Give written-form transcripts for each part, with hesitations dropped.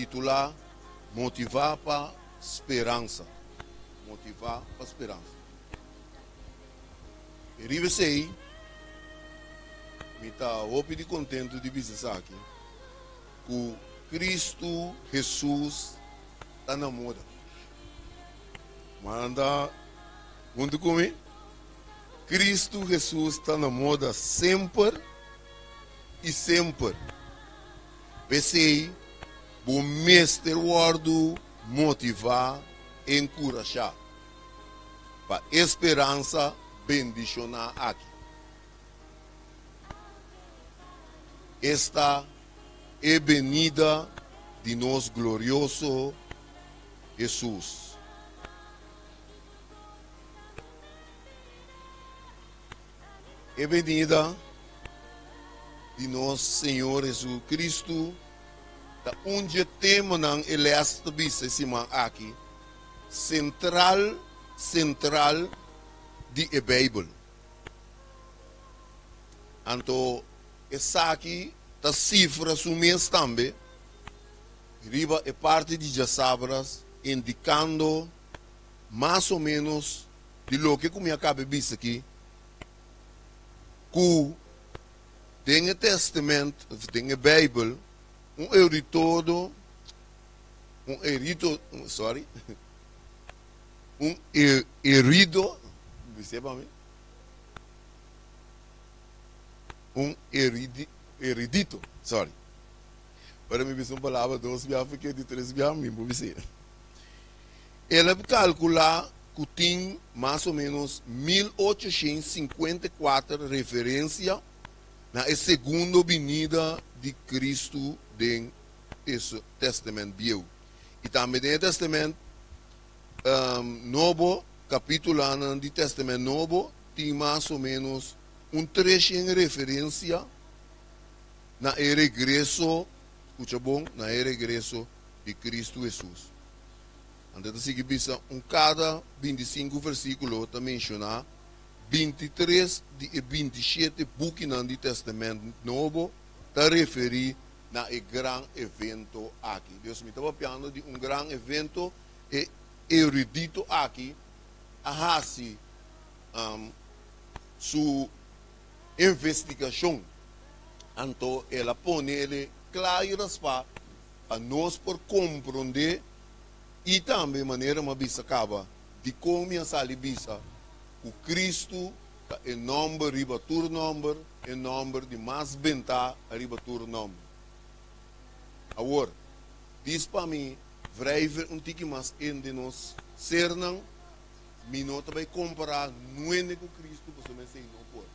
titulá Motivá pa Speransa. Motivá pa Speransa. I riba esei, mi ta hopi di kontentu di bisa esaki, ku Kristu Hesus ta na moda. Manda huntu ku mi, Kristu Hesus ta na moda semper i semper. P'esei, bo mester wòrdu motivá, enkurashá pa e speransa bendishoná aki. Esta e benida di nos glorioso Hesus. E benida di nos Señor Jesucristo ta un dje temanan e les ta bisa e siman aki, sentral sentral di e Bijbel. Anto esaki ta sifra su mes tambe riba e parti di djasabras indikando mas o menos di loke ku mi a kaba bisa aki, ku den e Testament, den e Bijbel, un euritodo, un erito, sorry, un erido, bis'é pa mi, un eridi, eridito, sorry. Ora mi bisa un palabra dos bia, porque di tres bia mi por bis'é. El a kalkulá ku tin mas o ménos 1854 referensia na e segundo binida di Kristu den e Tèstamènt Bieu i tambe den e Tèstamènt Nobo. Kapítulonan di Tèstamènt Nobo tin mas o ménos un treshen referensia na e regreso, skucha bon, na e regreso di Kristu Hesus. Anto ta sigui bisa un kada 25 versíkulo ta menshoná 23 di e 27 bukinan di Tèstamènt Nobo ta referí na e gran evento aki. Dus mi ta papiando di un gran evento, e erudito aki a hasi su investigashon, anto el a pone el kla i raspá pa nos por komprondé i tambe manera mi a bisa kaba dikon mi a sali bisa ku Kristu ta e nòmber riba tur nòmber, e nòmber di mas bentá riba tur nòmber. Awor, dis pa mi wrijven un tiki mas in den nos sernan, mi no ta bai kompará nuende ku Kristu pasobra esei no por.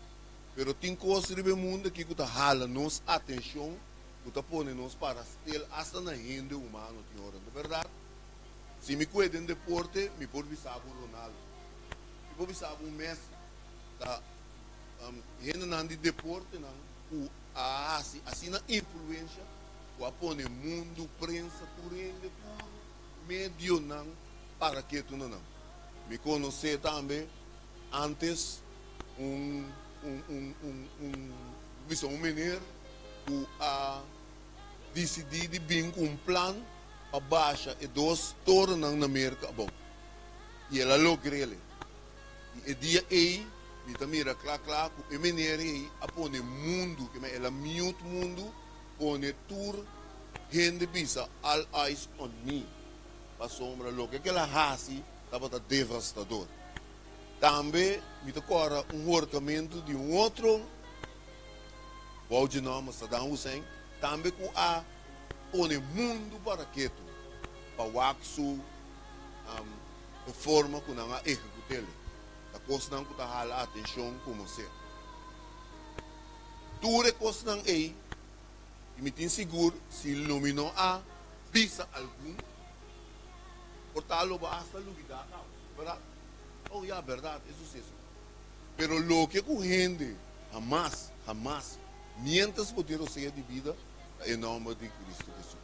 Pero tin kos riba e mundu aki ku ta hala nos atenshon, ku ta pone nos para stil asta na hende humano tin ora. No ta bèrdat? Si mi kue den deporte, mi por bisa bo un Ronaldo. Mi por bisa bo un Messi. Ta hendenan di deportenan ku a hasi asina influensha ku a pone mundu, prensa, tur hende, tur medionan para ketu na nan. Mi konosé tambe antes un un un un un bisa un meneer ku a disidí di bin ku un plan pa basha e dos torennan na Merka abou. I el a logr'el. I e dia ei mi ta mira kla kla ku e meneer ei a pone mundu, ke el a mute mundu, pone tur hende bisa all eyes on me, pasobra loke ku el a hasi tabata devastador. Tambe mi ta kòrda un horkamentu di un otro bou dje nòmber Saddam Hussein, tambe ku a pone mundu para ketu pa wak su e forma ku nan a ehekut'el. Ta kosnan ku ta hala atenshon komo ser. Tur e kosnan ei, i mi tin sigur si lo mi no a bisa algun, por ta lo bo asta lubidá kaba, bèrdat? Oh ya, bèrdat, e suseso. Pero loke ku hende hamas, hamas, miéntras bo tin rosea di bida, ta e nòmber di Kristu Hesus.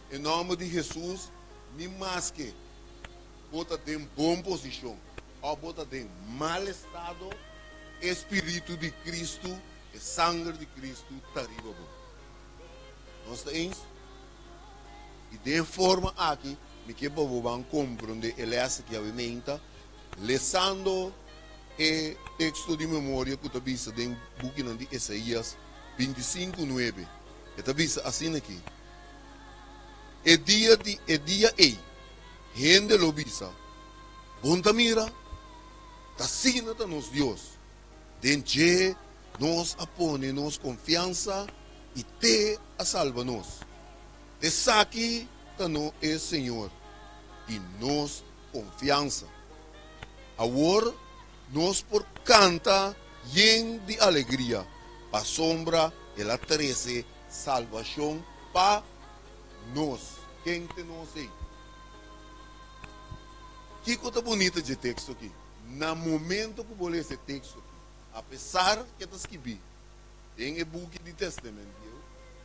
E nòmber di Hesus, ni maske bo ta den bon posishon òf bo ta den mal estado, e spiritu di Kristu, e sanger di Kristu ta riba bo. Nos ta eens? I den e forma aki mi ke pa bo ban komprondé e lès aki awe meinta, lesando e teksto di memoria ku ta bisa den bukinan di Esaías bintisinku nuebe. E ta bisa asina aki, E dia di e dia ei, hende lo bisa, Bon ta mira, ta asina ta nos Dios, den dje nos a pone nos konfiansa i t'e a salba nos. Esaki ta no e Señor di nos konfiansa. Awor nos por kanta yen di alegria, pasobra el a trese salbashon pa nos. Ken ta nos ei? Kiko ta bunita dje teksto aki? Na momento ku bo lesa e teksto aki, apesar ku e ta skibí den e buki di Testament Bieu,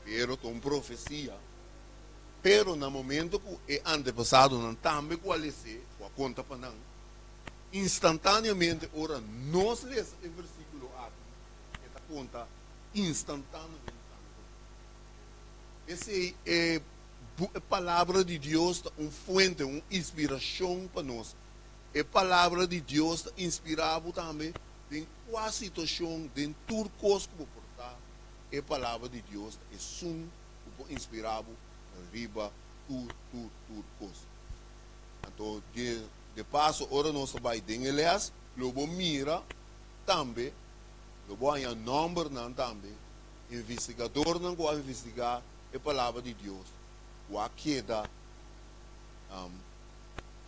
pero ta un profesia. Pero na momento ku e antepasadonan tambe ku a les'é, ku a konta pa nan, instantáneamente ora nos lesa e versíkulo aki, e ta konta instantáneamente tambe pa nos. P'esei e e Palabra di Dios ta un fuente, un inspirashon pa nos. E Palabra di Dios ta inspirá bo tambe Den kua situashon, den tur kos ku bo por ta, e Palabra di Dios ta esun ku por inspirá bo riba tur, tur, tur kos. Anto, de, de paso, ora nos ta bai den e lès, lo bo mira tambe, lo bo haña nòmbernan tambe, investigadornan ku a investigá e Palabra di Dios, ku a keda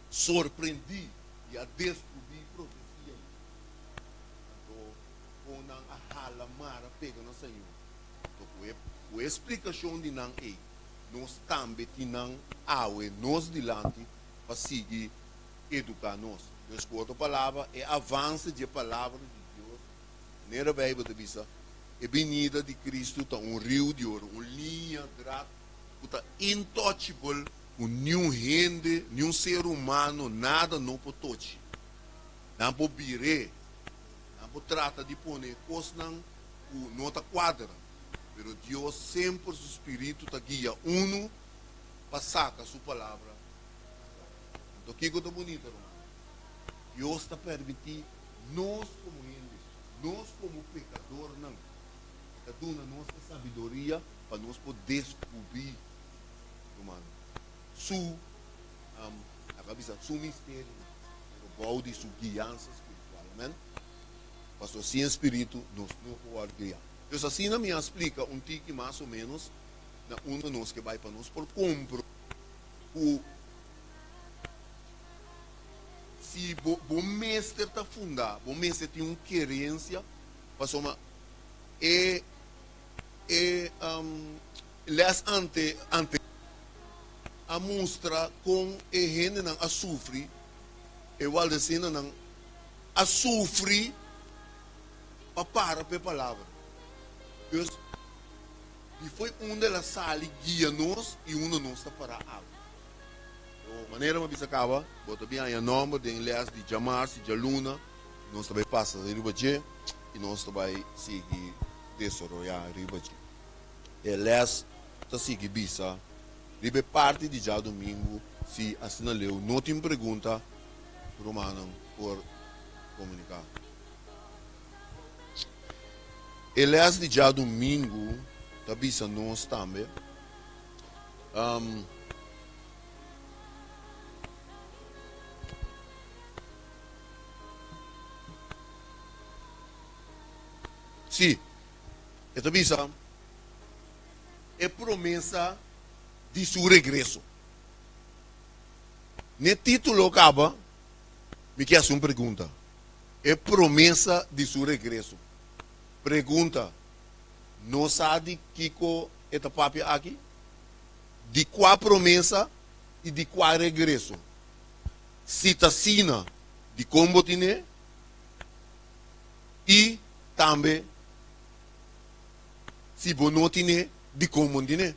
sorprendí i a deskubrí profesianan. Anto kon nan a hala mara pega na Señor. Anto ku e ku e splikashon di nan ei, nos tambe tin nan awe nos dilanti pa sigui eduká nos. Dus ku otro palabra, e avanse di e Palabra di Dios, manera Beibel ta bisa, e binida di Kristu ta un riu di oro, un liña drat ku ta intouchable, ku niun hende, niun ser humano, nada no por tochi. Nan por bir'é, nan por trata di pone kosnan ku no ta kuadra, pero Dios semper su spiritu ta guia unu pa saka su palabra na kla. Anto kiko ta bunita, rumannan? Dios ta permití nos komo hende, nos komo pekadornan, e ta duna nos e sabiduria pa nos por deskubrí, rumannan, su, laga bisa, su misterionan. Pero bou di su guiansa spiritual. Amen. Pasobra sin e Spiritu nos no por wòrdu guiá. Dus asina mi a splika un tiki mas o ménos na unda nos ke bai pa nos por komprondé ku si bo bo mester ta fundá, bo mester tin un kerensia pasobra e e lès ante ante a mustra kon e hendenan a sufri, e waldesinanan a sufri pa para pa e palabra. Dus, di foi unda el a sali guia nos i unda nos ta para awe. So, manera mi a bisa kaba, bo ta bin haña nòmber den lès di djamars i djaluna, i nos ta bai pasa riba dje i nos ta bai sigui desaroyá riba dje. E lès ta sigui bisa riba e parti di djadumingu si asina leu no tin pregunta rumannan por komuniká. E lès di djadumingu ta bisa nos tambe si e ta bisa. E promesa di su regreso. N'e título kaba, mi ke hasi un pregunta. E promesa di su regreso. Pregunta, Nos sa di kiko e ta papia aki? Di kua promesa i di kua regreso? Si ta asina, dikon bo tin'é? I tambe. Si bo no tine, dikon bo no tine?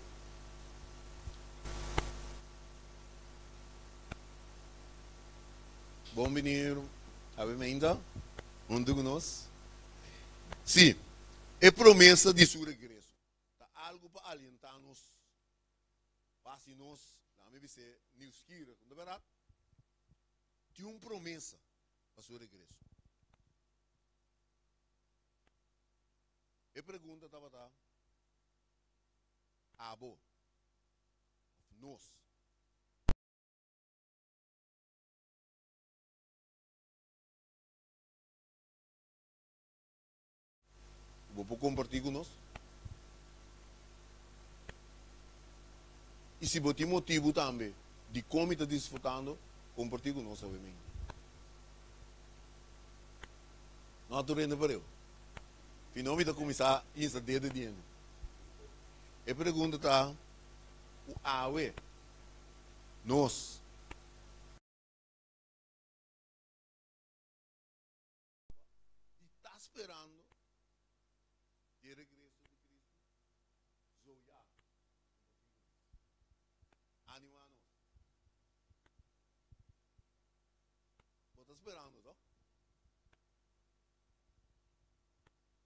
Bon bini awe meinta huntu ku nos. Sí, e promesa di su regreso ta algu pa alientá nos, pa hasi nos. Lami bis'é nieuwsgierig, no ta bèrdat? Tin un promesa pa su regreso. E pregunta tabata, Abo, òf nos, Bo por kompartí ku nos? I si bo tin motibu tambe dikon mi ta disfrutando, kompartí ku nos awe-mente. No a tur hende pareu. Fino mi ta kuminsá insa dedo di hende. E pregunta ta ku awe nos. Di ta sperando di e regreso di Cristo, zo ya comparti cu nos. Anima nos. Bo ta sperando, toch?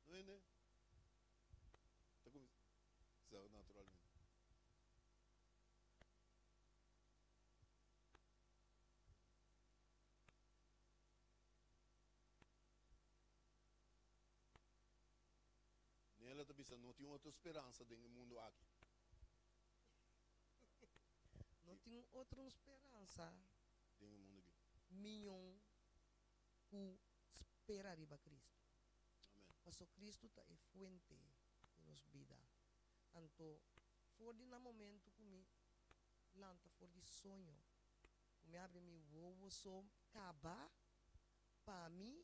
No hende? Ta cuminsa, naturalmente. Nela ta bisa, No tin otro speransa den e mundu aki. No tin otro speransa den e mundu aki. Mion ku spera riba Kristu. Amen. Paso Kristu ta e fuente di nos bida. Anto for di na momentu ku mi lanta for di soño, Ku mi abri mi wowo so kaba, pa mi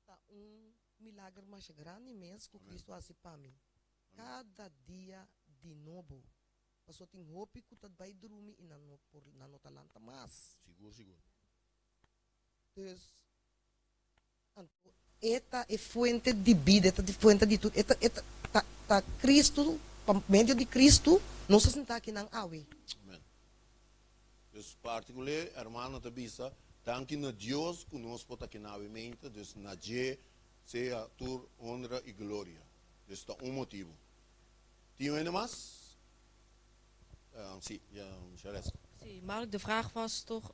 ta un milager masha grandi mes ku Kristu hasi pa mi. Kada dia di nobo. Pasobra tin hopi ku ta bai drumi i nan no por, nan no ta lanta mas. Sigur, sigur. Dus, anto e ta e fuente di bida, e ta di fuente di tur, e ta, e ta, ta, ta Kristu, pa medio di Kristu nos ta sinta akinan awe. Amen. Dus particuler hermano ta bisa, danki na Dios ku nos por ta akinan awe meinta, dus na dje sea tur honra i gloria. Dus ta un motibu. Tin un hende mas? Si, Shareska. Si, Mark, de vraag was toch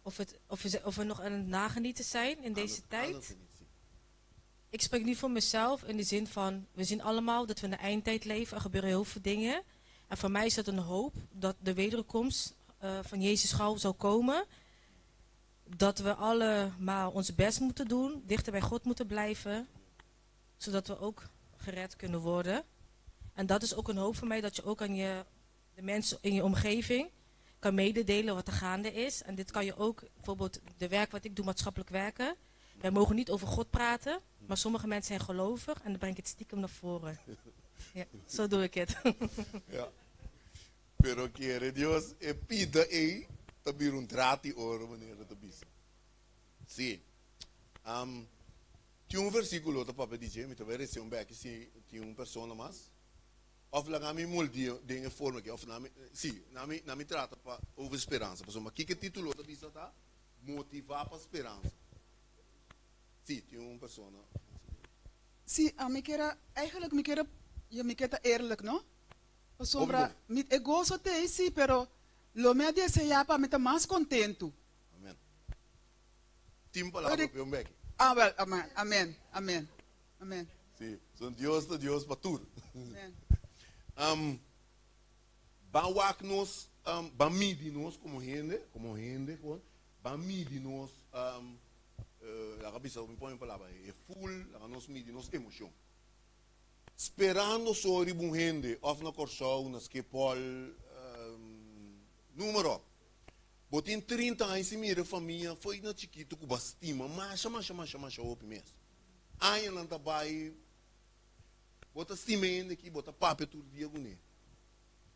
of, het, of, we, of we nog aan het nagenieten zijn in deze tijd. Ik spreek nu voor mezelf in de zin van, we zien allemaal dat we in de eindtijd leven, er gebeuren heel veel dingen. En voor mij is dat een hoop dat de wederkomst van Jezus gauw zal komen. Dat we allemaal ons best moeten doen, dichter bij God moeten blijven, zodat we ook gered kunnen worden. En dat is ook een hoop voor mij, dat je ook aan je, de mensen in je omgeving kan mededelen wat er gaande is. En dit kan je ook, bijvoorbeeld de werk wat ik doe, maatschappelijk werken. Wij mogen niet over God praten, maar sommige mensen zijn gelovig en dan breng ik het stiekem naar voren. Ja, zo doe ik het. Ja. Pero kere Dios e pida ei ta bira un draad di oro manera ta bisa. Sí. Um, tin un versículo ta papia di dje, mi ta bai rece un beki si tin un persona mas. Of laga mi moldia den e forma aki, of na mi, sí, na mi, na mi trata pa over speransa, pasobra kiko e título ta bisa ta Motivá pa Speransa. Sí, tin un persona. Sí, ami kier a, eigenlijk mi kier a, ya mi kier ta eerlijk, no? Pasobra Hopi bon. mi, e goso t'ei sí, pero lo mi a deseá pa mi ta mas kontentu. Amen. Tin palabra Ora p'e un beki. Ah, wel, amen, amen, amen, amen. Sí, son Dios ta Dios pa tur. Amen. Um, ban wak nos, um, ban midi nos como hende, como hende gewoon, ban midi nos, um, eh, laga bisa, mi pone un palabra, e full, laga nos midi nos emocion. Sperando so riba un hende, of na Kòrsou, na Schiphol, um, numero. Bo tin 30 aña sin mira e famia fo'i na chikitu ku bo a stima masha masha masha masha hopi mes. Añanan ta bai, bo ta stima e hende aki, bo ta papia tur dia kuné.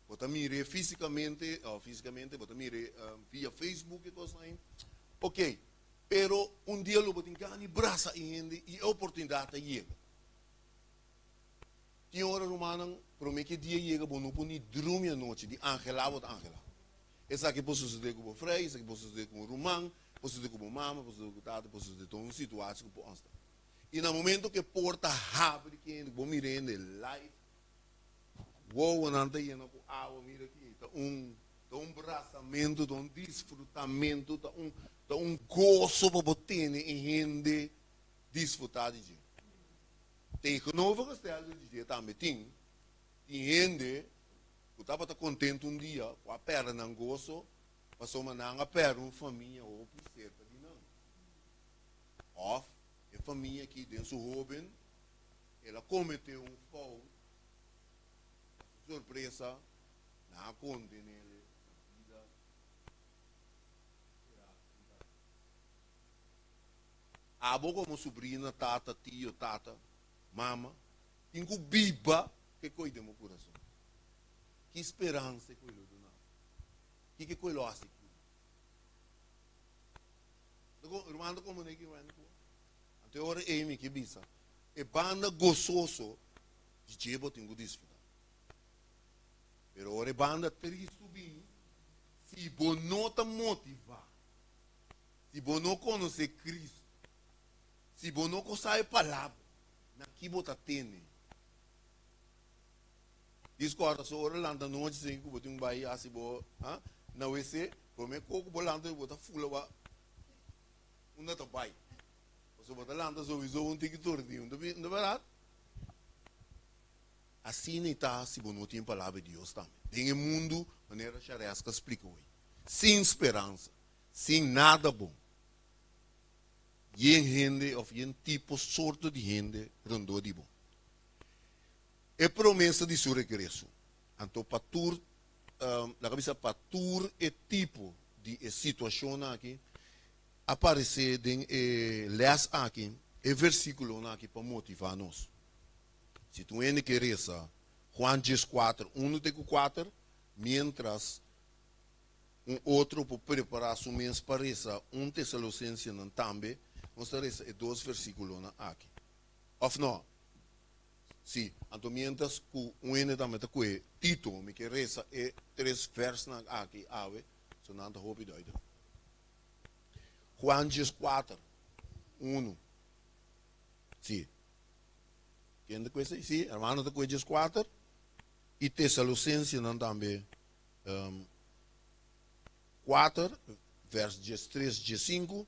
Bo ta mir'é físikamente, o físikamente, bo ta mir'é via Facebook e kosnan ei. Oké, pero un dia lo bo tin gana di brasa e hende i e oportunidat ta yega. Tin ora, rumannan, promé ku e dia yega bo no por ni drumi anochi, di angelá bo ta angelá. Esaki por sosodé ku bo frei, esaki por sosodé ku un ruman, por sosodé ku bo mama, por sosodé ku tata, por sosodé tur un situashi ku por onsta. I na momento ku e porta habri ku hende, ku bo mira hende live, wowonan ta yena ku awa, mira aki, ta un. Ta un brasamentu, ta un disfrutamentu, ta un ta un goso pa bo tene e hende disfrutá di dje. Tegenovergestelde di dje tambe tin, tin hende ku tabata kontentu un dia ku a pèrdè nan goso pasobra nan a pèrdè un famia hopi serka di nan. Òf e famia aki den su hóben el a kometé un fout, pa su sorpresa nan a konden'é na bida será enkarselá. Abo komo subrina, tata, tio, tata, mama, tin ku biba ke koi den bo kurason. Ki speransa e koi lo duna bo? Kiko e koi lo hasi ku bo? Ruman ta komprendé ki ruman ku? Anto e ora ei mi ke bisa, e banda gososo di dje bo tin ku disfrutá. Pero ora e banda tristu bini, si bo no ta motivá, si bo no konosé Kristu, si bo no kosa e palabra, na ki bo ta tene? Discorda so ora lanta nochi sin ku bo tin bai hasi bo ha na wc, prome ko ku bo lanta bo ta fula wa unda ta bai. Pasobra bo ta lanta souiso un tiki tordí, no ta bèrdat? Asina i ta si bo no tin Palabra di Dios tambe. Den e mundu, manera Shareska splika hoy, sin speransa, sin nada bon, yen hende of yen tipo, sorto di hende rondó di bo. E promesa di su regreso. Anto pa tur, laga bisa pa tur e tipo di e situacionnan aki, a parece den e les aki, e versiculonan aki pa motiva nos. Si tur hende ke resa Juan dieskuater, unu te ku kuater, miéntras un otro por prepará su mes pa resa un Tesalosensenan tambe, nos ta resa e dos versíkulonan aki. Òf nò? Sí. Anto miéntras ku un hende tambe ta kue Tito, mi ke resa e tres vèrsnan aki awe, so nan ta hopi duidelijk. Juan dieskuater, unu. Sí. Ken ta kue esei? Sí, hermano ta kue dieskuater i Tesalosensenan tambe kuater, vers diestres, diesinku.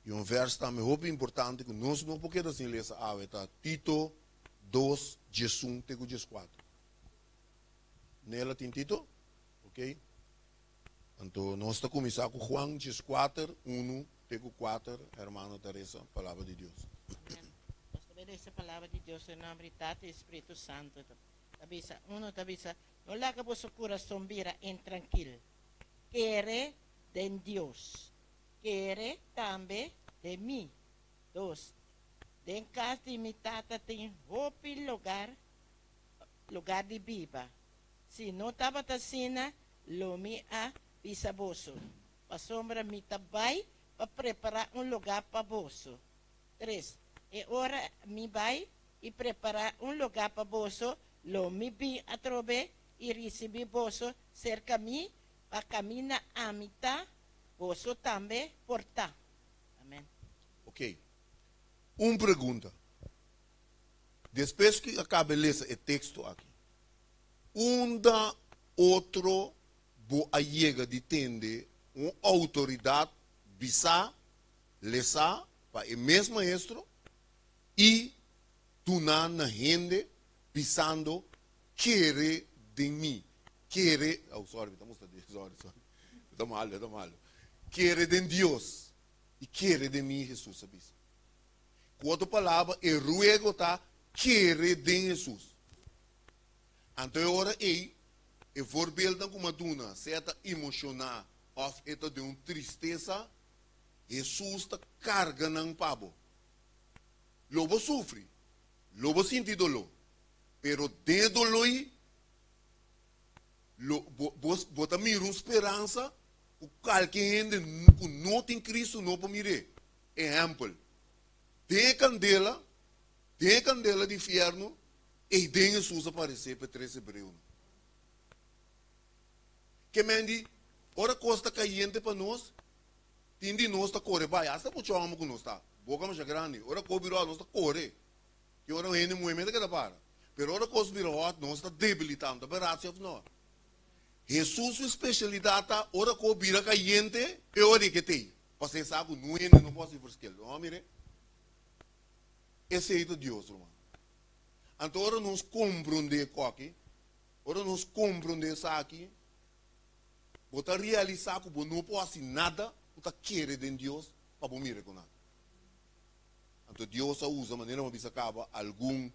I un vers tambe hopi importante ku nos no por keda sin lesa awe ta Tito dos, diesun te ku dieskuater. Nela tin Tito? Ok. Anto nos ta kuminsá ku Juan dieskuater, unu te ku kuater, hermano ta resa palabra di Dios. Amen. Nos ta bay lesa palabra di Dios den nomber di Tata y Spiritu Santo. Ta bisa, uno ta bisa, No laga boso kurason bira intrankil. Kere den Dios. Kere tambe den mi. Dos, Den kas di mi Tata tin hopi logar, lugar di biba. Si no tabata asina, lo mi a bisa boso, pasobra mi ta bai pa prepará un lugá pa boso. Tres, E ora mi bai i prepará un lugá pa boso, lo mi bin atrobe i risibí boso serka mi, pa kaminda ami ta, boso tambe por ta. Amèn. Oké. Un pregunta. Despues ku a kaba lesa e teksto aki, unda otro bo a yega di tende un outoridat bisa lesa pa e mes maestro i duna na hende bisando kere den mi, kere, oh sorry mi ta mustra di, sorry sorry, mi ta malo, mi ta malo, kere den Dios i kere den mi, Hesus a bisa. Ku otro palabra, e ruego ta kere den Hesus. Anto e ora ei, e voorbeeldnan ku mi a duna, sea ta emoshoná òf e ta den un tristesa, Hesus ta karga nan pa bo. Lo bo sufri, lo bo sinti doló, pero den e doló ei, lo bo, bo, bo ta mira un speransa ku kalke hende ku no tin Kristu no por mir'é. Ehèmpel, den e kandela, den e kandela di fièrnu, ei den Hesus a paresé pa e tres hebreonan. Ke men di, ora kos ta kayente pa nos, tin di nos ta kore bai, asta mucha hòmber ku nos ta, boka masha grandi, ora kos bira hòt nos ta kore, tin ora un hende muhé mes ta keda para, pero ora kos bira hòt nos ta debilitá, no ta bèrdat si òf nò? Hesus su spesialidat ta ora ku bira kayente, e ora ke tei. Pasobra e sa ku no hende no por hasi verschil. No mire? Esei ta Dios, ruman. Anto ora nos komprondé koki, ora nos komprondé esaki, bo ta realisá ku bo no por hasi nada ku ta kere den Dios pa bo mira ku nan. Anto Dios a usa, manera mi a bisa kaba, algun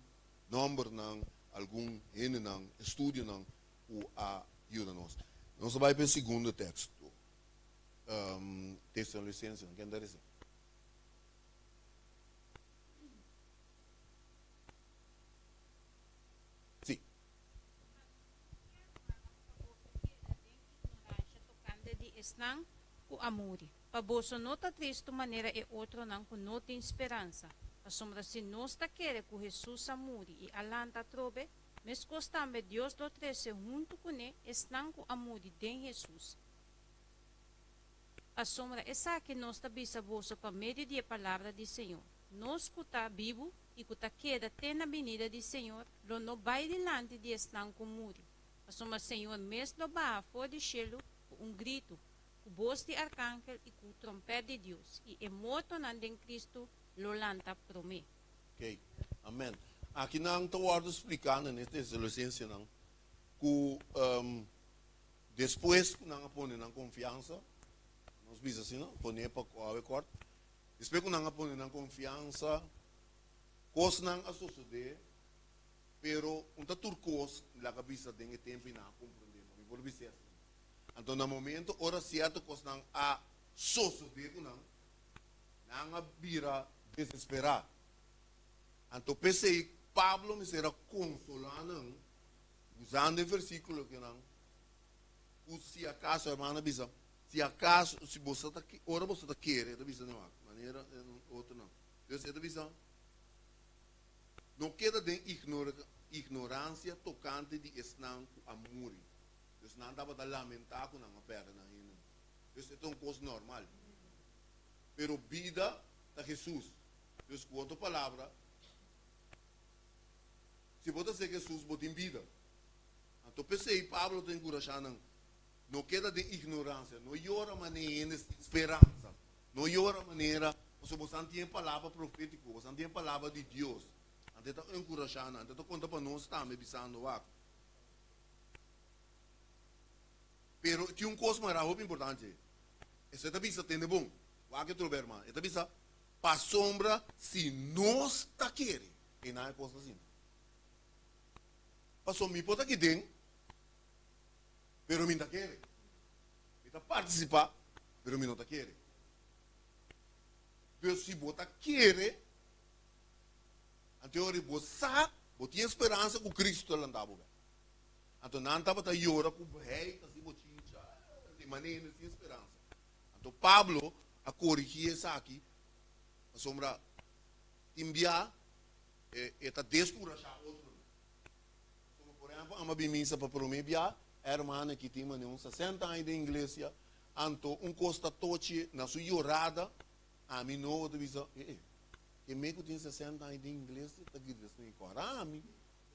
nòmbernan, algun hendenan, estudionan ku a yuda nos. Nos a bai pa e segundo teksto, Tesalonicensenan, ken ta resa? Sí. Tokante di esnan ku a muri, pa boso no ta tristu manera e otronan ku no tin speransa. Pasobra si nos ta kere ku Hesus a muri i a lanta atrobe, meskos tambe Dios lo trese huntu kuné esnan ku a muri den Hesus. Pasobra esaki nos ta bisa boso pa medio di e palabra di Señor, nos ku ta bibu i ku ta keda te na binida di Señor lo no bai dilanti di esnan ku muri. Pasobra Señor mes lo baha for di shelu ku un gritu, ku bos di arkangel i ku trompèt di Dios, i e mortonan den Kristu lo lanta promé. Oké, amen. Aki nan ta wòrdu spliká na e Tesalonisensenan ku despues ku nan a pone nan konfiansa, nos bisa asina, pone pa awe kòrt, despues ku nan a pone nan konfiansa, kosnan a sosodé, pero un ta tur kos laga bisa den e tempu i nan a komprondé, ma mi por bis'é asina. Anto na momento ora sierto kosnan a sosodé ku nan, nan a bira desesperá. Anto p'esei Pablo mester a konsolá nan usando e versíkulo kinan ku si akaso, hermano a bisa, si akaso, si boso ta, ora boso ta kere, e ta bisa den wak, manera otronan. Dus e ta bisa, no keda den ignoransia tokante di esnan ku a muri. Dus nan tabata lamentá ku nan a pèrdè nan hendenan. Dus e ta un kos normal. Pero bida ta Hesus. Dus ku otro palabra, si bo ta seg Hesus, bo tin bida. Anto p'esei Pablo ta enkurashá nan, No keda den ignoransia, no yora manera hende sin speransa, no yora manera, pasobra bosan tin e palabra profétiko, bosan tin e palabra di Dios. Anto e ta enkurashá nan, anto e ta konta pa nos tambe bisando, Wak. Pero tin un kos mara hopi importante. Esei ta bisa, tende bon, wak e trobe hermano, e ta bisa, pasobra si nos ta kere, e nan e kos ta asina. Pasobra mi por ta aki den, pero mi no ta kere. Mi ta partisipá, pero mi no ta kere. Dus si bo ta kere, anto e ora bo sa, bo tin e speransa ku Kristu ta lanta bo bek. Anto nan tabata yora ku hei ta si bochincha di manera sin speransa. Anto Pablo a korigí esaki pasobra tin bia e ta deskurashá otronan. Pasobra por ehèmpel amo a bin misa pa promé bia, e hermana aki tin manera un sesenta aña den iglesia, anto un kos ta tochi na su yorada, ami nobo ta bisa, e e, ke me ku tin sesenta aña den iglesia ta grita asina, kòrda ami.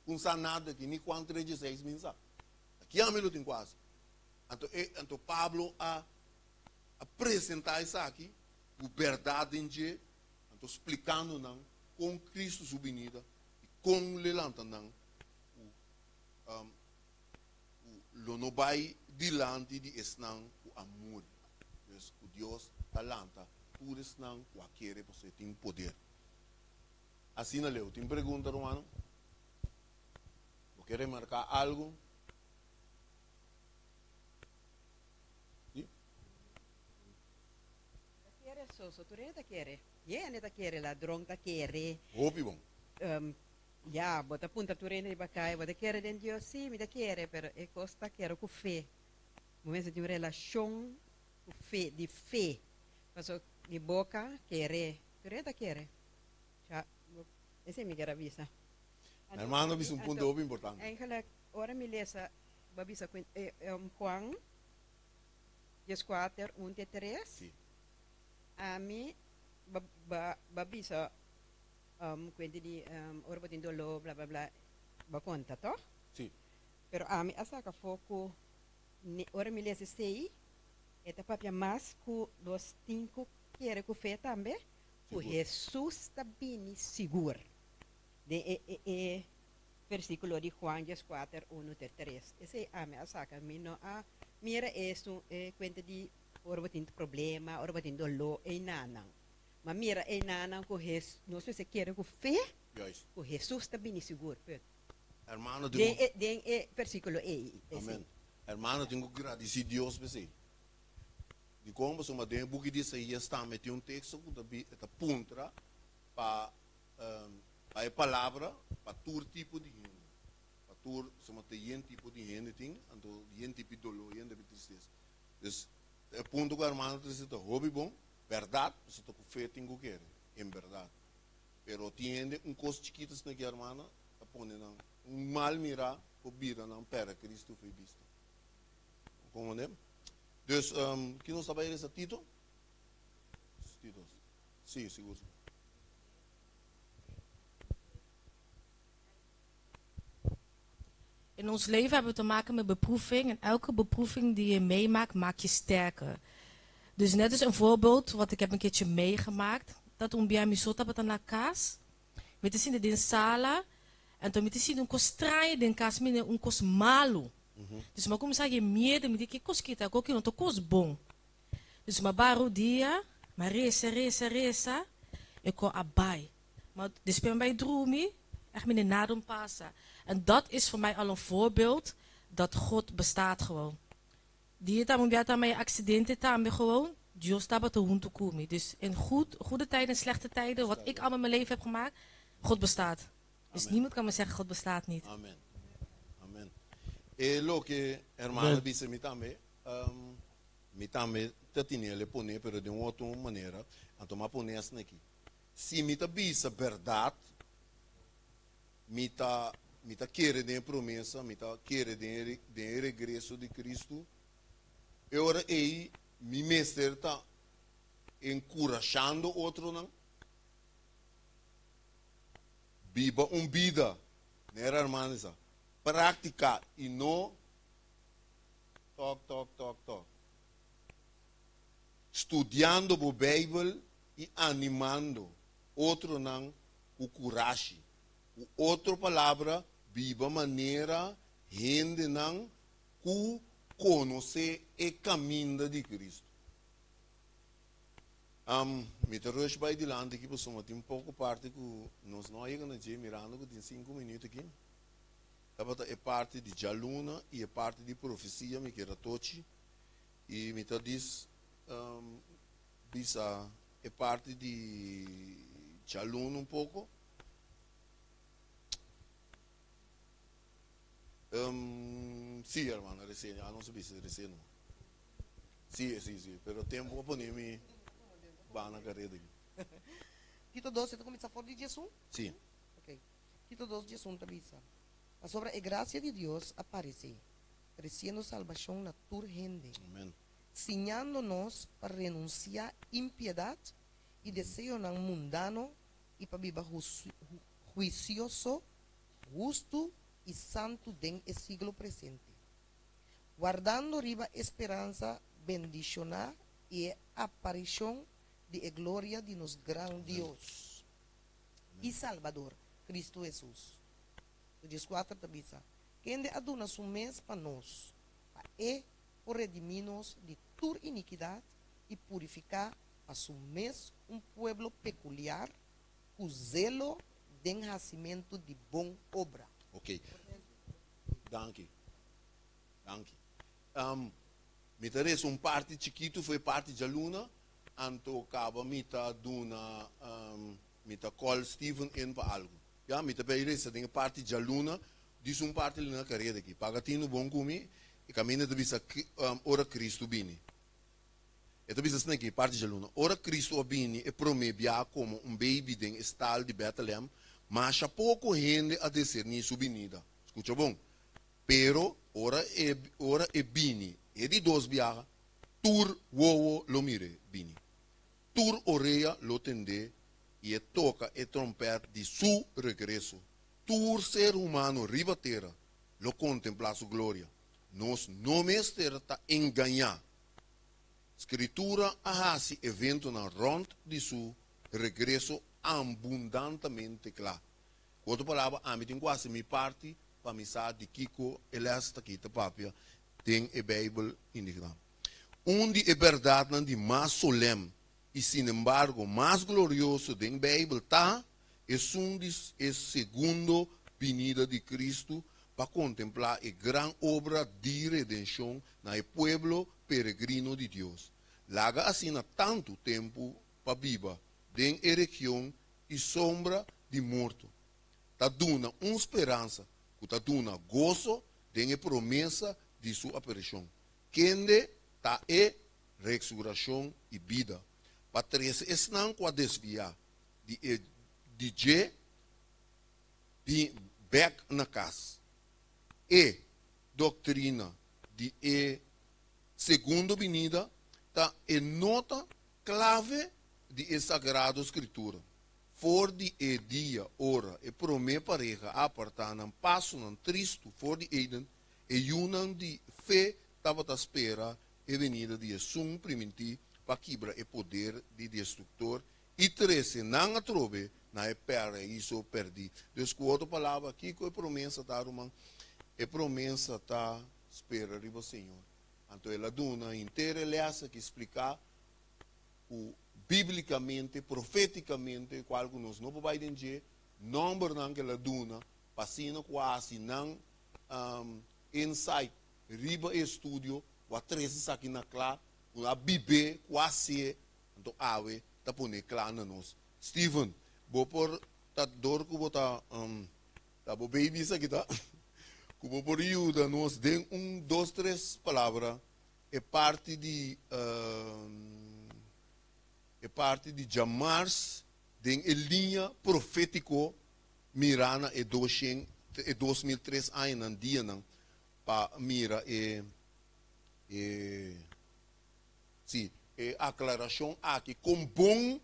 Ku sa nada aki, ni Juan tres dieseis min sa. Aki ami lo tin ku hasi. Anto e, anto Pablo a a presentá esaki ku bèrdat den dje, anto splikando nan kon Kristu su binida i kon lo e lanta nan ku ku lo no bai dilanti di esnan ku a muri. Dus ku Dios ta lanta tur esnan ku a kere pasobra e tin poder. Asina leu. Tin pregunta, rumannan? Bo ke remarká algu? Si? Ta kere soso, tur hende ta kere. Hende ta kere, ladron ta kere. Hopi bon. Ya, bo ta puntra tur hende riba kaya, bo ta kere den Dios? Si, mi ta kere, pero e kos ta kere ku fe. Bo mester tin un relashon ku fe, di fe. Pasobra di boka kere, tur hende ta kere. Ja, esei mi kier a bisa. Mi hermano a bisa un punto hopi importante. Eigenlijk, ora mi lesa, bo a bisa ku Juan dieskuater, un te tres, Sí. ami bo bo a bisa kuenti di ora bo tin doló bla bla bla, bo a konta, tòg? Sí. Pero ami a saka afó ku. Ora mi lesa esei, e ta papia mas ku nos tin ku kere ku fe tambe, ku Hesus ta bini sigur. Den e e e versíkulo di Juan dieskuater, unu te tres. Esei ami a saka. Mi no a mira esun e kuenta di ora bo tin problema, ora bo tin doló, einanan. Ma mira einanan ku Hes nos mester kere ku fe ku Hesus ta bini sigur. Punt. Hermano tin ku. Den e den e versíkulo ei. Amen. Hermano tin ku gradisí Dios p'esei. Dikon? Pasobra den e buki di Isaías tambe tin un teksto ku ta bi ta puntra pa pa e palabra pa tur tipo di hende. Pa tur, pasobra ta yen tipo di hende tin, anto yen tipo di doló, yen tipo di tristesa. Dus e punto ku hermano ta disi ta hopi bon, bèrdat, pasobra ta ku fe tin ku kere, en bèrdat. Pero tin hende un kos chikito asina ki hermano ta pone nan un mal mirá por bira nan pèrdè Cristo fo'i bista. Komprendé? Dus, ki nos ta bai resa Tito? Tito. Sí, sigur, sigur. In ons leven hebben we te maken met beproeving. En elke beproeving die je meemaakt, maakt je sterker. Dus net als een voorbeeld wat ik heb een keertje meegemaakt. Dat un bia mi so tabata na kas. Mi ta sinti den sala. Anto mi ta sinti un kos straño den kas mi, un kos malu. Dus mi a kuminsá haña miedu. Mi di, ke kos ki ta? Koki no ta kos bon. Dus mi a bara un dia, mi a resa, resa, resa, e kos a bai. Ma despues mi bai drumi, echt mi nada un pasa. En dat is voor mij al een voorbeeld dat God bestaat gewoon. Dia ta mi bia ta mi accidente tambe gewoon, Dios tabata hunto cu mi. Dus in goed, goede tijden en slechte tijden, wat ik allemaal in mijn leven heb gemaakt, God bestaat. Dus niemand kan me zeggen God bestaat niet. Amen. Amen. E loke hermana bisa mi tambe, mi tambe ta tine el e pone, pero den un otro manera. Anto mi a pone asina aki. Si mi ta bisa bèrdat, mi ta mi ta kere den e promesa, mi ta kere den e den e regreso di Cristo, e ora ei mi mester ta enkurashando otronan biba un bida, nera hermano sa, práktika i no tok tok tok tok. Studiando bo Beibel i animando otronan ku kurashi. Ku otro palabra, biba manera hendenan ku konosé e kaminda di Kristu. Mi ta rush bai dilanti aki pasobra tin poko parti ku nos no a yega na dje mirando ku tin sinku minuut aki. Tabata e parti di djaluna i e parti di profesia mi kier a tochi i mi ta dis bisa e parti di djaluna un poko. Si hermano recién, ah nos a bisa recién no. Si, si, si, pero tempo a pone mi bana careda aki. Tito dos, e ta cuminsa for di diesun? Si. Ok. Tito dos diesun ta bisa, Pasobra e gracia di Dios a parece, treciendo salbacion na tur hende. Amen. Siñando nos pa renuncia impiedad y deseonan mundano y pa biba huicioso, hustu y santu den e siglo presente, wardando riba e speransa bendicioná y e aparicion di e gloria di nos gran Dios y Salbador, Cristo Hesus. Su dieskuater ta bisa, Kende a duna su mes pa nos, pa e por redimí nos di tur inikidat i purifiká pa su mes un pueblo pekuliar ku zelo den hasimentu di bon obra. Ok. Danki. Danki. Mi ta resa un parti chikitu for e parti djaluna, anto kaba mi ta duna, mi ta call Steven in pa algu. Ya, mi ta bay resa den e parti djaluna, dis un parti li na kareda aki. Paga tinu bon ku mi, e kaminda ta bisa ora Kristu bini. E ta bisa asina aki, parti djaluna, Ora Kristu a bini e promé bia komo un beibi den e stal di Bètlehèm, masha poko hende a diserní su binida. Skucha bon. Pero ora e ora e bini e di dos biaha, tur wowo lo mir'é bini. Tur orea lo tend'é i e toka e trompèt di su regreso. Tur ser humano riba tera lo kontemplá su gloria. Nos no mester ta engañá. Skritura a hasi eventonan rònt di su regreso abundantamente kla. Ku otro palabra, ami tin ku hasi mi parti pa mi sa di kiko e lès ta aki ta papia den e Beibel indiká. Un di e bèrdatnan di mas solèm i sinembargo mas glorioso den Beibel ta esun di e segundo binida di Kristu pa kontemplá e gran obra di redenshon na e pueblo peregrino di Dios. Laga asina tantu tempu pa biba den e region i sombra di morto ta duna un speransa ku ta duna goso den e promesa di su aparishon, kende ta e resurashon i bida, pa trese esnan ku a desviá di e di dje bin bèk na kas. E doktrina di e segundo binida ta e nota klave di e Sagrado Skritura. For di e dia ora e promé pareha a apartá nan pasonan tristu for di Eden, e yunan di fe tabata spera e venida di esun primintí pa kibra e poder di destruktor i trese nan atrobe na e paraiso pèrdí. Dus ku otro palabra, kiko e promesa ta, ruman? E promesa ta spera riba Señor. Anto el a duna henter e lès aki spliká ku bíblikamente, profétikamente, kual ku nos no por bai den dje, nòmbernan ku el a duna pa asina ku a hasi nan insight riba e estudio ku a trese esaki na kla, ku a bib'é, ku a hasié, anto awe ta pone kla na nos. Steven, bo por ta dor ku bo ta ta bo baby esaki ta, ku bo por yuda nos den un dos tres palabra e parti di e parti di djamars den e liña profétiko mirá na e doshen e 2003 añanan dianan pa mira e e sí e aklarashon aki kon bon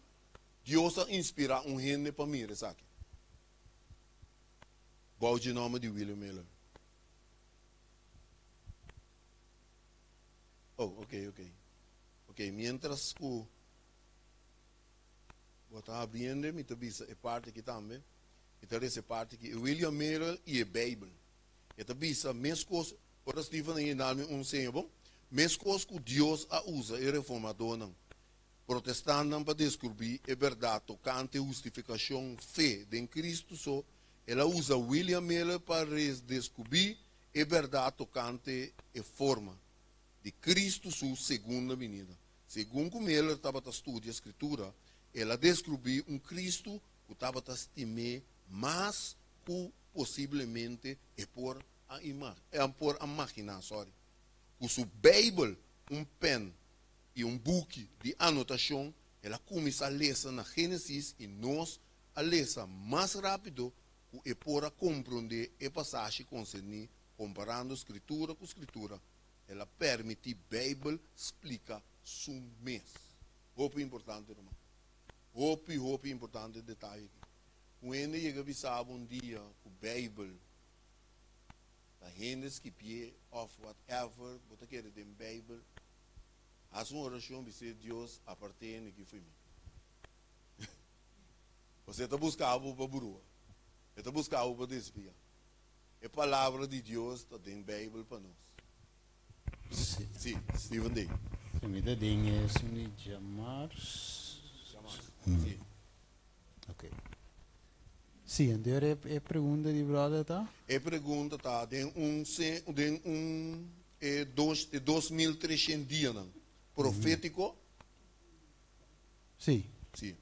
Dios a inspirá un hende pa mira esaki. Bou dje nòmber di William Miller. Oh, ok, ok. Ok, mientras ku bo ta habriendo, mi ta bisa e parti aki tambe. Mi ta lesa e parti aki. E William Miller i e Beibel. E ta bisa meskos, ora Steven a yena mi un seña, bon? Meskos ku Dios a usa e reformadónan, protestantnan pa deskubrí e bèrdat tokante hustifikashon fe den Kristu so, el a usa William Miller pa redeskubrí e bèrdat tokante e forma di Kristu su segunda binida. Segun ku Miller tabata studia Skritura, el a deskubrí un Kristu ku tabata stim'é mas ku posiblemente e por a e por a maginá, sorry. Ku su Beibel, un pèn i un buki di anotashon, el a kuminsá lesa na Génesis i nos a lesa mas rápido ku e por a komprondé e pasashi konserní komparando Skritura ku Skritura. El a permití Beibel splika su mes. Hopi importante, ruman. Hopi, hopi importante detaye aki. Un hende yega bisa bo un dia ku Beibel ta hende skipié òf whatever, bo ta kere den Beibel, hasi un orashon bis'é, Dios, apart'é hende aki fo'i mi. Pasobra e ta buska bo pa brua, e ta buska bo pa desviá. E palabra di Dios ta den Beibel pa nos. Sí, Steven Day. Si mi ta den esun di djamars. Djamars, sí. Ok. Sí, anto e e pregunta di brother ta? E pregunta ta den un den un e dos e 2300 dianan profétiko. Sí. Sí.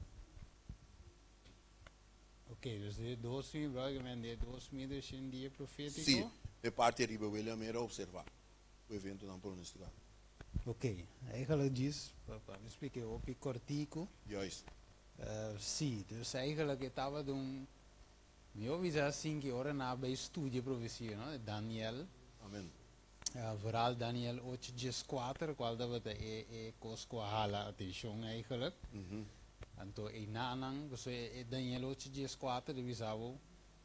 Ok, dus de 2000, brother, men de 2300 dia profétiko. Sí, e parti ariba William era observá ku eventonan pronosticá. Ok, eigenlijk djis pa pa mi splika e hopi kòrtiku. Juist. Sí, dus eigenlijk e tabata un, mi hopi sa sinki ora nan a bai studia profesia, no, Daniel. Amen. Vooral Daniel ocho dieskuater, kual tabata e e kos ku a hala atenshon eigenlijk. Anto einanan, pasobra e Daniel ocho dieskuater ta bisa bo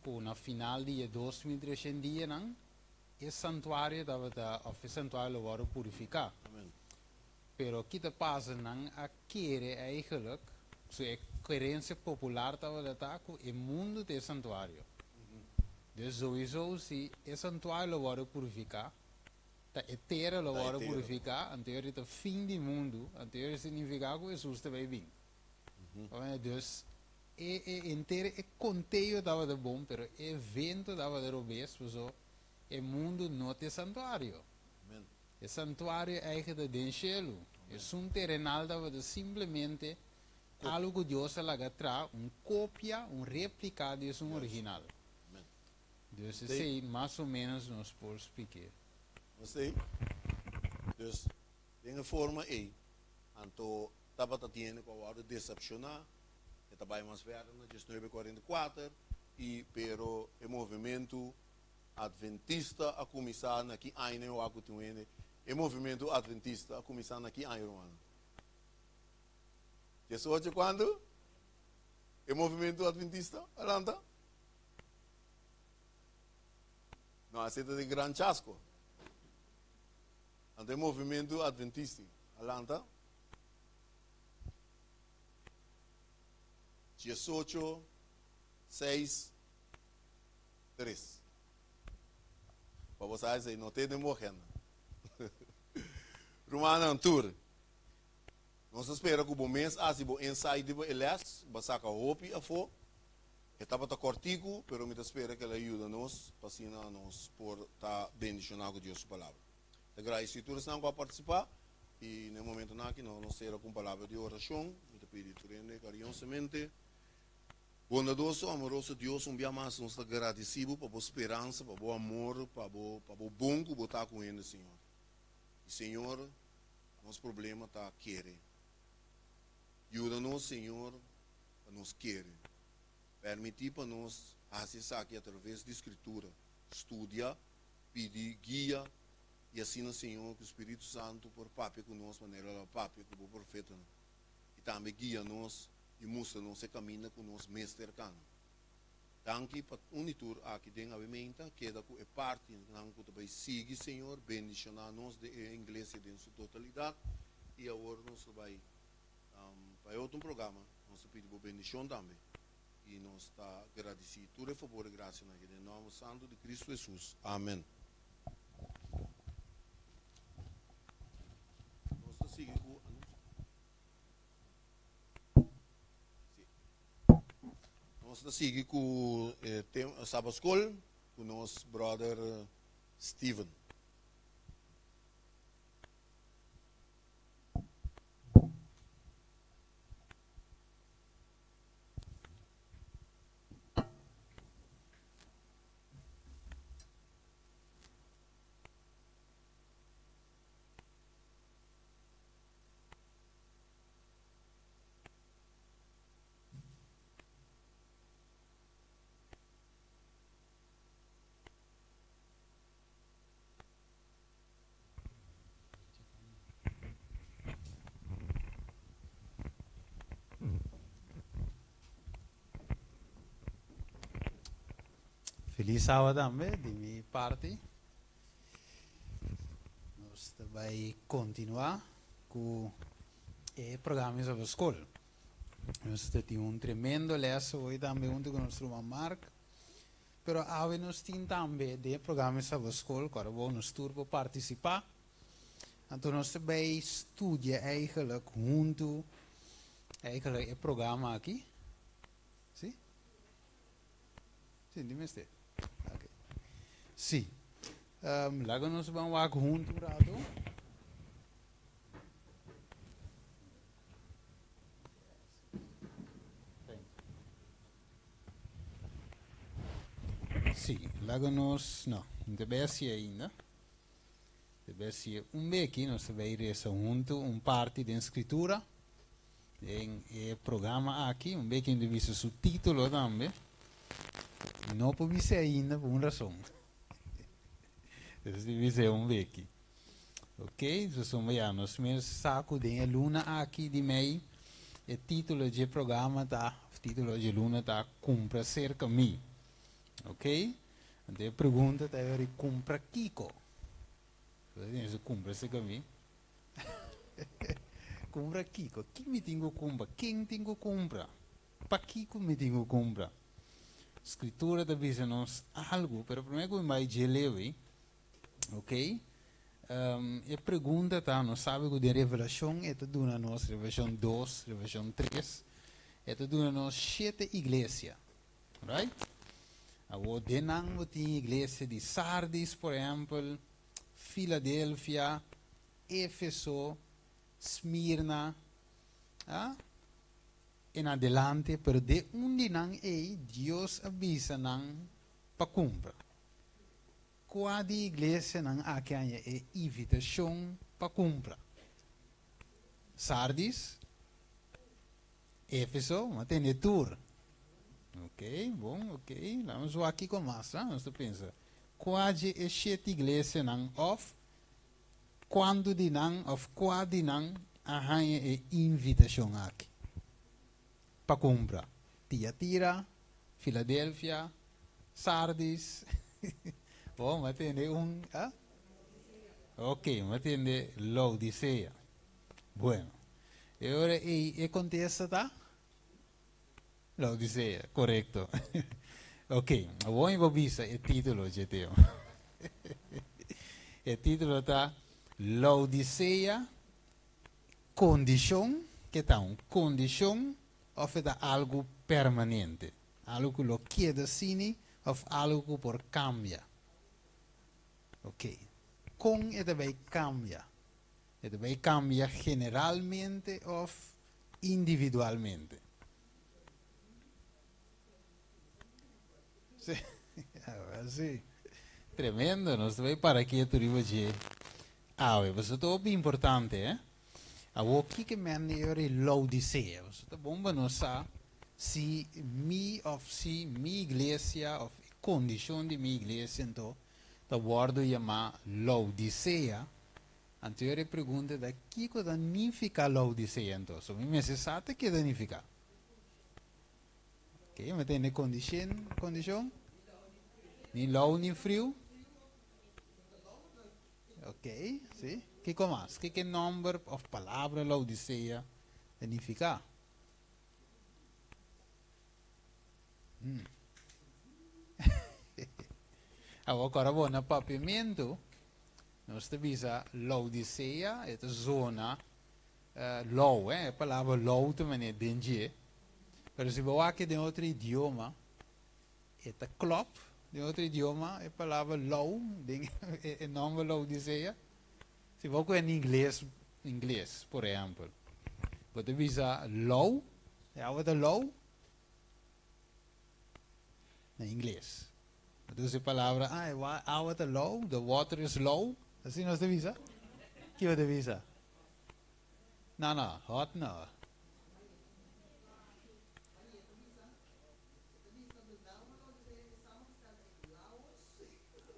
ku na final di e 2300 dianan, e santuario tabata òf e santuario lo wòrdu purifiká. Pero ki ta pasa nan a kere eigenlijk, su e kerensia popular tabata ta ku e mundu ta e santuario. Dus souiso si e santuario lo wòrdu purifiká, ta e tera lo wòrdu purifiká, anto e ta fin di mundu, anto e signifiká ku Hesus ta bai bin. Dus e e henter e konteo tabata bon, pero e evento tabata robes, paso e mundu no ta e santuario. E santuario eigen ta den shelu. Esun terenal tabata simplemente algu ku Dios a laga traha, un kopia, un replika di esun original. Dus esei mas o menos nos por splik'é. Nos ei? Dus den e forma ei, anto tabata tin hende ku a wòrdu desepshoná, e ta bai mas verder na 1944, i pero e movementu Adventista a kuminsá na ki aña nan wak ku tin un hende? E movementu Adventista a kuminsá na ki aña rumannan? 18 kuantu? E movementu Adventista a lanta? No, así ta den Gran Chasco. Anto e movementu Adventisti a lanta? 18, 6, 3. Pa bo sa esei no te den bo agenda. Rumannan tur, nos ta spera ku bo mes hasi bo insight riba e les, bo a saka hopi afó. E tabata kòrtiku, pero mi ta spera ku el a yuda nos pa asina nos por ta bendishoná ku Dios su Palabra. Ta gradisí tur esnan ku a partisipá i na e momentunan aki nos lo sera ku un palabra di orashon. Mi ta pidi tur hende kariñosamente. Bondadoso, amoroso Dios, un bia mas nos ta gradisí Bo pa Bo speransa, pa Bo amor, pa Bo, pa Bo bon ku Bo ta ku hende, Señor. I Señor, nos problema ta kere. Yuda nos, Señor, pa nos kere. Permití pa nos hasi esaki atraves di Skritura, studia, pidi guia, i asina, Señor, ku Spiritu Santu por papia ku nos manera El a papia ku Bo profetanan, i tambe guia nos i mustra nos e kaminda ku nos mester kana. Danki pa un di tur aki den awe meinta keda ku e partinan ku ta bai sigui Señor bendishoná nos den e inglesia den su totalidat i awor nos ta bai pa e otro programa nos ta pidi bo bendishon tambe i nos ta gradisí tur e fabor i grasianan aki den nòmber santu di Kristu Hesus amen. Nos ta sigui ku anuncio. Sí. Nos ta sigui ku e tema Sabbat School ku nos brother Steven. Feliz sábado tambe di mi parti. Nos ta bai continua cu e programa sobre school. Nos ta tin un tremendo les hoy tambe hunto cu nos ruman Mark. Pero awe nos tin tambe den e programa sobre school, cu ora bo nos tur por participa. Anto nos ta bai studia eigenlijk hunto eigenlijk e programa aki. Si? Si, di mester. Ok. Si. Um, laga nos ban wak hunto un rato. Sí, laga nos, no, no te bai así ainda. Te bai así un beki, nos te bai reza hunto un parti den escritura. Den e programa aki, un beki no bisa su título tambe. No por bisa ainda por un razón. Dus di bisa un beki. Ok, dus un ya nos mes sa ku den e luna aki di mei e título dje programa ta, of título dje luna ta Kumpra Serka Mi. Ok? Anto e pregunta ta eri kumpra kiko? Bo kumpra esei mi? Kumpra kiko? Ki mi tin ku kumpra? Ken tin ku kumpra? Pakiko mi tin ku kumpra? Skritura ta bisa nos algu, pero promé ku mi bai dje leu, ok? E pregunta ta, nos sabe ku den Revelashon e ta duna nos, Revelashon 2, Revelashon 3, e ta duna nos shete iglesia, right? Awor den nan bo tin iglesia di Sardis, por ehèmpel, Filadelfia, Efeso, Smirna, ah? En adelante, pero de un di nan ei Dios a bisa nan pa kumpra. Kua di iglesianan aki a haña e invitashon pa kumpra? Sardis? Efeso? M'a tende tur. Ok, bon, ok. Laga nos wak kiko mas, ha? Nos ta pensa. Kua dje e shete iglesianan òf kuantu di nan òf kua di nan a haña e invitashon aki pa kumpra? Tiatira, Filadelfia, Sardis. Bon, m'a tende un, ah? Ok, m'a tende Laodicea. Bueno, e ora ei e kontesta ta? Laodicea, korekto. Ok, awor mi por bisa e título dje tema. E título ta Laodicea, kondishon, ke ta un kondishon òf e ta algu permanente? Algu ku lo keda asini òf algu ku por kambia? Ok, kon e ta bai kambia? E ta bai kambia generalmente òf individualmente? Sí, sí. Tremendo, nos ta bai para ketu riba dje awe. Pasobra ta hopi importante, eh? Awor kiko men di ora e Laodicea? Pasobra ta bon pa nos sa si mi of si mi iglesia of e kondishon di mi iglesia anto ta wòrdu yamá Laodicea. Anto ora e pregunta ta kiko ta nifiká Laodicea anto? So mi mester sa ta ke ta nifiká. Ok, mi tende kondishon, kondishon? Ni lou ni friu. Ok, si. Kiko mas? Kiko e nòmber òf palabra Laodisea ta nifiká? Hmm. Awor kòrda bo, na papiamentu nos ta bisa Laodisea e ta zona lou, eh, e palabra lou ta manera den dje. Pero si bo wak den otro idioma, e ta klòp den otro idioma e palabra lou den e nòmber Laodisea. Si bo kohe na ingles, ingles por ehèmpel, bo ta bisa lou, e awa ta lou na ingles. Bo ta usa e palabra, ah, e awa ta lou, the water is low, asina nos ta bisa? Ki bo ta bisa? No, no, hot no.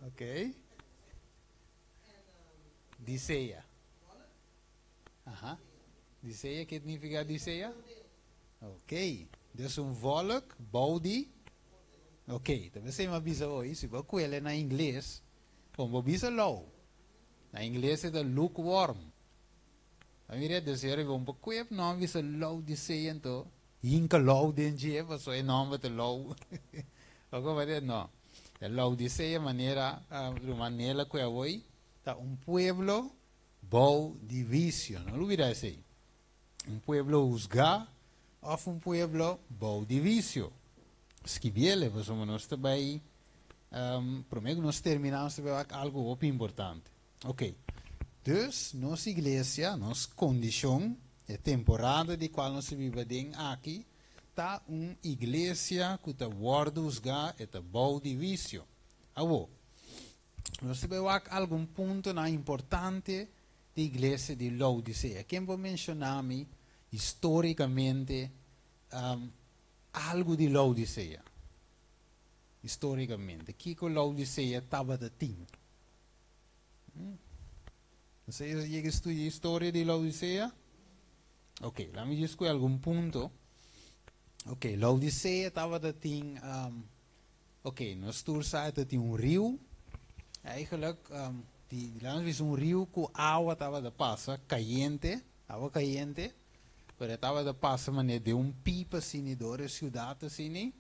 Ok. Disea. Aha. Disea, ke significa disea? Ok. Dus un volk bou di. Ok, ta besei mi a bisa hoy, si bo kuele na ingles, bon bo bisa lou. Na ingles e ta lukewarm. A mira e deseo riba un poco no bisa lou disea anto hinka lou den dje pasobra e nomber ta lou. Oko pa no. E Laodicea manera ruman Nela ku awoi ta un pueblo bou di visio. No lubida esei. Un pueblo husgá òf un pueblo bou di visio. Skibiele pasobra nos ta bai promé ku nos terminá nos ta bai wak algu hopi importante. Ok. Dus nos iglesia, nos kondishon, e temporada di kual nos ta biba den aki, ta un iglesia ku ta wòrdu husgá, e ta bou di huisio. Awor, nos ta bai wak algun puntonan importante di iglesia di Laodisea. Ken por menshoná mi histórikamente algu di Laodisea? Histórikamente, kiko Laodisea tabata tin? No sé si yega estudia historia di Laodicea. Ok, laat me just algun punto. Ok, Laodicea tabata tin um, Oké, nos tur sa tin un riu. Eigenlijk, di, laten we un riu ku awa tabata pasa, kayente, awa kayente, pero tabata pasa manera di un pipa asina, dor e siudat asina.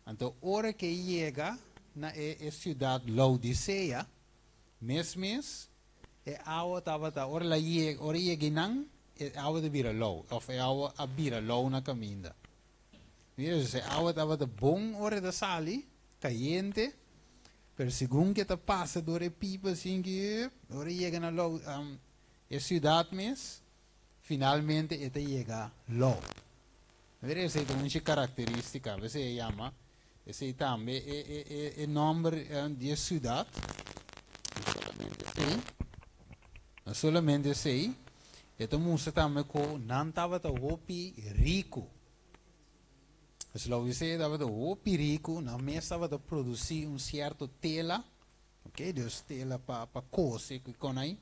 Anto, ora ku e yega na e siudat Laodisea, mes mes, e awa tabata, ora el a yega, ora yega einan, e awa ta bira lou, òf e awa a bira lou na kaminda. Mira, e awa tabata bon ora e ta sali, kayente, pero segun ku e ta pasa dor e pipa asina ku ora yega na lou, e siudat mes, finalmente e ta yega lou. Mira, esei ta un karakterístika, esei yama, esei tambe e nòmber di siudat. Si. No solamente esei, e ta mustra tambe ku nan tabata hopi riku. Dus Laodicea tabata hopi riku, nan mes tabata produsí un sierto tela, ok, dus tela pa kose ku kon ei.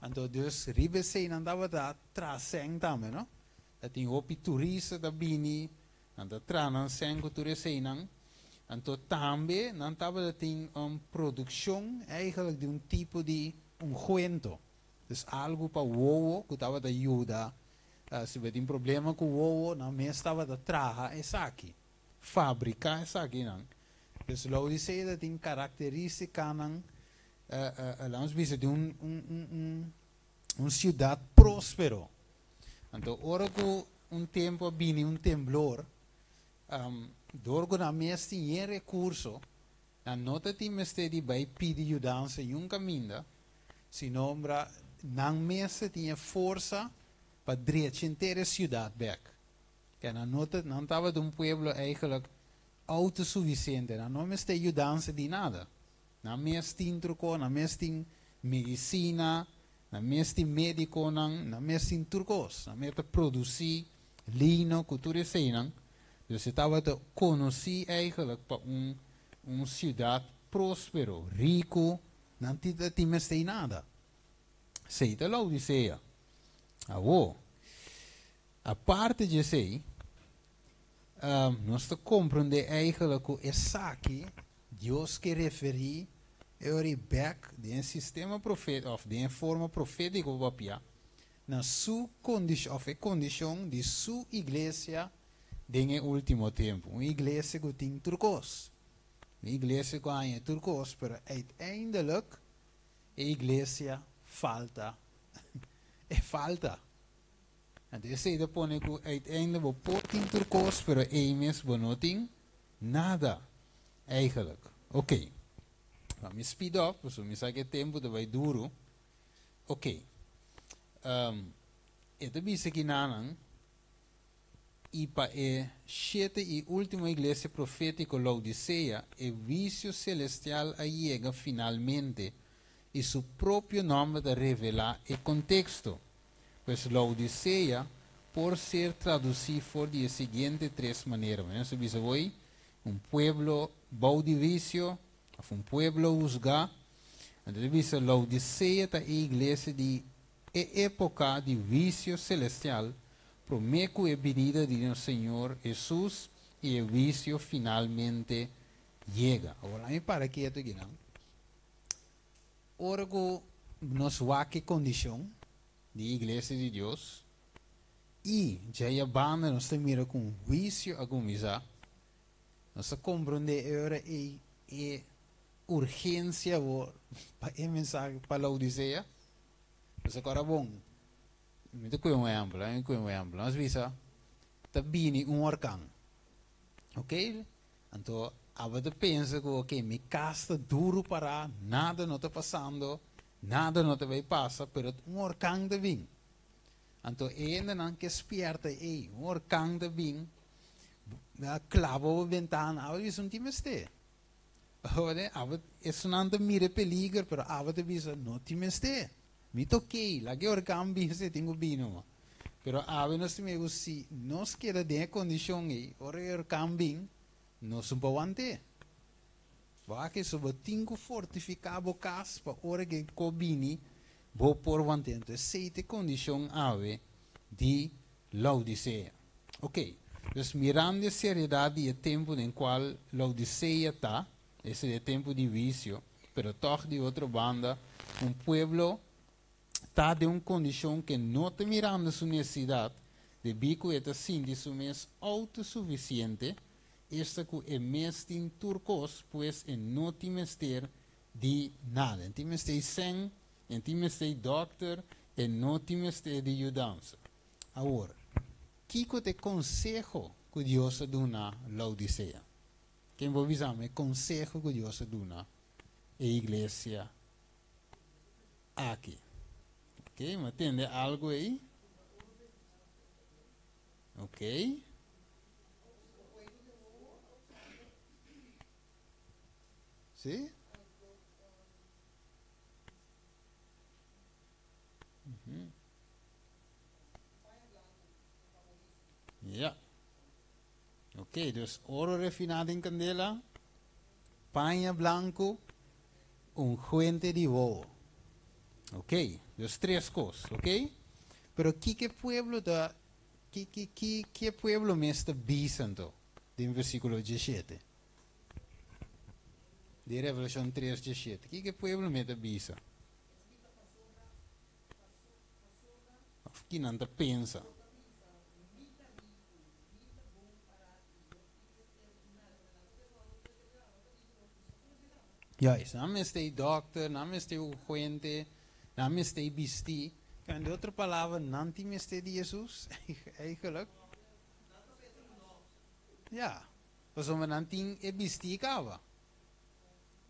Anto dus riba esei nan tabata traha sèn tambe, no? Tatin hopi turista ta bini, nan ta traha nan sèn ku tur eseinan. Anto tambe nan tabatin un produkshon eigenlijk di un tipo di ungwento. Dus algu pa wowo ku tabata yuda si bo tin problema ku wowo, nan mes tabata traha esaki, fabriká esakinan. Dus Laodicea tin karakterístikanan, laten we bisa, di un siudat próspero. Anto, ora ku un tempu a bini un temblor, dor ku nan mes tin rekurso, nan no tatin mester di bai pidi yudansa niun kaminda, sino nan mes tin forsa pa drecha henter e siudat bèk. Ku nan no nan tabata un pueblo eigenlijk outosufisiente, nan no mester yudansa di nada. Nan mes tin truko, nan mes tin medisina, nan mes tin médikonan, nan mes tin tur kos, nan mes ta produsí lino, ku tur eseinan. Dus e tabata konosí eigenlijk pa un siudat próspero, riku, nan no tin mester nada. Esei ta Laodicea. Awor, aparte di esei, nos ta komprondé eigenlijk ku esaki Dios ke referí e bèk den sistema profétiko, òf den forma profétiko papia, na su kondishon, òf e kondishon di su iglesia den último tempu. Un iglesia ku tin tur kos. Un iglesia ku tin tur kos, pero uiteindelijk e iglesia falta. E falta. Anto, esei ta pone ku uiteindelijk bo por tin tur kos, pero e mes bo no tin nada. Eigenlijk. Ok. Laga mi speed up, pasobra mi sa ku tempu ta bai duru. Ok. E ta bisa akinan i pa e shete i último iglesia profétiko Laodicea, e huisio selestial a yega finalmente i su propio nòmber ta revelá e konteksto. Pues Laodicea por ser tradusí for di e siguiente tres maneranan. Nos bisa un pueblo bou di huisio, òf un pueblo husgá. Anto, bisa Laodicea ta e iglesia di e époka di huisio selestial, promé ku e binida di nos Señor Hesus i e huisio finalmente yega. Awor, mi para ketu akinan. Ora ku nos wak e kondishon di iglesia di Dios i ya banda nos ta mira ku huisio a kuminsá, nos ta komprondé e urgensia pa e mensahe pa Laodicea. Mas awor bon, mi ta kue un ehèmpel, mi ta kue un ehèmpel. Nos bisa, ta bini un orkan. Ok? Anto, abo ta pensa ku, ok, mi kas ta duru pará, nada no ta pasando, nada no ta bai pasa, pero un orkan ta bin. Anto, hendenan ke spièrta, ei, un orkan ta bin, klaba e bentana, abo bisa no tin mester. Abo, esnan ta mira peliger, pero abo ta bisa no tin mester. Mi ta ok, laga e orkan bin, si tin ku bin. Pero awe nos tin si nos keda den kondishon ei, ora e orkan bin, nos no por want'é. Wak so bo tin ku fortifiká bo kas pa ora ku e bini bo por want'é. Anto, esei ta e kondishon awe di Laodicea. Ok. Dus mirando e seriedad di e tempo den cual Laodicea ta, esta e tempo di huicio, pero toch di otro banda un pueblo ta den un condicion cu no ta mirando su necesidad, debí cu e ta sinti su mes autosuficiente, esta cu e mes tin tur cos, pues e no tin mester di nada. E no tin mester di sèn, e no tin mester di dòkter, e no tin mester di yudansa. Awor, kiko ta e konseho ku Dios a duna Laodisea? Ken por bisa mi e konseho ku Dios a duna e iglesia aki? Ok, mi a tende algu ei. Ok. Sí? Ja. Ok, dus oro refiná den kandela, paña blanku, unguente di wowo. Ok, dus tres kos, ok? Pero kiko e pueblo ta, ki, ki, ki, ki e pueblo mes ta bisa anto den versíkulo diesshete? Di Revelashon tres diesshete, kiko e pueblo mes ta bisa? Of ki nan ta pensa? Juist, nan mester e dokter, nan mester e gente, nan mester e bisti. En de otro palabra, nan tin mester di Jesus, eigenlijk. Ja, pasobra nan tin e bisti caba.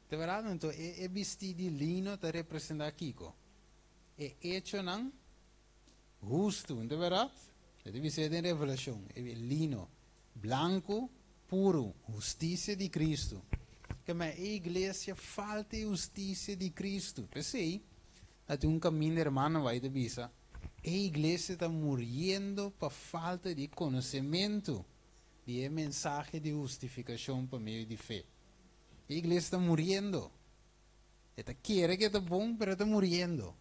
Ta berdad? Anto e e bisti di lino ta representa kico? E echonan hustu, no ta berdad? E ta bisa den Revelacion, e lino blanco, puro, husticia di Cristo. Keme e iglesia falta e husticia di Cristo. P'esey, ta tin un caminda hermano White ta bisa, e iglesia ta muriendo pa falta di conocemento di e mensahe di hustificacion pa medio di fe. E iglesia ta muriendo. E ta kere ku e ta bon, pero e ta muriendo.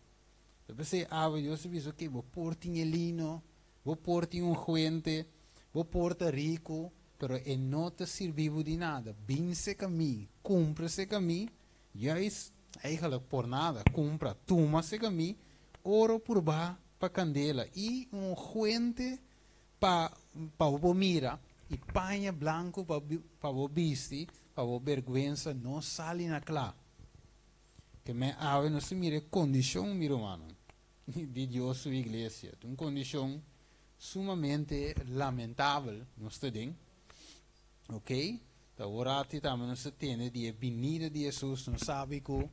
Ta p'esei awe Dios ta bisa, oke, bo por tin e lino, bo por tin un huente, bo por ta riku, pero e no ta sirbi bo di nada. Bin seka mi, kumpra seka mi, juist eigenlijk por nada, kumpra, tuma seka mi, oro purbá pa kandela i un huente Pa pa bo por mira, i paña blanku pa pa bo bisti, pa bo bergwensa no sali na kla. Ke men awe nos ta mira e kondishon, mi rumannan, di Dios su iglesia. Ta un kondishon sumamente lamentabel nos ta den. Ok, ta awor tambe nos ta tende di e binida di Hesus, nos sabi ku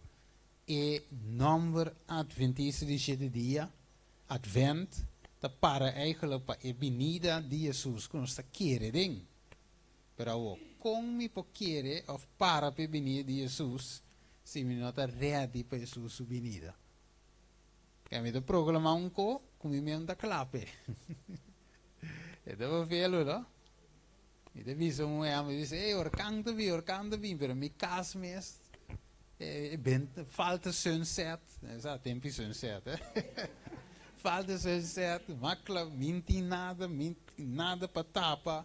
e nòmber Adventista di Shete Dia, Advent, ta para eigenlijk pa e binida di Hesus ku nos ta kere den. Pero awor, kon mi por kere òf para pa e binida di Hesus si mi no ta ready pa Hesus su binida? Ke mi ta proklamá un ko ku mi mes no ta kla p'e. E ta vervelu, no? Mi ta bisa un muhé, mi bisa, ey, orkan ta bin, orkan ta bin, pero mi kas mes e ben falta sunset, sa tempu sunset, eh? Falta sunset, makla, mi tin nada, mi tin nada pa tapa.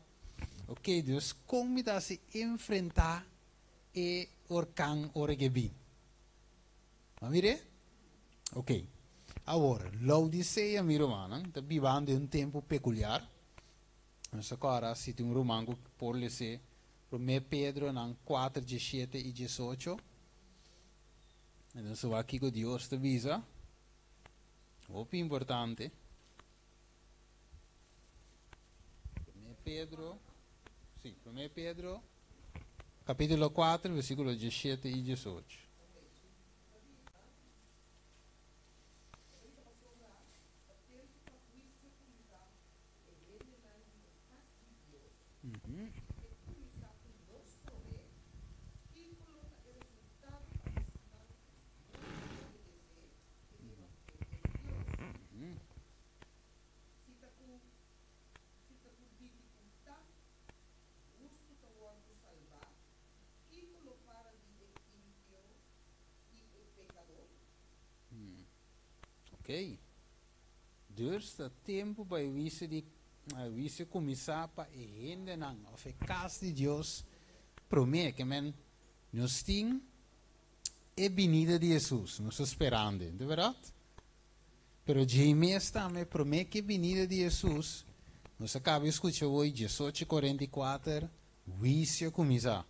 Ok, dus kon mi ta hasi enfrentá e orkan ora ke bin? Bo a mir'é? Ok. Awor, Laodisea, mi rumannan, ta bibando den un tempu pekuliar. Nos a kòrda si tin un ruman ku por les'é Promé Pedronan kuater, diesshete i diesocho. Nos a wak kiko Dios ta bisa. Hopi importante. Promé Pedro, sí, Promé Pedro, kapítulo kuater, versíkulo diesshete i diesocho. E hendenan di e kas di Dios, e kuminsá ku nos promé, kiko lo ta e resultado pa esnan ku no ta obedesé e evangelio di Dios? Si ta ku si ta ku difikultat hustu ta wòrdu salbá, kiko lo para di e impio i e pekadó? Ok. Dus ta tempu pa e wise di Huisio kuminsá pa e hendenan òf e kas di Dios promé. Ke men nos tin e binida di Hesus, nos ta sperando, di bèrdat? Pero djei mes tambe promé ku e binida di Hesus, nos a kaba di skucha awor 18:44, huisio kuminsá.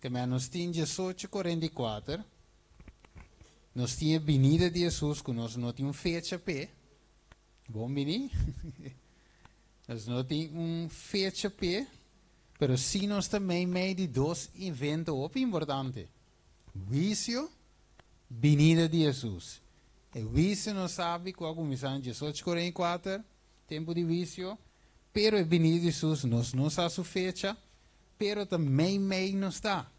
Ke men nos tin 18:44, nos tin e binida di Hesus ku nos no tin un fecha p'e. Bon bini. Nos no tin un fecha p'e, pero sí nos ta meimei di dos evento hopi importante. Huisio, binida di Hesus. E huisio nos sabi ku a kuminsá na 18:44, tempu di huisio, pero e binida di Hesus nos no sa su fecha, pero ta meimei nos ta.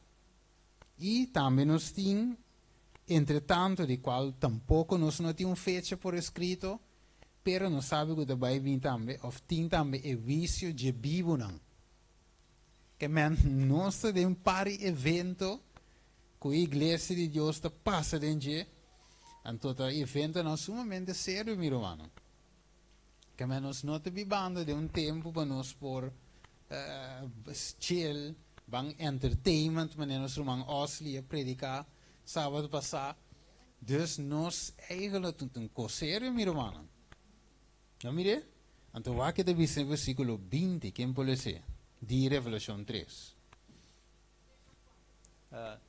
I tambe nos tin, entretanto, di kual tampoko nos no tin un fecha por eskrito, pero nos sabi ku ta bai bin tambe, òf tin tambe e huisio dje bibunan. Ke men nos ta den un par di evento ku e iglesia di Dios ta pasa den dje, anto ta eventonan sumamente serio, mi rumannan. Ke men nos no ta bibando den un tempu pa nos por chill, ban entertainment, manera nos ruman Osley a prediká sábado pasá. Dus nos eigenlijk ta un kos serio, mi rumannan. No mir'é? Anto wak e ta bisa den versíkulo 20, ken por les'é? Di Revelashon 3.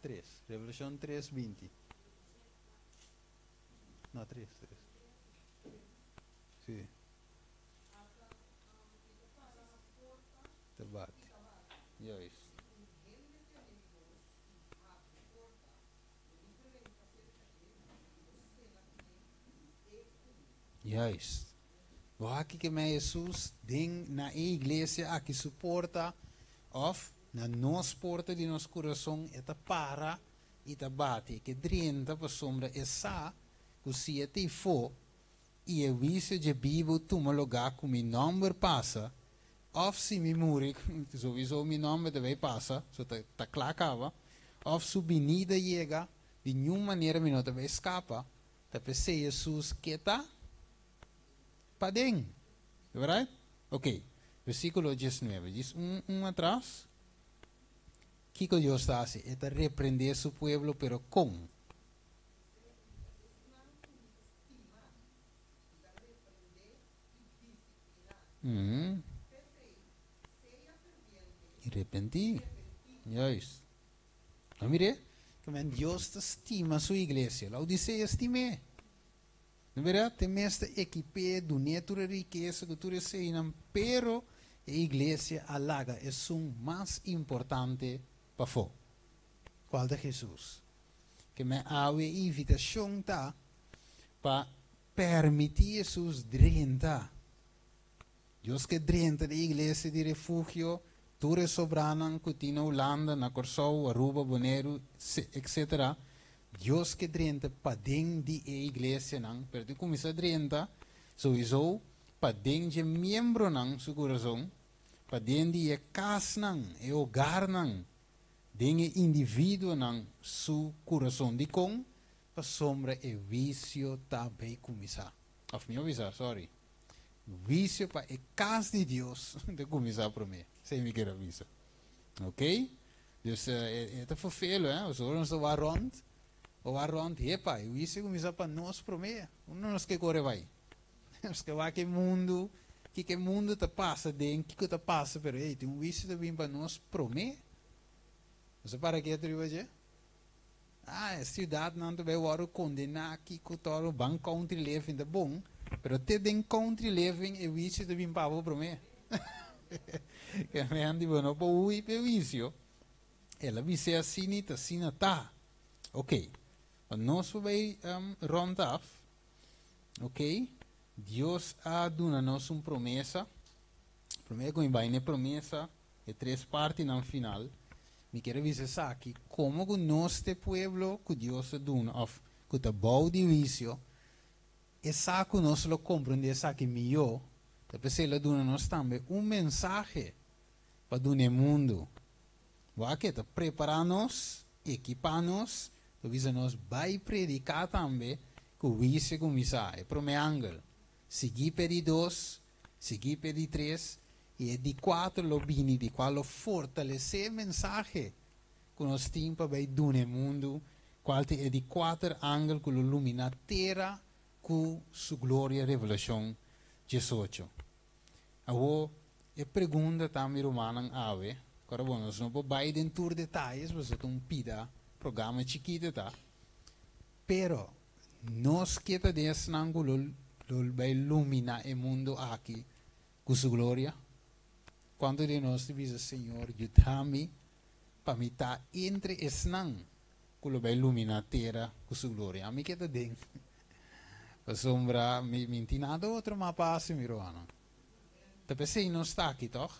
3, Revelashon 3, 20. No, 3, 3. Sí. Te bati. Juist. Juist. Bo aki ke men Jesus den na e iglesia aki su porta of na nos porta di nos kurason e ta para i ta bati. E ke drenta pasobra e sa ku si e ta ifó i e huisio dje bibu tuma lugá ku mi nòmber pasa, òf si mi muri, souiso mi nòmber ta bai pasa, so ta ta kla kaba, òf su binida yega, di niun manera mi no ta bai skapa, ta p'esei Hesus ke ta paden. Right? Ok, versíkulo 19, djis un un atras. Kiko Dios ta hasi? E ta reprendé su pueblo, pero kon? I repentí. Juist. No mir'é? Ke men Dios ta stima su iglesia. Laodisea stim'é. No mir'é? Te mes ta ekip'é, dun'é tur e rikesa ku tur eseinan, pero e iglesia a laga esun mas importante pafó. Kual ta Hesus? Ke men awe e invitashon ta pa permití Hesus drenta. Dios ke drenta den iglesia di refugio, tur e sobranan ku tin na Hulanda, na Kòrsou, Aruba, Boneiru, etc. Dios ke drenta paden di e iglesianan, pero tin kuminsá drenta souiso paden dje miembronan su kurason, paden di e kasnan, e hogarnan, den e individuonan su kurason. Dikon? Pasobra e huisio ta bay kuminsá. Òf mihó bisa, sòri, huisio pa e kas di Dios ta kuminsá promé. Esei mi kier a bisa. Ok? Dus e ta ferfelu, eh? Pasobra nos ta wak rònt, bo wak rònt, hepa, e huisio kuminsá pa nos promé. Unda nos ke kore bai? Nos ke wak e mundu, kiko e mundu ta pasa den, kiko ta pasa, pero ey, tin un huisio ta bin pa nos promé. Nos a para ketu riba dje? Ah, e siudatnan ta bai wòrdu kondená, kiko tòrdu, ban country living ta bon, pero te den country living e huisio ta bin pa bo promé. Ke men di bo no por hui pa e huisio. El a bis'é asina i ta asina ta. Ok, pa nos por bai rònt af, ok, Dios a duna nos un promesa. Promé ku mi bai na e promesa, e tres partinan final, mi kier a bisa esaki, komo ku nos ta e pueblo ku Dios a duna òf ku ta bou di huisio, e sa ku nos lo komprondé esaki mihó, ta p'esei el a duna nos tambe un mensahe pa duna e mundu. Wak e ta prepará nos, ekipá nos, ta bisa nos bai prediká tambe ku huisio kuminsá, e promé angel, sigui p'e di dos. Sigui pa e di tres i e di kuater lo bini di kual lo fortalesé e mensahe ku nos tin pa bai duna e mundu, kual ta e di kuater angel ku lo luminá tera ku su gloria Revelashon 18. Awor, e pregunta ta mi rumannan awe, kora bon nos no por bai den tur detayes pasobra ta un pida programa chikito ta, pero nos ke ta den esnan ku lo lo bai lumina e mundu aki ku su gloria? Kuantu di nos ta bisa, Señor, yuda mi pa mi ta entre esnan ku lo bai lumina tera ku su gloria? Ami ke ta den. Pasobra mi mi tin nada otro mas pa hasi, mi rumannan. Ta p'esei nos ta aki, tòg?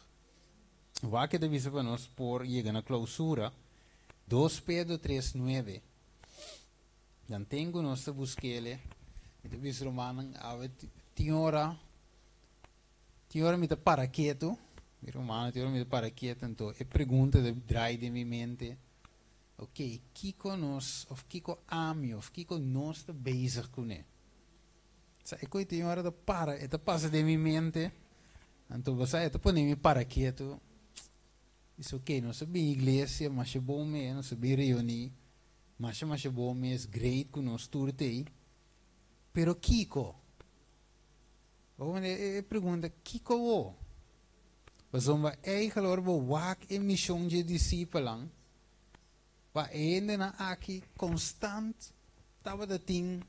Wak e ta bisa pa nos por yega na klousura, Dos Pedro tres nuebe. Dan ten ku nos ta busk'el, mi ta bisa rumannan, awe tin ora, tin ora mi ta para ketu, mi rumannan, tin ora mi ta para ketu, anto e pregunta ta drai den mi mente, Ok, kiko nos, of kiko ami, of kiko nos ta bezig kuné? Sa e koe tin ora ta para, e ta pasa den mi mente, anto bo sa e ta pone mi para ketu. Bisa ok, nos a bin iglesia, masha bon mes, nos a bin reuní, masha masha bon mes, great ku nos tur t'ei, pero kiko? Bo manda e pregunta, kiko bo? Pasobra eigenlijk ora bo wak e mishon dje disipelnan, pa e hendenan aki konstant tabata tin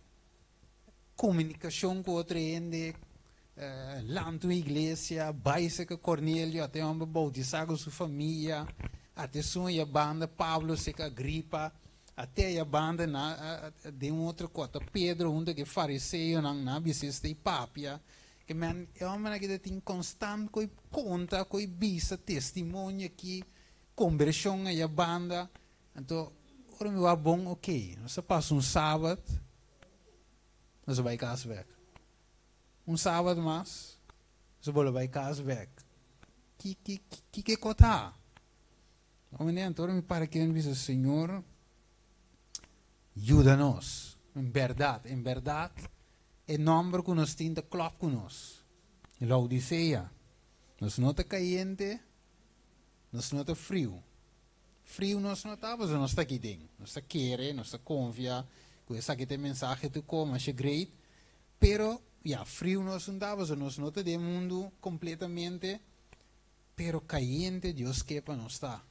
komunikashon ku otro hende, lanta un iglesia, bai serka Kornelio, ata e hòmber boutisá ku su famia, ata esun aya banda Pablo serka Agripa, ate aya banda na den un otro kota Pedro huntu ku e fariseonan, nan a bisa esta i papia. Ke men e hòmbernan aki ta tin konstant ku e konta, ku e bisa testimonio aki, kombershon aya banda. Anto ora mi wak bon, ok, nos a pasa un sabat, nos a bai kas bek. Un sabat mas, nos a bole bai kas bek. Ki ki ki ke kota? Hombre, anto ora mi para aki mi bisa, Señor, yuda nos. En bèrdat, en bèrdat, E nòmber ku nos tin ta klòp ku nos. Laodisea. Nos no ta kayente, nos no ta friu. Friu nos no ta, pasobra nos ta aki den. Nos ta kere, nos ta konfia ku esaki ta e mensahe tu ko masha great. Pero, ya, friu nos no ta, pasobra nos no ta den mundu kompletamente. Pero kayente Dios ke pa nos ta.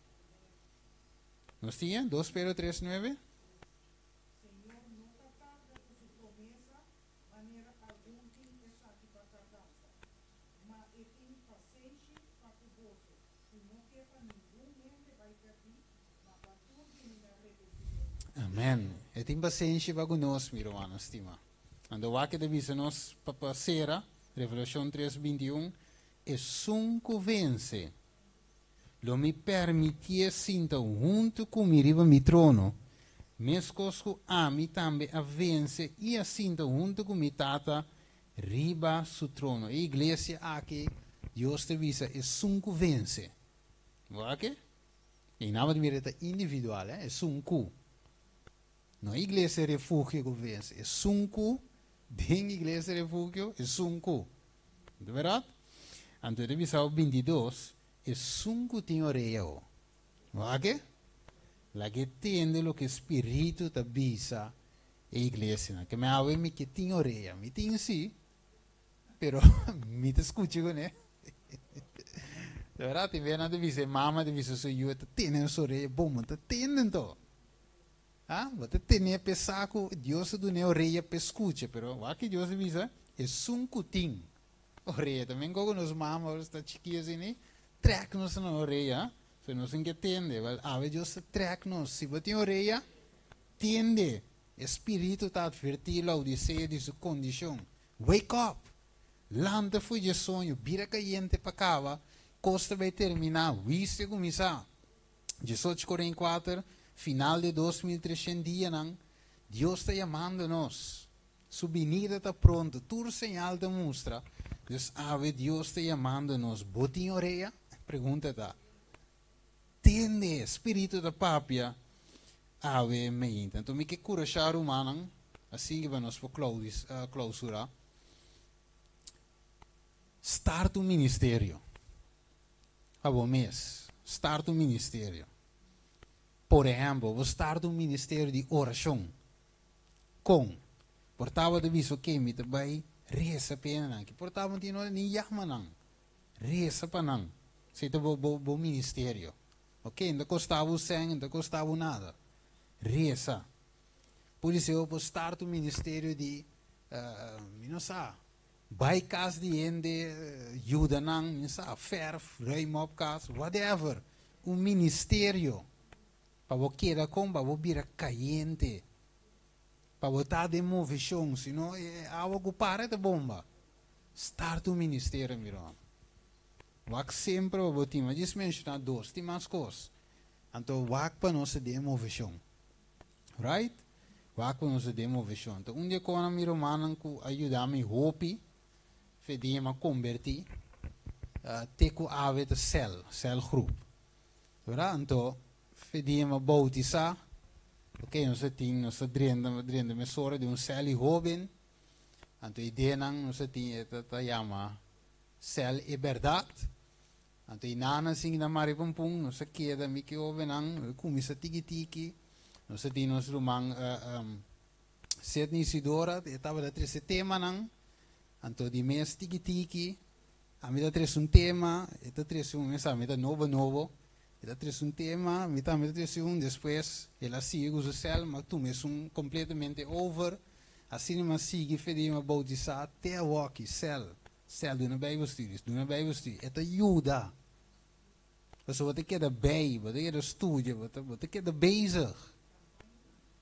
Nos tin e? Dos Pedro tres nuebe. Señor no ta tarda ku su promesa manera algun tin esaki pa tardansa, ma e tin pasenshi pa ku boso, ku no ke pa ningun hende bai pèrdí, ma pa tur bini na repentimentu. Amen. E tin pasenshi pa ku nos, mi rumannan stimá. Anto wak e ta bisa nos pa pa sera, Revelashon tres 21, Esun ku vense, Lo mi permitié sinta huntu ku mi riba mi trono, meskos ku ami tambe a vense i a sinta huntu ku mi Tata riba su trono. E iglesia aki, Dios ta bisa, esun ku vense. Bo a ke? I nan bo ta mira e ta individual, eh? Esun ku. No e iglesia refugio ku vense, esun ku den iglesia refugio, esun ku. No ta bèrdat? Anto e ta bisa bo 22, Esun ku tin orea ho, wak e? Laga e tende loke Spiritu ta bisa e iglesianan. Ke mi awe mi ke tin orea. Mi tin si, pero mi ta skucha kuné. De bèrdat, tin bes nan ta bisa e mama ta bisa su yu, e ta tene su orea, bon, bo ta tende anto. Ha? Bo ta tene p'e sa ku Dios a dun'é orea p'e skucha, pero wak ke Dios ta bisa? Esun ku tin Orea también kogo nos mama ora sta chiki asini trek nos na orea so nos tin ke tende wel awe Dios ta trek nos si bo tin orea tende e spiritu ta adverti Laodicea di su kondishon wake up lanta for dje soño bira kayente pa kaba kos ta bai termina huisio kuminsa 18:44 final di 2300 dianan Dios ta yamando nos. Su binida ta pronto, tur señal ta mustra. Dus awe Dios ta yamando nos. Bo tin orea? Pregunta ta. Tende, Spiritu ta papia awe meinta. Anto mi ke kurashá rumannan, asin ke pa nos por clausura. Start un ministerio. Pa bo mes. Start un ministerio. Por ehèmpel, bo start un ministerio di orashon. Kon? Por tabata bisa, Oké, mi ta bai resa pa e nan. Ki por tabata tin ora ni yama nan. Resa pa nan. Esei ta bo, bo, bo ministerio. Oké, no ta kosta bo sèn, no ta kosta bo nada. Resa. Podisé bo por start un ministerio di, mi no sa, bai kas di hende, yuda nan, mi no sa, fèrf, ruim op kas, whatever. Un ministerio. Pa bo keda kon, pa bo bira kayente. Pa bo ta den moveshon, si no e awa ku para ta bomba. Start un ministerio, mi ruman. Wak semper pa bo tin, mi a djis menshoná dos, tin mas kos. Anto wak pa nos ta den moveshon. Right? Wak pa nos ta den moveshon. Anto un di e konan mi rumannan ku a yuda mi hopi, fe dia mi a kombertí, te ku awe ta sèl, sèlgroep. Verdad? Anto fe dia mi a boutisá, ok, nos a tin, nos a drenta, drenta mesora den un sèl di hóben, anto ideanan nos a tin e ta ta yama sèl e bèrdat. Anto i nan a sigui na mari pumpun, nos a keda mi ki hóbennan, kuminsá tiki tiki, nos a tin nos ruman Sidney Isidora, e tabata trese temanan, anto di mes tiki tiki, ami ta trese un tema, e ta trese un, mi sa, mi ta nobo nobo, e ta trese un tema, mi tambe ta trese un, despues el a sigui ku su sèl, mi a tuma esun kompletamente over, asina mi a sigui fedí mi a boutisá te awoki, sèl, sèl, duna bijbelstudies, duna bijbelstudie, e ta yuda, pasobra bo ta keda bei, bo ta keda studia, bo ta bo ta keda bezig.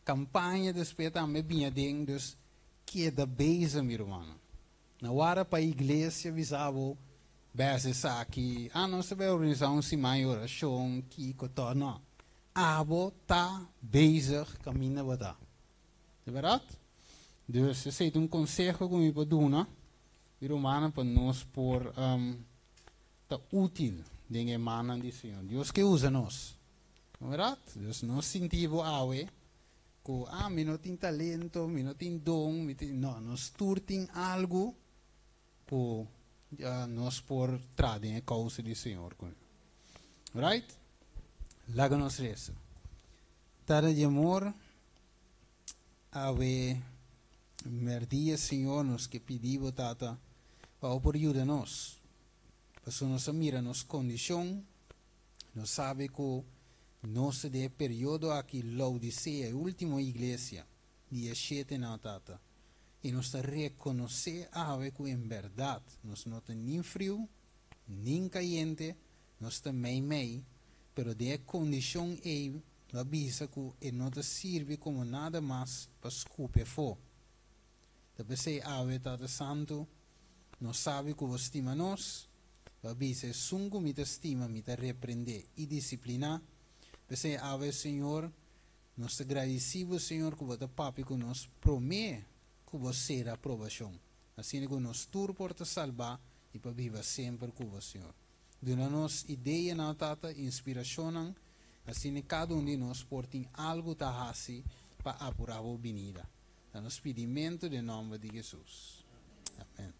Campaña despues tambe biña den, dus keda bezig mi rumannan. Na wara pa iglesia bisa bo bes esaki, ah nos ta bay organisa un siman di oracion, kico to, no. Abo ta bezig caminda bo ta. Di berdad? Dus esey ta un conseho cu mi por duna mi rumannan pa nos por ta util den e mannan di Señor. Dios ke usa nos. No berdad? Dus no sinti bo awe ku, ah, mi no tin talento, mi no tin don, mi tin. No, nos tur tin algu ku nos por traha den e kousa di Señor ku. Right? Laga nos resa. Tata di amor, awe merdia, Señor, nos ke pidi bo, Tata, pa bo por yuda nos. Pasobra nos a mira nos kondishon. Nos sabe ku nos ta den e periodo aki, Laodisea, e último iglesia di e shetenan, Tata. I nos ta rekonosé awe ku en bèrdat nos no ta nin friu nin kayente, nos ta meimei, pero den e kondishon ei lo a bisa ku e no ta sirbi komo nada mas pa skupi afó. Ta p'esei awe, Tata Santu, nos sabe ku bo stima nos. Bo a bisa, Esun ku mi ta stima, mi ta reprendé i disipliná. P'esei awe, Señor, nos ta gradisí bo, Señor, ku bo ta papia ku nos promé ku bo sera aprobashon, asina ku nos tur por ta salbá i pa biba semper ku bo, Señor. Duna nos ideanan, Tata, inspirashonnan, asina kada un di nos por tin algu ta hasi pa apurá bo binida. Ta nos pidimentu den nòmber di Hesus. Amèn.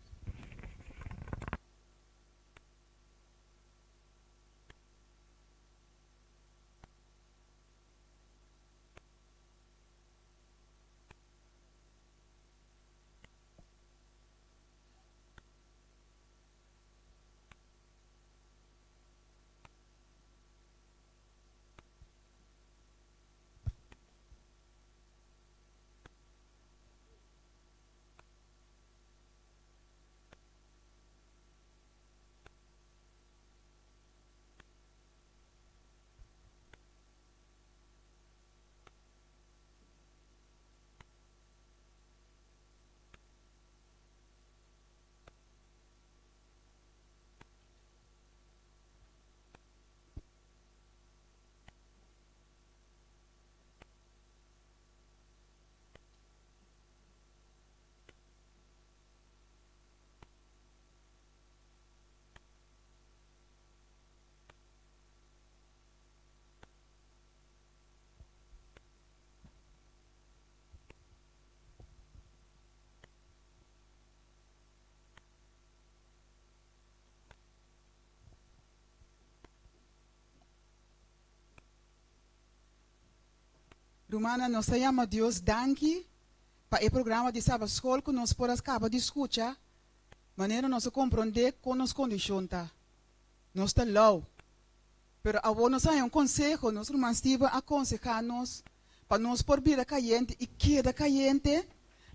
Rumannan, nos ta yama Dios danki pa e programa di Sabatschool ku nos por a kaba di skucha, manera nos a komprondé kon nos kondishon ta. Nos ta lou. Pero awor nos a haña un konseho, nos ruman Steven a konsehá nos pa nos por bira kayente i keda kayente,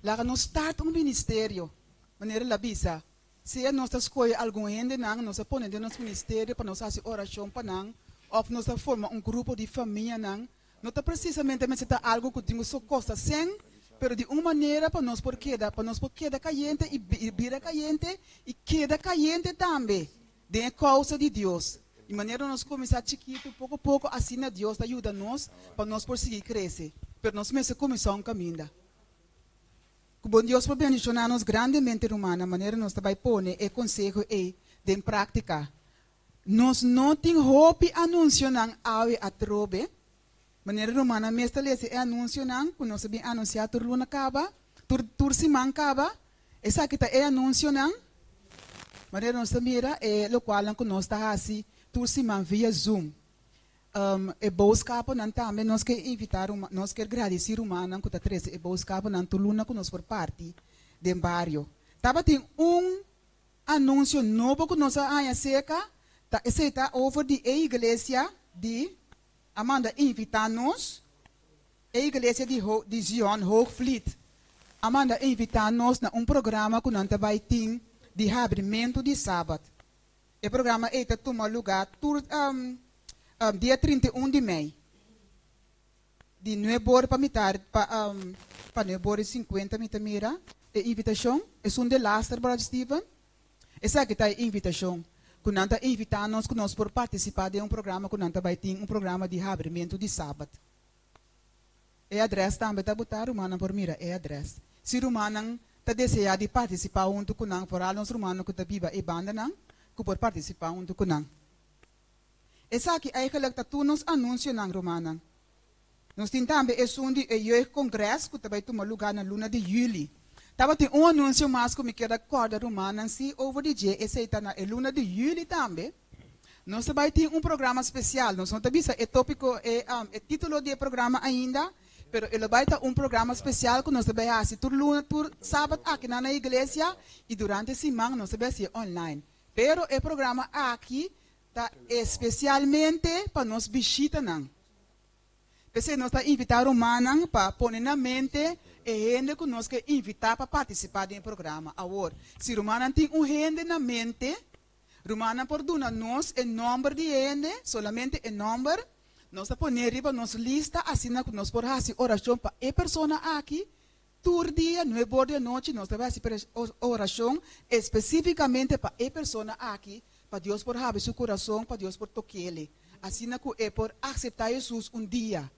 laga nos start un ministerio, manera el a bisa. Sea nos ta skohe algun hendenan, nos a pone den nos ministerio pa nos hasi orashon pa nan, òf nos ta forma un grupo di famianan. No ta presisamente mester ta algu ku tin ku so kosta sèn, pero di un manera pa nos por keda, pa nos por keda kayente i bira kayente i keda kayente tambe den e kousa di Dios. Di manera nos kuminsá chikitu, poko poko asina Dios ta yuda nos pa nos por sigui krese. Pero nos mester kuminsá un kaminda. Ku bon Dios por bendishoná nos grandemente rumannan manera nos ta bai pone e konseho ei den práktika. Nos no tin hopi anunsionan awe atrobe. Manera rumannan mes ta lesa e anunsionan ku nos a bin anunsiá tur luna kaba, tur tur siman kaba. Esaki ta e anunsionan. Manera nos ta mira e lokualnan ku nos ta hasi tur siman via Zoom. E boskaponan tambe nos ke invitá ruma, nos kier gradisí rumannan ku ta trese e boskaponan tur luna ku nos por parti den bario. Tabatin un anunsio nobo ku nos a haña serka, ta esei ta over di e iglesia di a manda invitá nos, e iglesia di di Zion Hoogvliet a manda invitá nos na un programa ku nan ta bai tin di habrimentu di Sabat. E programa ei ta tuma lugá tur dia 31 di mei, di nueb'or pa mitar pa pa nueb'or i sinkuenta mi ta mira e invitashon. Esun de laster, Bròder Steven. Esaki ta e invitashon ku nan ta invitá nos ku nos por partisipá den un programa ku nan ta bai tin, un programa di habrimentu di Sabat. E adrès tambe ta botá, rumannan por mira e adrès. Si rumannan ta deseá di partisipá huntu ku nan, foral nos rumannan ku ta biba e bandanan, ku por partisipá huntu ku nan. Esaki eigenlijk ta tur nos anunsionan, rumannan. Nos tin tambe esun di e Jeugdcongres ku ta bai tuma lugá na luna di yüli. Tabatin un anunsio mas ku mi kier a kòrda rumannan si over di dje, esei ta na e luna di yüli tambe. Nos ta bai tin un programa spesial. Nos no ta bisa e tópiko, e e título di e programa ainda, pero e lo bai ta un programa spesial ku nos ta bai hasi tur luna, tur sabat akinan na iglesia i durante siman nos ta bai hasié online. Pero e programa aki ta espesialmente pa nos bishitanan. P'esei nos ta invitá rumannan pa pone na mente e hende ku nos ke invitá pa partisipá den e programa. Awor, si rumannan tin un hende na mente, Rumannan por duna nos e nòmber di e hende, solamente e nòmber. Nos ta pon'é riba nos lista asina ku nos por hasi orashon pa e persona aki. Tur dia, nueb'or di anochi, nos ta bai hasi orashon espesífikamente pa e persona aki, pa Dios por habri su kurason, pa Dios por tok'el, asina ku e por akseptá Hesus un dia.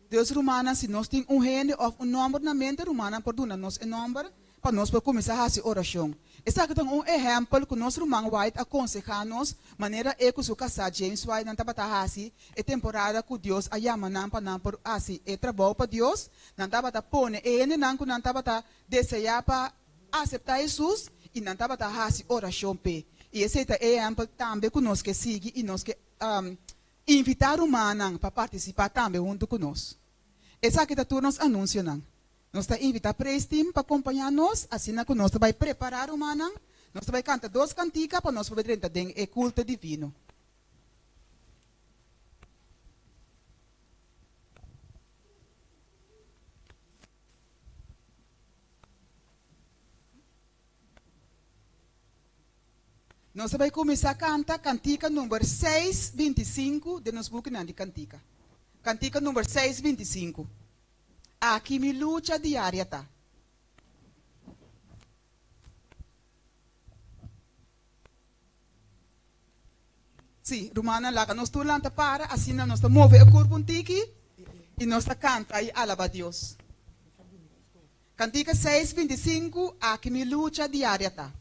Dus rumannan, si nos tin un hende òf un nòmber na mente, rumannan por duna nos e nòmber pa nos por kuminsá hasi orashon. Esaki ta un ehèmpel ku nos ruman White a konsehá nos manera e ku su kasá James White nan tabata hasi e temporada ku Dios a yama nan pa nan por hasi e trabou pa Dios. Nan tabata pone e hendenan ku nan tabata deseá pa aseptá Hesus i nan tabata hasi orashon p'e. I esei ta e ehèmpel tambe ku nos ke sigui i nos ke Invitá rumannan pa partisipá tambe huntu ku nos. Esaki ta tur nos anunsionan. Nos ta invitá Praise Team pa kompañá nos asina ku nos ta bai prepará rumannan. Nos ta bai kanta dos kantika pa nos por drenta den e kulto divino. Nos ta bai kuminsá kanta kantika number seis 25 den nos bukinan di kantika. Kantika number seis 25. Aki mi lucha diaria ta. Sí, rumannan laga nos tur lanta para, asina nos ta move e kurpu un tiki i nos ta kanta i alabá Dios. Kantika seis 25 Aki mi lucha diaria ta.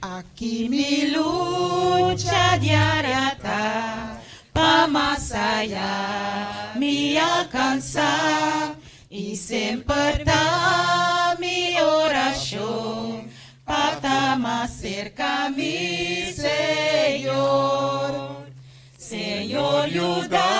Aki mi lucha diaria ta, pa mas aya mi alkansá, i semper ta mi orashon, pa ta mas serka mi Señor. Señor yuda.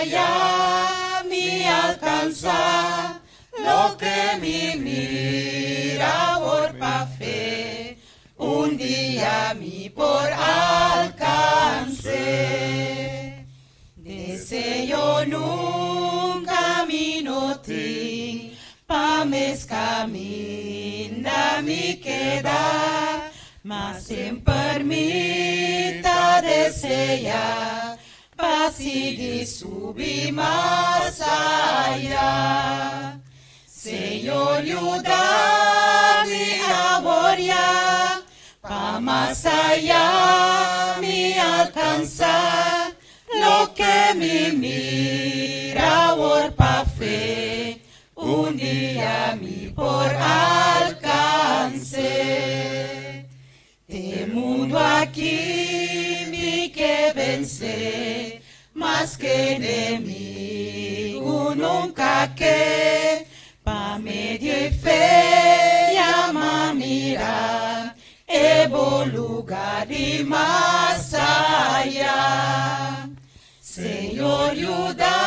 allá mi alcansa loke mi mira awor pa fe, un dia mi por alcanse. Deseo nunca mi no tin, pa mes caminda mi keda, ma semper mi ta desea, pa sigui subi mas aya. Señor yuda mi awor ya, pa mas aya mi alcansa, loke mi mira awor pa fe, un dia mi por alcanse. Te mundo aki mi ke vense, maske enemigo nunca ke, pa medio di fe ya m'a mira, e bon lugar di mas aya. Señor yuda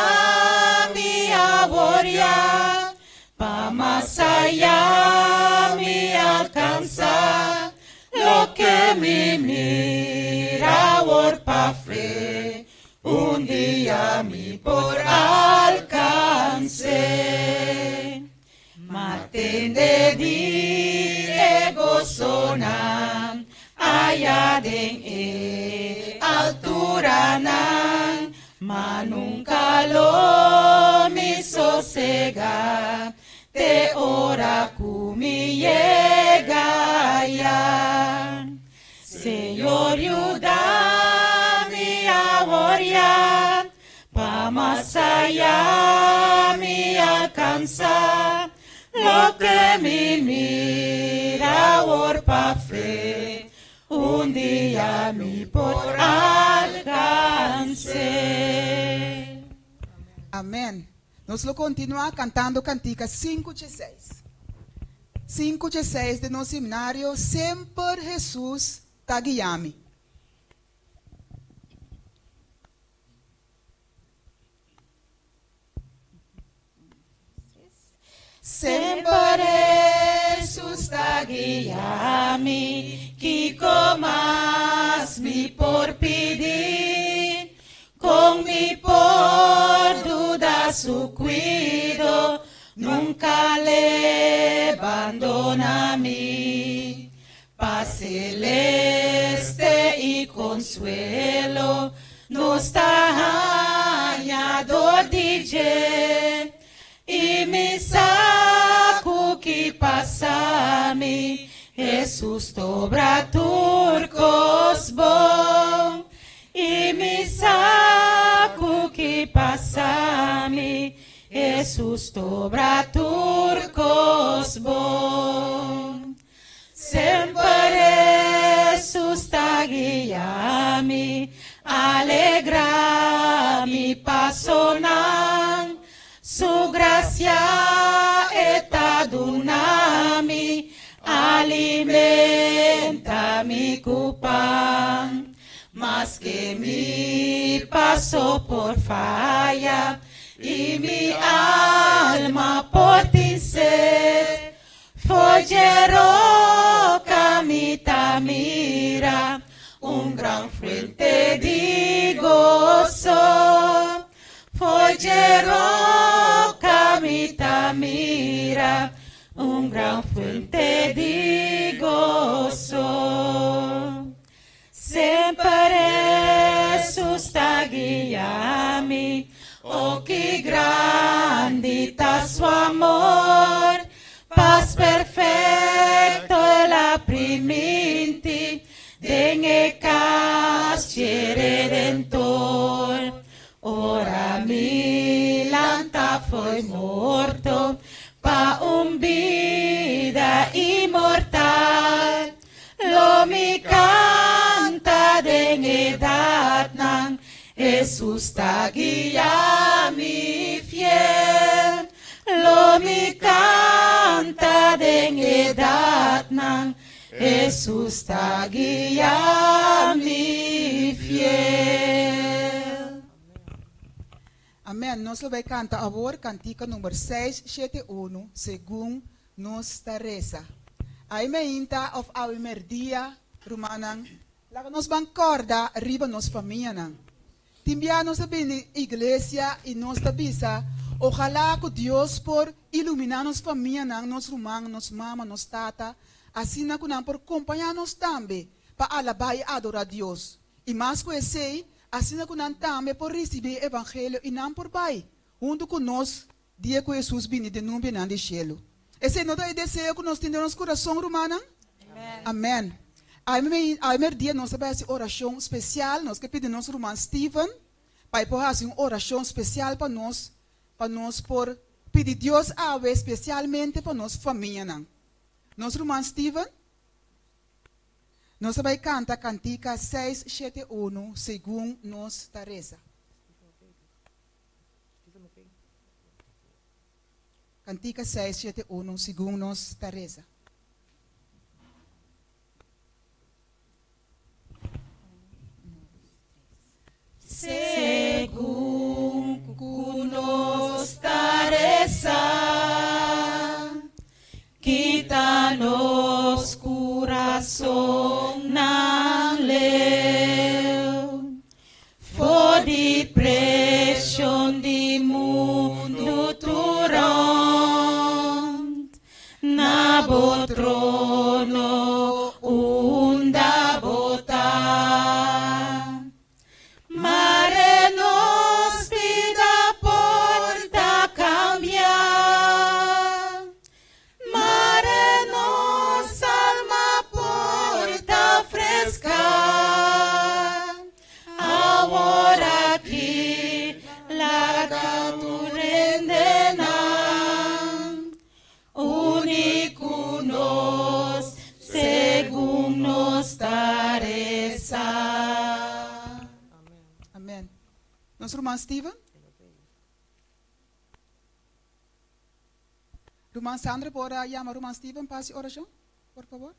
mi awor ya, pa mas aya mi alcansa, loke mi mira awor pa fe, un dia mi por alcanse. M'a tende di e gosonan, aya den e alturanan, ma nunca lo mi sosega, te ora cu mi yega aya. Señor yuda mi awor ya, pa mas aya mi alcansa, loke mi mira awor pa fe, un dia mi por alcanse. Amen. Nos lo continua cantando cantica 5 6. 5 6 di nos himnario Semper Jesus ta guia mi. Semper Jesus ta guia mi, kico mas mi por pidi? Con mi por duda su cuido, nunca l'e bandona mi. Paz celeste y consuelo, nos ta haña dor di dje. Y mi sa cu ki pasa mi, Jesus t'obra tur cos bon. Y mi sa cu ki pasa mi, Jesus t'obra tur cos bon. Semper Jesus ta guia mi, alegra mi pasonan, su gracia e ta duna mi, alimenta mi cu pan. Maske mi paso por faya y mi alma por tin sed, for dje roca mi ta mira un gran fuente di goso. For dje roca mi ta mira un gran fuente di goso. Semper Jesus ta guia mi, oh ki grandi ta su amor, paz perfecto el a priminti, den e cas dje Redentor. Ora mi lanta fo'i morto, pa un bida inmortal, lo mi canta den edadnan, Jesus ta guia mi fiel. Lo mi canta den edadnan, Jesus ta guia mi fiel. Amèn. Nos lo bai kanta awor kantika number seis, shete, unu, Segun nos ta resa. Ai meinta òf awe mèrdia, rumannan, laga nos ban kòrda riba nos famianan. Tin bia nos ta bini iglesia i nos ta bisa, Ojalá ku Dios por iluminá nos famianan, nos ruman, nos mama, nos tata, asina ku nan por kompañá nos tambe pa alabá i adorá Dios. I mas ku esei, asina ku nan tambe por risibí e evangelio i nan por bai huntu ku nos dia ku Hesus bini den nubianan di shelu. Esei no ta e deseo ku nos tin den nos kurason, rumannan? Amèn. Awe merdia nos ta bai hasi orashon spesial. Nos ke pidi nos ruman Steven pa e por hasi un orashon spesial pa nos, pa nos por pidi Dios awe spesialmente pa nos famianan. Nos ruman Steven? Nos ta bai kanta kantika seis, shete, unu segun nos ta resa. Kantika seis, shete, unu segun nos ta resa. Segun ku nos ta resa, kita nos kurasonnan leu for di preshon di mundu tur rònt, na bo trono unda bo ta. Mare nos bida por ta cambia, mare nos alma por ta fresca, awor aki laga tur hendenan Uni ku nos segun nos ta resa. Amen. Nos ruman Steven? Ruman Sandra por a yama ruman Steven pa hasi orashon, por fabor?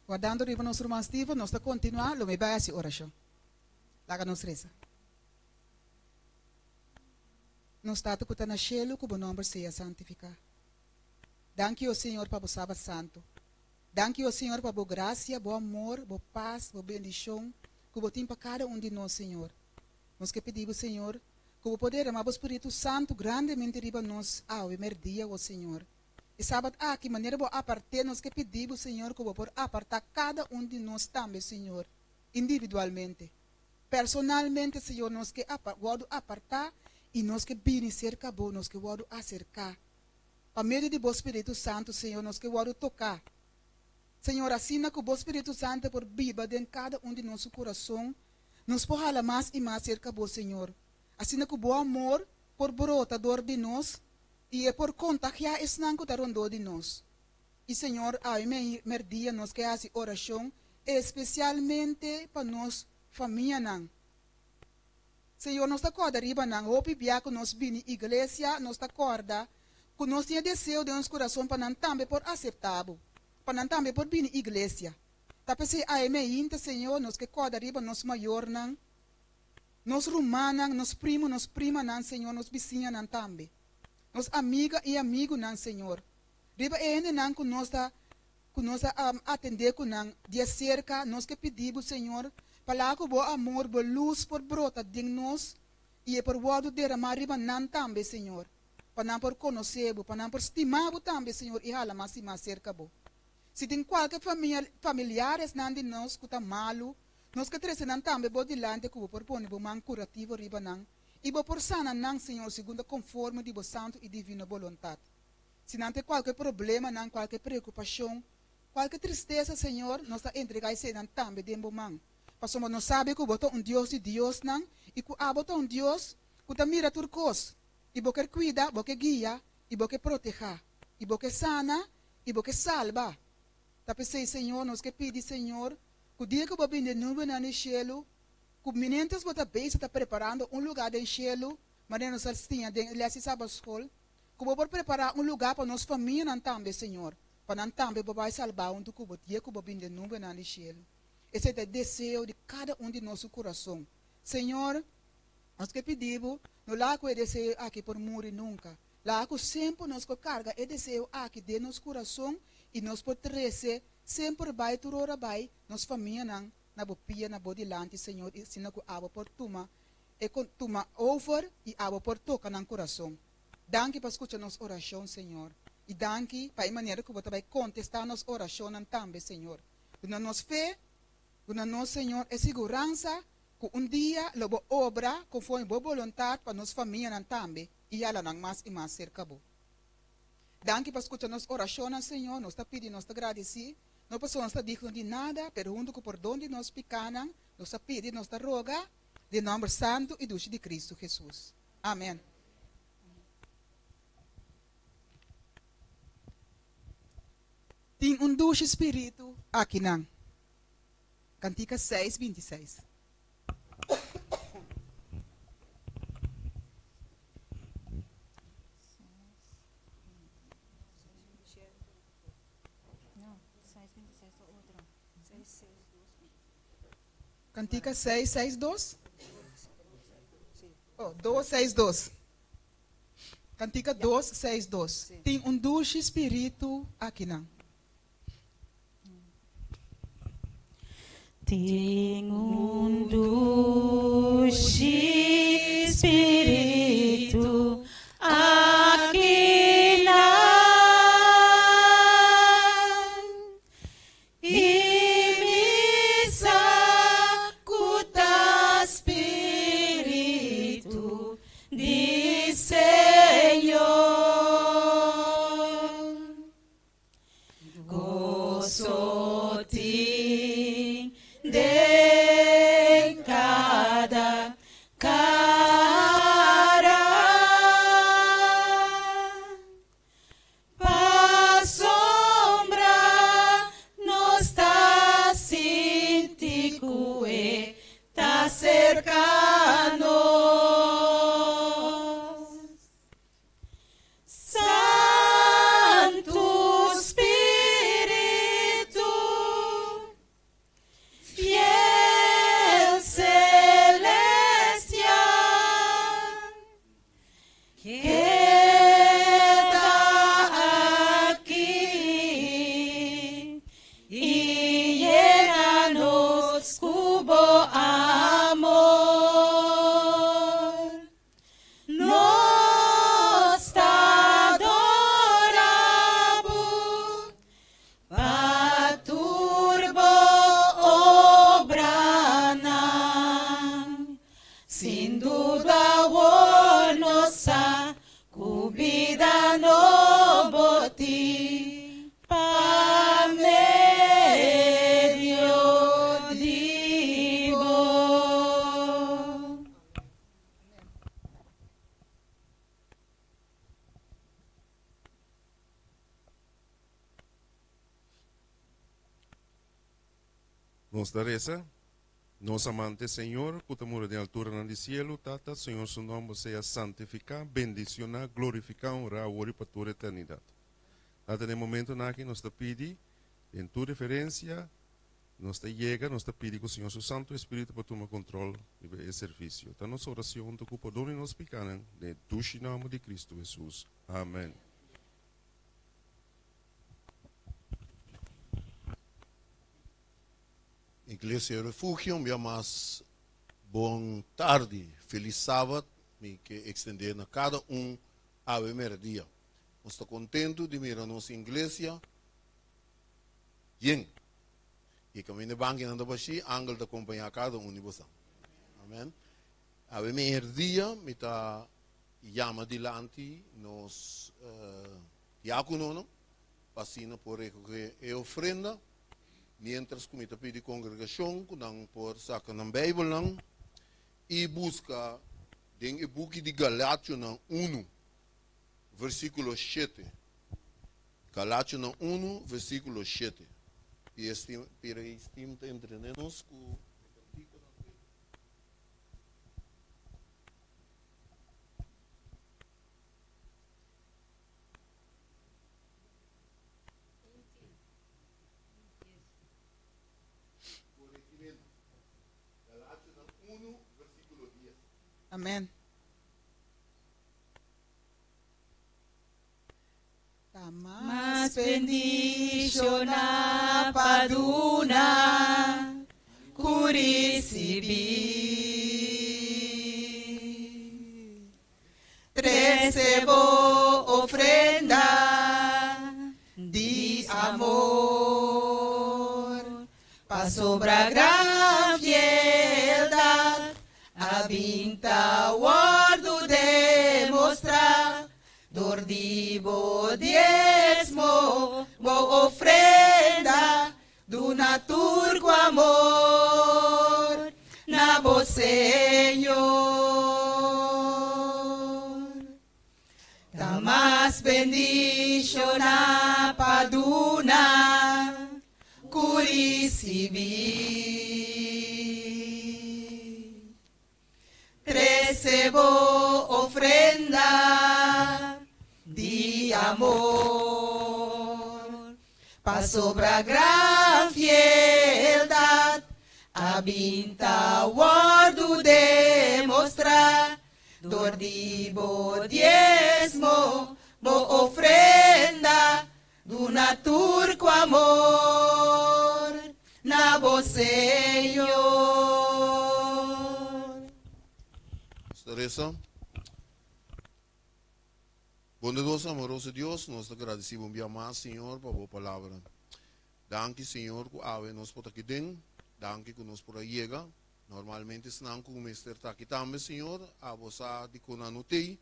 Wardando riba nos ruman Steven, nos ta kontinuá, lo mi bai hasi orashon. Laga nos resa. Nos Tata ku ta na shelu, ku bo nòmber sea santifiká. Danki, o Señor, pa bo Sabat santu. Danki, o Señor, pa bo gracia, bo amor, bo pas, bo bendicion cu bo tin pa cada un di nos, Señor. Nos ke pidi bo, Señor, cu bo por derama bo Spiritu Santu grandemente riba nos awe merdia, o Señor. E Sabat aki, manera bo a apart'é, nos ke pidi bo, Señor, cu bo por apartá cada un di nos tambe, Señor, individualmente. Personalmente, Señor, nos ke wordo apartá y nos ke bini cerca bo, nos ke wordo acercá. Pa medio di Bo Spiritu Santu, Señor, nos ke wòrdu toká. Señor, asina ku Bo Spiritu Santu por biba den kada un di nos su kurason, nos por hala mas i mas serka Bo, Señor. Asina ku Bo amor por brota dor di nos i e por kontagiá esnan ku ta rondó di nos. I, Señor, awe mèrdia nos ke hasi orashon espesialmente pa nos famianan. Señor, nos ta kòrda riba nan. Hopi bia ku nos bini iglesia, nos ta kòrda ku nos tin e deseo den nos kurason pa nan tambe por aseptá Bo, pa nan tambe por bini iglesia. Ta p'esei awe meinta, Señor, nos ke kòrda riba nos mayornan, nos rumannan, nos primu, nos primanan, Señor, nos bisiñanan tambe, nos amiga i amigunan, Señor, riba e hendenan ku nos ta ku nos a atendé ku nan di aserka, nos ke pidi Bo, Señor, pa laga ku Bo amor, Bo lus por brota den nos i e por wòrdu deramá riba nan tambe, Señor, pa nan por konosé Bo, pa nan por stima Bo tambe, Señor, i hala mas i mas serka Bo. Si tin kualke famia, familiaresnan di nos ku ta malu, nos ke trese nan tambe Bo dilanti ku Bo por pone Bo man kurativo riba nan i Bo por sana nan, Señor, segun ta konforme di Bo santu i divino boluntat. Si nan tin kualke problemanan, kualke preokupashon, kualke tristesa, Señor, nos ta entregá eseinan tambe den Bo man. Pasobra nos sabi ku Bo ta un Dios di diosnan i ku abo ta un Dios ku ta mira tur kos, i Bo ker kuida, Bo ke guia, i Bo ke protehá, i Bo ke sana, i Bo ke salba. Ta p'esei, Señor, nos ke pidi, Señor, ku dia ku Bo bini den nubenan di shelu, ku miéntras Bo ta bezig ta preparando un lugá den shelu, manera nos a siña den e lès di Sabatskol, ku Bo por prepará un lugá pa nos famianan tambe, Señor, pa nan tambe por bai salbá huntu ku Bo dia ku Bo bini den nubenan di shelu. Esei ta e deseo di kada un di nos su kurason. Señor, nos ke pidi Bo, no laga ku e deseo aki por muri nunka. Laga ku semper nos por karga e deseo aki den nos kurason i nos por trese semper bai tur ora bai nos famianan na bo pia na bo dilanti, Señor, i asina ku abo por tuma e tuma over i abo por toka nan kurason. Danki pa skucha nos orashon, Señor, i danki pa e manera ku bo ta bai kontestá nos orashonnan tambe, Señor. Duna nos fe, duna nos, Señor, e siguransa ku un dia lo bo obra konforme bo boluntat pa nos famianan tambe i hala nan mas i mas serka bo. Danki pa skucha nos orashonnan, Señor. Nos ta pidi, nos ta gradisí, no pasobra nos ta digno di nada, pero huntu ku pordon di nos pikánan, nos ta pidi, nos ta roga, den nòmber santu i dushi di Kristu Hesus. Amèn. Tin un dushi spiritu akinan. Kantika seis 26. Kantika seis seis dos? Oh, dos seis dos. Kantika dos seis dos. Tin un dushi spiritu akinan. Tin un dushi spiritu akinan. I mi sa ku ta spiritu di Señor. Goso tin den kada kara. Pasobra nos ta sinti ku e ta serka nos. Santu Spiritu, fiel celestial, keda aki i yena nos ku bo amor. Nos ta adora bo pa tur bo obranan. Sin duda awor nos sa ku bida nobo tin pa medio di bo. Nos ta resa, Nos amante Señor, cu ta mora den alturanan di cielo, Tata, Señor su nomber sea santifica, bendiciona, glorifica, honra awor y pa tur eternidad. Tata, den momentonan aki nos ta pidi, den tur referencia, Nos ta yega, nos ta pidi ku Señor su Santu Espíritu pa tuma kontrol riba e servisio. Ta nos oracion ta ku pordon di nos pikanan den e dushi nòmber di Kristu Hesus. Amen. Iglesia Refugio, un bia mas bon tardi, felis sabat mi ke ekstendé na kada un awe merdia. Nos ta kontentu di mira nos iglesia Yen. I kaminda e bankinan ta bashí, angel ta kompañá kada un di bosan. Amen. Awe mi herdia mi ta yama dilanti nos diákononan pa asina por rekohé e ofrenda, miéntras ku mi ta pidi kongregashon ku nan por saka nan Beibelnan i buska den e buki di Galationan unu, versíkulo shete. Galationan unu, versíkulo shete. Praise Team ta entrene nos ku e kantikonan di. Koregimentu. Galationan unu, versíkulo dies. Amèn. Ta mas bendishoná pa duna ku risibí. Trese bo ofrenda di amor, pasobra gran fieldad a bin ta wòrdu demostrá dor di bo diesmo, bo ofrenda, duna tur ku amor na bo Señor. Ta mas bendishoná pa duna ku risibí. Trese bo ofrenda di amor, pasobra gran fieldad a bin ta wòrdu demostrá dor di bo diesmo, bo ofrenda, duna tur ku amor na bo Señor. Nos ta resa. Bondadoso amoroso Dios, nos ta gradisí bo un bia mas, Señor, pa bo palabra. Danki, Señor, ku awe nos por ta aki den. Danki ku nos por a yega. Normalmente esnan ku mester ta aki tambe, Señor, abo sa dikon nan no t'ei.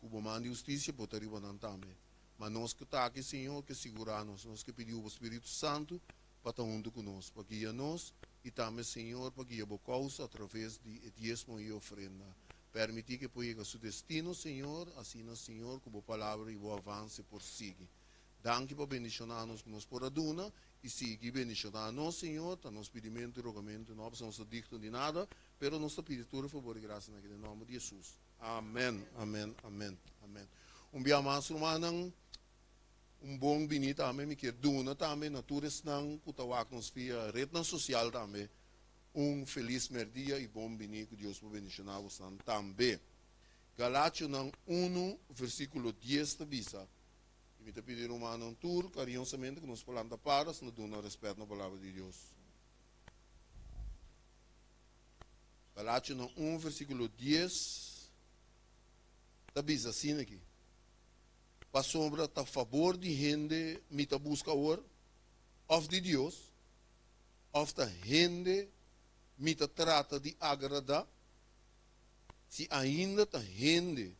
Ku bo man di hustisia bo ta riba nan tambe. Ma nos ku ta aki, Señor, ke sigurá nos. Nos ke pidiu bo Spiritu Santu pa ta huntu ku nos, pa guia nos, i tambe, Señor, pa guia bo kousa atraves di e diesmo i e ofrenda. Permití ku e por yega su destino, Señor, asina, Señor, ku bo palabra i bo avanse por sigui. Danki pa bendishoná nos ku nos por a duna, i sigui bendishoná nos, Señor. Ta nos pidimentu i rogamentu, no pasobra nos ta digno di nada, pero nos ta pidi tur e fabor i grasianan aki den nòmber di Hesus. Amen, amen, amen, amen. Un bia mas rumannan, un bon bini tambe mi kier duna tambe na tur esnan ku ta wak nos via retnan sosial tambe un felis merdia i bon bini ku Dios por bendishoná bosnan tambe. Galationan unu versíkulo dies ta bisa, i mi ta pidi rumannan tur kariñosamente ku nos por lanta para asina duna rèspèt na palabra di Dios. Galationan un versíkulo dies ta bisa asina aki, Pasobra ta fabor di hende mi ta buska awor, òf di Dios? Òf ta hende mi ta trata di agradá? Si ainda ta hende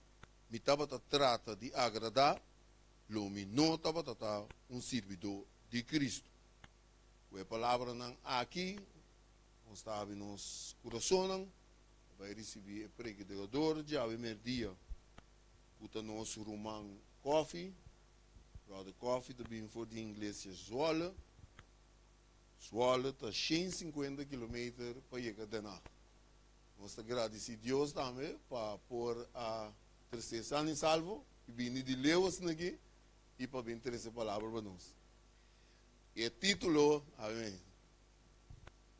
mi tabata trata di agradá, lo mi no tabata ta un sirbidó di Kristu. Ku e palabranan aki, Nos ta habri nos kurasonnan pa bai risibí e predikador djawe merdia ku ta nos ruman Coffee. Brother Coffee ta bin for di Inglesia Zwolle. Zwolle ta 150 kilometer pa yega Den Haag. Nos ta gradisí Dios tambe pa por a tres'é san i salvo i bini di leu asina aki i pa bin trese palabra pa nos. E título, amen.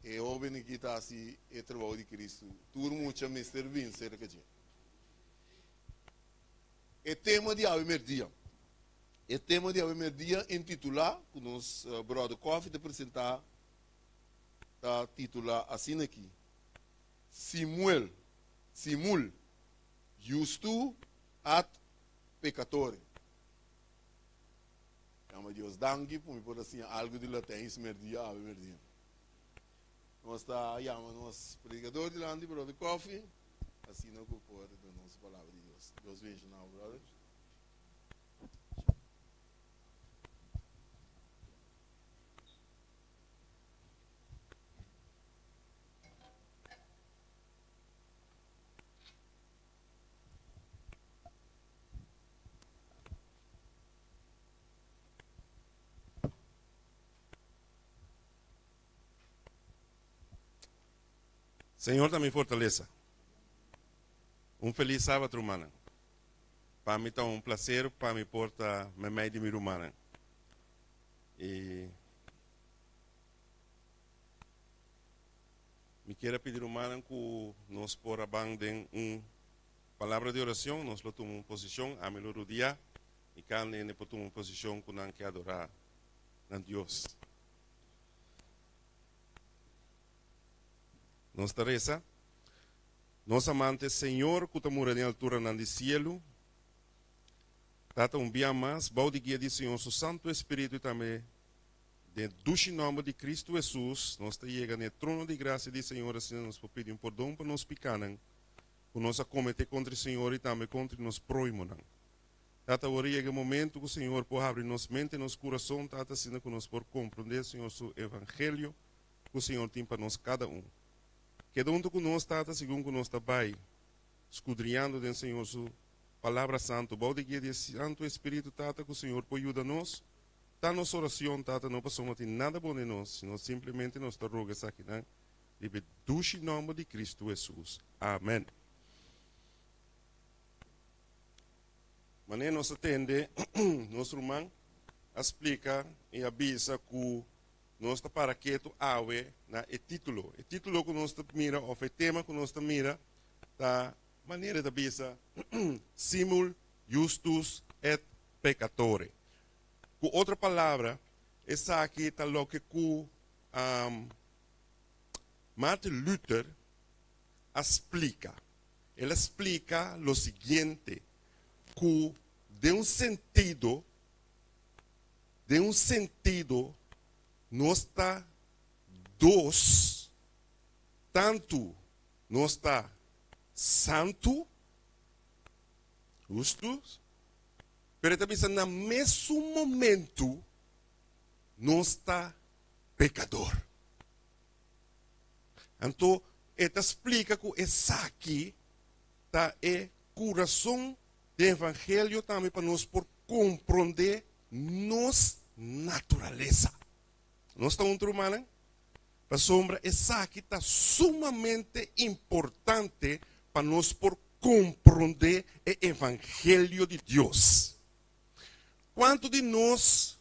E hoben aki ta hasi e trabou di Kristu. Tur mucha mester bin serka dje. E tema di awe merdia. E tema di awe merdia intitulá, ku nos Brother Coffee ta presentá, ta titulá asina aki, Simuel, Simul, Justu ad Peccatore. Yama Dios danki pa mi por a siña algu di Latijn smerdia awe merdia. Nos ta yama nos predikador dilanti, Brother Coffee, asina ku por duna nos e palabra di Dios. Dios benshoná bo, brother. Señor ta mi fortalesa. Un felis sabat rumannan. Pa mi ta un placer pa mi por ta meimei di mi rumannan. Y mi kier a pidi rumannan cu nos por a ban den un palabra di oracion. Nos lo tuma un posicion, ami lo rudia y cada hende por tuma un posicion cu nan ke adora nan Dios. Nos ta resa, Nos amante Señor ku ta mura den alturanan di sielu, Tata un bia mas, bou di guia di Señor su Santu Espiritu i tambe den e dushi nòmber di Kristu Hesus, nos ta yega na e trono di grasia di Señor asina nos por pidi un pordon pa nos pikanan ku nos a kometé kontra e Señor i tambe kontra nos próhimonan. Tata, awor a yega e momento ku Señor por habri nos mente i nos kurason, Tata, asina ku nos por komprondé Señor su evangelio ku Señor tin pa nos kada un. Keda huntu ku nos, Tata, segun ku nos ta bai skudriñando den Señor su Palabra Santu. Bou di guia di e Santu Espiritu, Tata, ku Señor por yuda nos. Ta nos oracion, Tata, no pasobra no tin nada bon den nos, sino simplemente nos ta roga esakinan riba e dushi nomber di Cristo Jesus. Amen. Manera nos a tende, nos ruman a splika i a bisa ku nos ta para ketu awe na e título. E título ku nos ta mira òf e tema ku nos ta mira ta manera e ta bisa Simul Justus et Peccatore. Ku otro palabra, esaki ta loke ku Martin Luther a splika. El a splika lo siguiente, ku den un sentido, den un sentido nos ta dos, tantu nos ta santu, hustu, pero e ta bisa na mesun momentu nos ta pekador. Anto e ta splika ku esaki ta e kurason di evangelio tambe pa nos por komprondé nos naturalesa. Nos ta huntu rumannan? Pasobra esaki ta sumamente importante pa nos por komprondé e evangelio di Dios. Kuantu di nos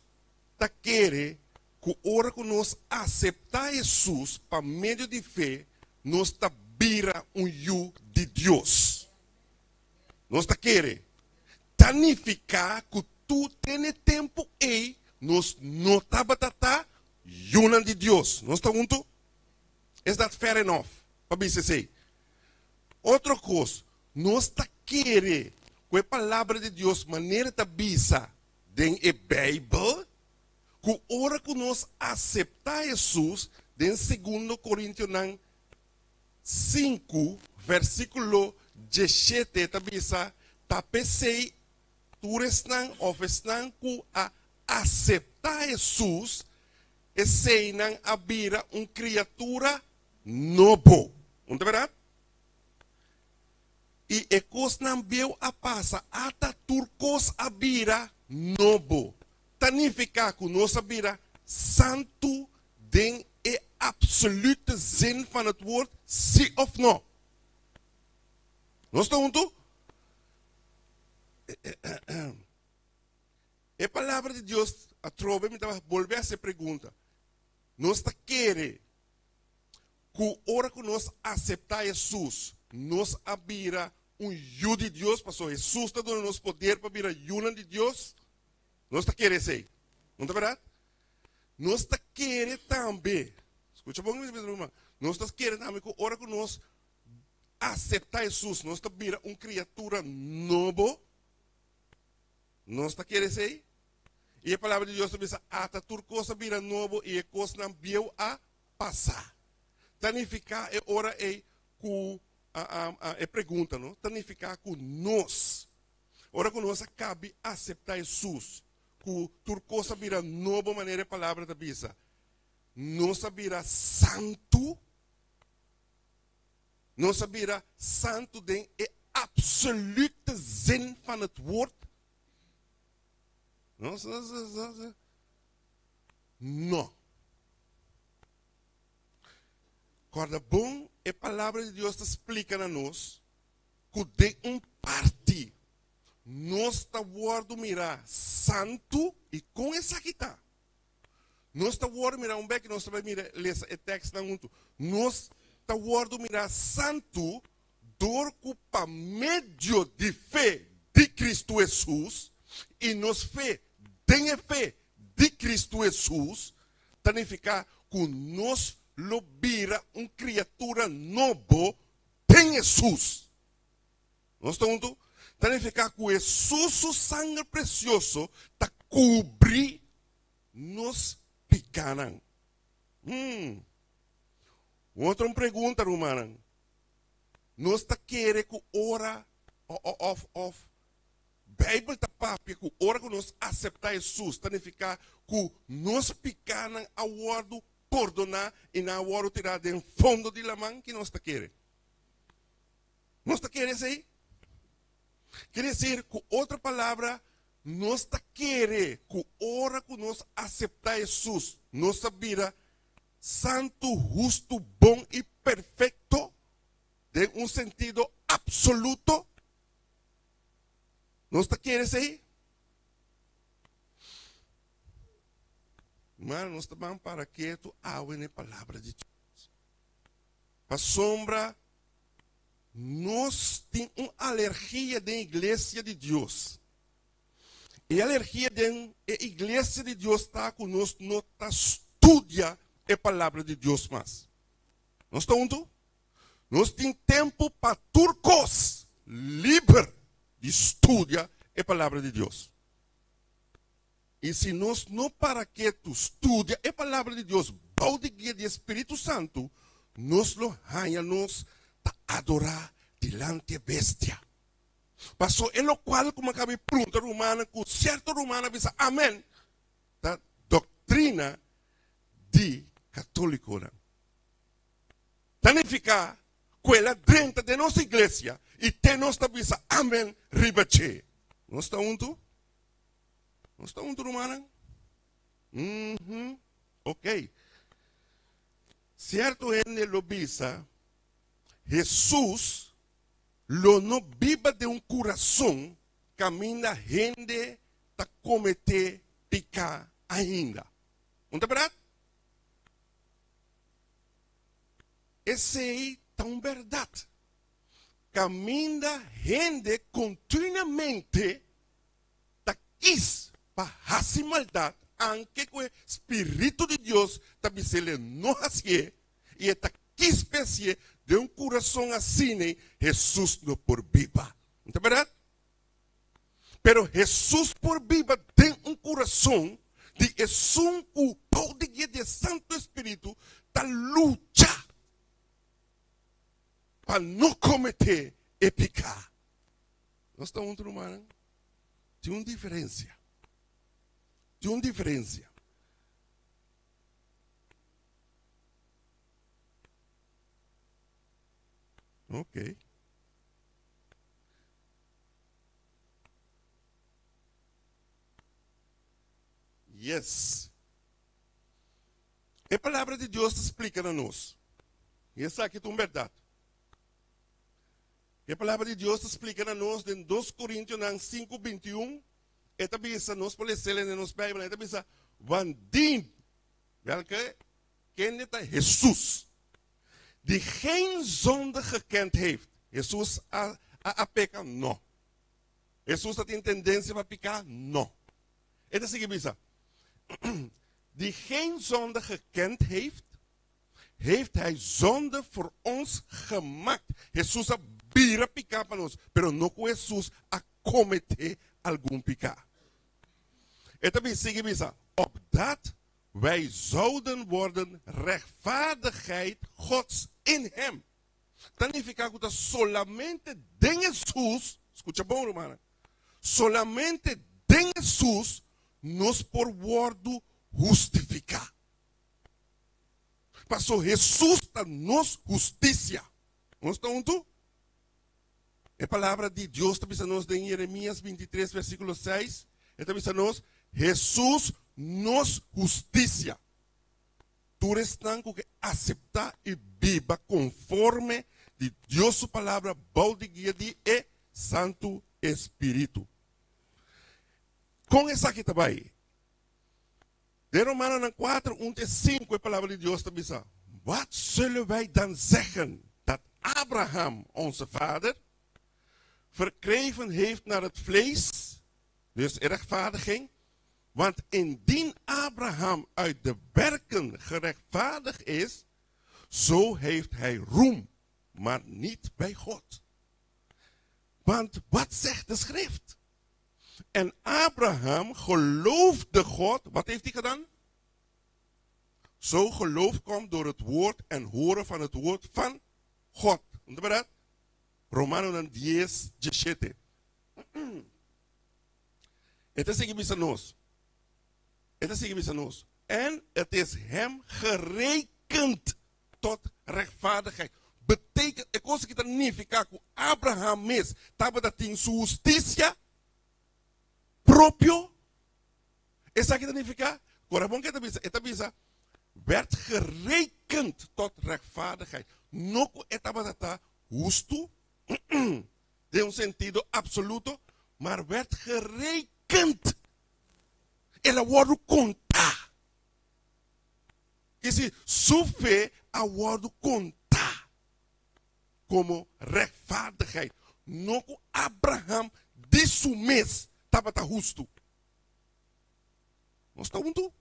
ta kere ku ora ku nos aseptá Hesus pa medio di fe, nos ta bira un yu di Dios. Nos ta kere. Ta nifiká ku tur den e tempu ei nos no tabata ta yunan di Dios. Nos ta huntu? Is dat fair enough pa bisa esei? Otro kos, nos ta kere ku e Palabra di Dios manera ta bisa den e Beibel, ku ora ku nos aseptá Hesus, den Segundo Korintionan sinku, versíkulo diesshete ta bisa, Ta p'esei tur esnan òf esnan ku a aseptá Hesus, eseinan a bira un kriatura nobo. Un ta bèrdat? I e kosnan bieu a pasa, ata tur kos a bira nobo. Ta nifiká ku nos a bira santu den e absolute zin van het woord, sí òf no? Nos ta huntu? E palabra di Dios, atrobe mi ta bolbe hasi e pregunta, nos ta kere ku ora ku nos aseptá Hesus, nos a bira un yu di Dios, pasobra Hesus ta duna nos poder pa bira yunan di Dios? Nos ta kere esei, no ta bèrdat? Nos ta kere tambe, skucha bon mi ruman, nos ta kere tambe ku ora ku nos aseptá Hesus, nos ta bira un kriatura nobo. Nos ta kere esei? I e Palabra di Dios ta bisa, Ata tur kos a bira nobo i e kosnan bieu a pasa. Ta nifiká e ora ei ku e pregunta no ta nifiká ku nos, ora ku nos a kabi aseptá Hesus, ku tur kos a bira nobo manera e Palabra ta bisa, nos a bira santu? Nos a bira santu den e absolute zin van het woord? No, no. Kòrda bon, e Palabra di Dios ta splika na nos ku den un parti nos ta wòrdu mirá santu. I kon esaki ta? Nos ta wòrdu mirá, un bèki nos ta bai mira, lesa e tèkstnan huntu. Nos ta wòrdu mirá santu dor ku pa medio di fe di Kristu Hesus, i nos fe den e fe di Kristu Hesus ta nifiká ku nos lo bira un kriatura nobo den Hesus. Nos ta huntu? Ta nifiká ku Hesus su sanger presioso ta kubri nos pikánan. Hmm. Un otro pregunta, rumannan. Nos ta kere ku ora òf òf Beibel ta papia ku ora ku nos aseptá Hesus ta nifiká ku nos pikánan a wòrdu pordoná i nan a wòrdu tirá den fondo di laman? Ki nos ta kere? Nos ta kere esei? Ker desir, ku otro palabra, nos ta kere ku ora ku nos aseptá Hesus, nos a bira santu, hustu, bon i perfekto den un sentido apsoluto? Nos ta kere esei? Mara nos ta ban para ketu awe na e palabra di Dios. Pasobra nos tin un alergia den iglesia di Dios. E alergia den e iglesia di Dios ta ku nos no ta studia e palabra di Dios mas. Nos ta huntu? Nos tin tempu pa tur kos liber di studia e Palabra di Dios. I si nos no para ketu studia e Palabra di Dios bou di guia di e Spiritu Santu, nos lo haña nos ta adorá dilanti e bestia. Paso e lokual ku mi a kaba di prunta rumannan ku sierto rumannan a bisa amen ta doktrina di katólikonan. Ta nifiká ku el a drenta den nos iglesia i te nos ta bisa amen riba dje. Nos ta huntu? Nos ta huntu, rumannan? Mhm. Ok. Sierto hende lo bisa, Hesus lo no biba den un kurason kaminda hende ta kometé piká ainda. Un ta bèrdat? Esei ta un bèrdat. Kaminda hende kontinuamente ta kis pa hasi maldat, anke ku e spiritu di Dios ta bis'el e no hasié, i e ta kis pa hasié, den un kurason asina Hesus no por biba. No ta bèrdat? Pero Hesus por biba den un kurason di esun ku bou di guia di e Santu Espiritu ta lucha pa no kometé e piká. Nos ta huntu, rumannan? Tin un diferensia. Tin un diferensia. Ok. Yes. E palabra di Dios ta splika na nos. I esaki ta un bèrdat. E palabra di Dios ta splika na nos den 2 Korintionan 5, 21. E ta bisa, nos por les'el den nos Bijbel, e ta bisa, Wandien, welke kende ta Hesus, die geen zonde gekend heeft. Hesus a, a, a peka? No. Hesus ta tin tendensia pa piká? No. E ta sigui bisa, Die geen zonde gekend heeft, heeft hij zonde voor ons gemaakt. Hesus a bira piká pa nos, pero no ku Hesus a kometé algun piká. E ta sigui bisa, Opdat wij zouden worden rechtvaardigheid Gods in hem. Ta nifiká ku ta solamente den Hesus, skucha bon rumannan, solamente den Hesus nos por wòrdu hustifiká. Paso Hesus ta nos hustisia. Nos ta huntu? E palabra di Dios ta bisa nos den Jeremias 23 versíkulo 6, e ta bisa nos, Hesus nos hustisia. Tur esnan ku ke aseptá i biba konforme di Dios su Palabra bou di guia di e Santu Espíritu. Kon esaki ta bai? Den Romanonan 4, 1 te 5 e Palabra di Dios ta bisa, Wat zullen wij dan zeggen dat Abraham, onze vader, verkregen heeft naar het vlees, dus e rechtvaardiging, want indien Abraham uit de werken gerechtvaardigd is, zo heeft hij roem, maar niet bij God. Want wat zegt de schrift? En Abraham geloofde God. Wat heeft hij gedaan? Zo geloof komt door het woord en horen van het woord van God. Dat? Romanonan 10, 17. E ta sigui bisa nos. E ta sigui bisa nos. En het is hem gerekend tot rechtvaardigheid. Betekent, e kos aki ta nifiká ku Abraham mes tabata tin su hustisia propio? Esaki ta nifiká? Kora bon ke e ta bisa? E ta bisa, werd gerekend tot rechtvaardigheid. No ku e tabata ta hustu den un sentido absoluto, maar werd gerekend. El a wòrdu kontá. I si su fe a wòrdu kontá komo rechtvaardigheid, no ku Abraham di su mes tabata hustu. Nos ta huntu?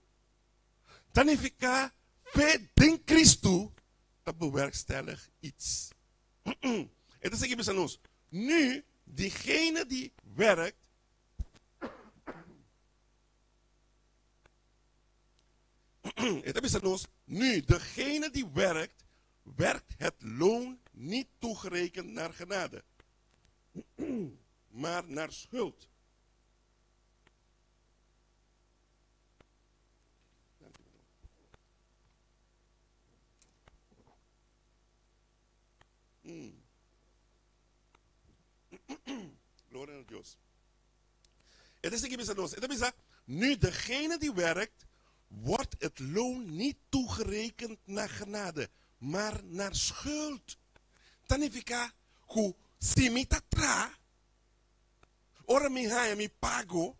Ta nifiká fe den Kristu ta bewerkstellig iets. E ta sigui bisa nos, Nu diegene die werkt, E ta bisa nos, Nu degene die werkt, werkt het loon niet toegerekend naar genade, maar naar schuld. Gloria na Dios. E ta sigui bisa nos, e ta bisa, Nu degene die werkt, wordt het loon niet toegerekend naar genade, maar naar schuld. Ta nifiká ku si mi ta traha, ora mi haña mi pago,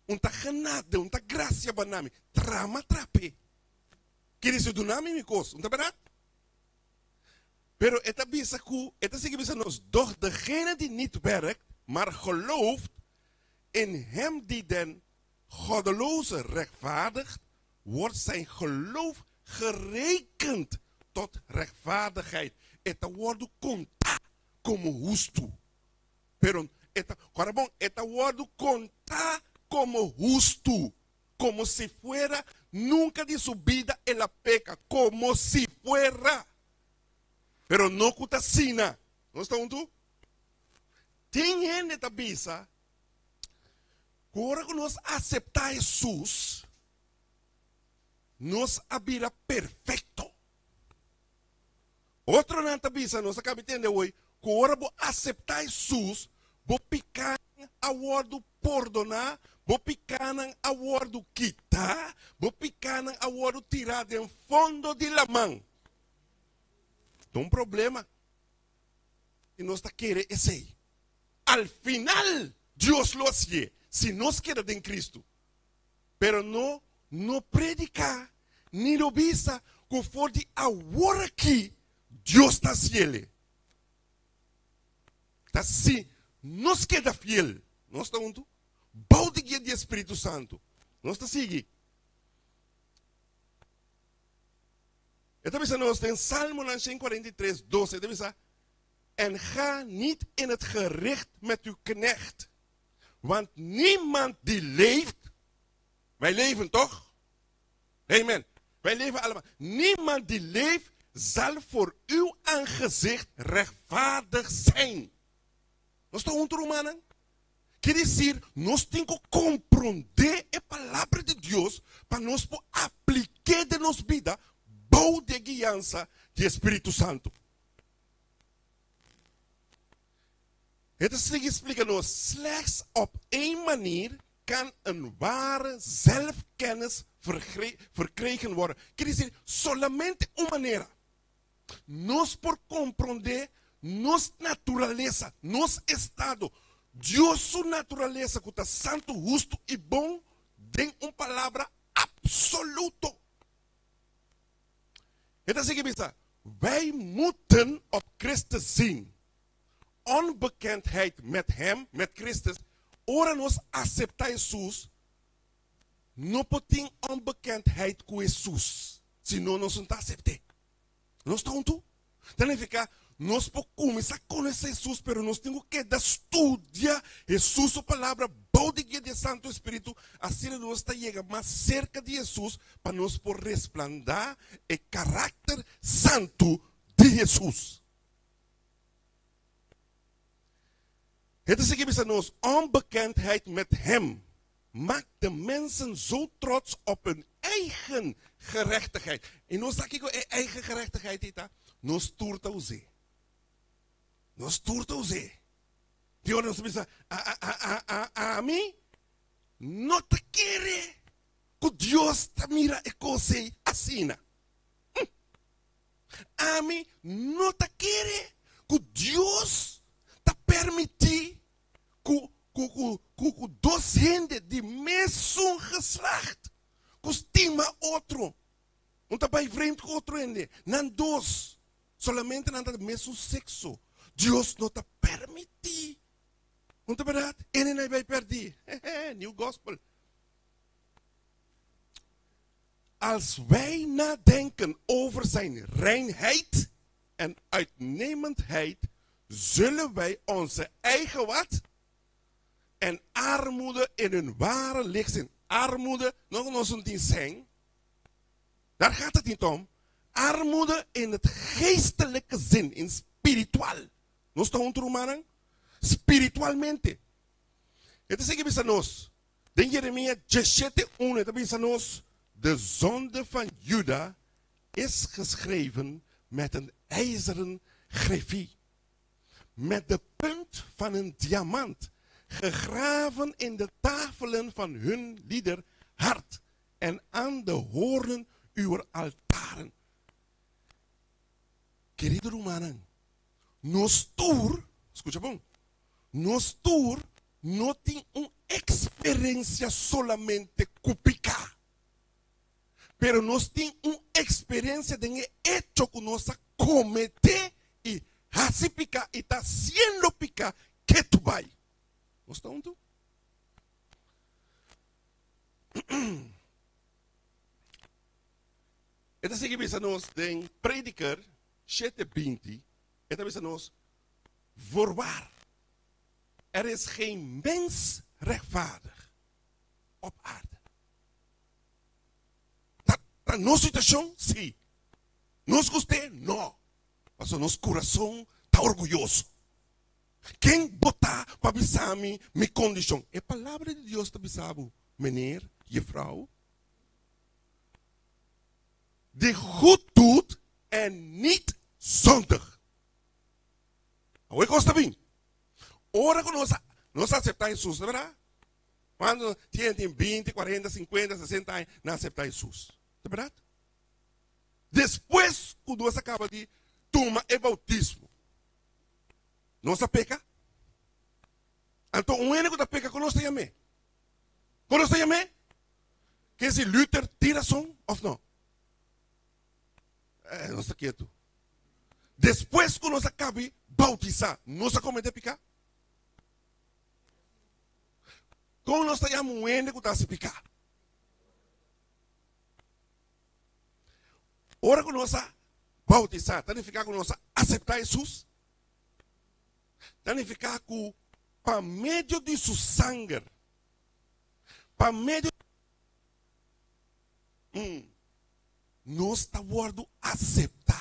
un ta genade, un ta grasia banda mi, traha m'a traha p'e. Kere si duna mi mi kos, un ta bèrdat? Pero e ta bisa ku, e ta sigui bisa nos, Doch degene die niet werkt, maar gelooft in hem die den goddeloze rechtvaardigt, wordt zijn geloof gerekend tot rechtvaardigheid. E ta wòrdu kontá komo hustu. Pero e ta, kòrda bon, e ta wòrdu kontá komo hustu, komo si fuera nunka di su bida el a peka, komo si fuera. Pero no ku ta asina. Nos ta huntu? Tin hende ta bisa ku ora ku nos aseptá Hesus, nos a bira perfekto. Otronan ta bisa, nos a kaba di tende awor, ku ora bo aseptá Hesus, bo pikánan a wòrdu pordoná, bo pikánan a wòrdu kitá, bo pikánan a wòrdu tirá den fondo di laman. Ta un problema si nos ta kere esei. Al final Dios lo hasié si nos keda den Kristu. Pero no no prediká ni lo bisa ku for di awor aki Dios ta hasiele. Ta si nos keda fiel, nos ta huntu, bou di guia di e Spiritu Santu, nos ta sigui. E ta bisa nos den Salmonan 143, 12, e ta bisa, En ga niet in het gericht met uw knecht, want niemand die leeft, wij leven toch? Amen. Wij leven allemaal. Niemand die leeft zal voor uw aangezicht rechtvaardig zijn. Nos ta hunto rumannan? Quiere decir, nos tin cu comprende e Palabra di Dios pa nos por apliké den nos bida bou di e guiansa di e Spiritu Santu. E ta sigui splica nos, slechts op één manier. kan een ware zelfkennis verkregen worden. Quiere decir, solamente un manera. Nos por komprondé nos naturalesa, nos estado, Dios su naturalesa ku ta santu, hustu i bon den un palabra absoluto. E ta sigui bisa, Wij moeten op Christus zien. Onbekendheid met Hem, met Christus, ora nos aseptá Hesus, no por tin onbekendheid ku Hesus, si no nos no ta asept'é. Nos ta huntu? Ta nifiká nos por kuminsá konosé Hesus, pero nos tin ku keda studia Hesus su Palabra bou di guia di e Santu Espíritu, asina nos ta yega mas serka di Hesus pa nos por resplandá e karakter santu di Hesus. E ta sigui bisa nos, Onbekendheid met Hem maakt de mensen zo trots op hun eigen gerechtigheid. I nos sa kiko e eigen gerechtigheid ei ta? Nos tur ta us'é. Nos tur ta us'é. Tin ora nos ta bisa, A, a, a, a, a, ami no ta kere ku Dios ta mira e kos ei asina. Hm. Ami no ta kere ku Dios ta permití ku ku ku ku ku dos hende di mesun geslacht ku stima otro no ta bai vreemd ku otro hende, nan dos solamente nan ta di mesun sekso. Dios no ta permití. No ta bèrdat? Ene nan bai pèrdí. New gospel. Als wij nadenken over zijn reinheid en uitnemendheid, zullen wij onze eigen wat? En armoede in hun ware licht zien. Armoede, nog nos un tin sèn. Daar gaat het niet om. Armoede in het geestelijke zin, in spiritual. Nos ta huntu rumannan? Spiritualmente. E ta sigui bisa nos, Den Jeremia djeshete unu e ta bisa nos, De zonde van Juda is geschreven met een ijzeren griffie, met de punt van een diamant, gegraven in de tafelen van hun lieder hart en aan de hoornen uwer altaren. Kerido rumannan, nos tur, skucha bon, nos tur no tin un eksperensia solamente ku piká, pero nos tin un eksperensia den e echo ku nos a kometé i hasi piká i ta hasiendo piká ketu bai. Nos ta huntu? E ta sigui bisa nos den Prediker 7:20, e ta bisa nos, Voorwaar, er is geen mens rechtvaardig op aarde. Ta, ta nos situashon? Sí. Nos gust'é? No. Pasobra nos kurason ta orguyoso. Ken bo ta pa bisa mi mi kondishon? E Palabra di Dios ta bisa bo, meneer, jefrouw, die goed doet en niet zondig. Awor e kos ta bin. Ora ku nos nos aseptá Hesus, no bèrdat? Kuantu hende tin binti, kuarenta, sinkuenta, sesenta aña nan aseptá Hesus? Ta bèrdat? Despues ku nos a kaba di tuma e boutismo, nos a peka? Anto un hende ku ta peka, kon nos ta yam'é? Kon nos ta yam'é? Ke si Luther tin rason òf no? Eh, nos ta ketu. Despues ku nos a kabi boutisá, nos a kometé piká? Kon nos ta yama un hende ku ta hasi piká? Ora ku nos a boutisá, ta nifiká ku nos a aseptá Hesus? Ta nifiká ku pa medio di su sanger, pa medio mm, Nos ta wòrdu aseptá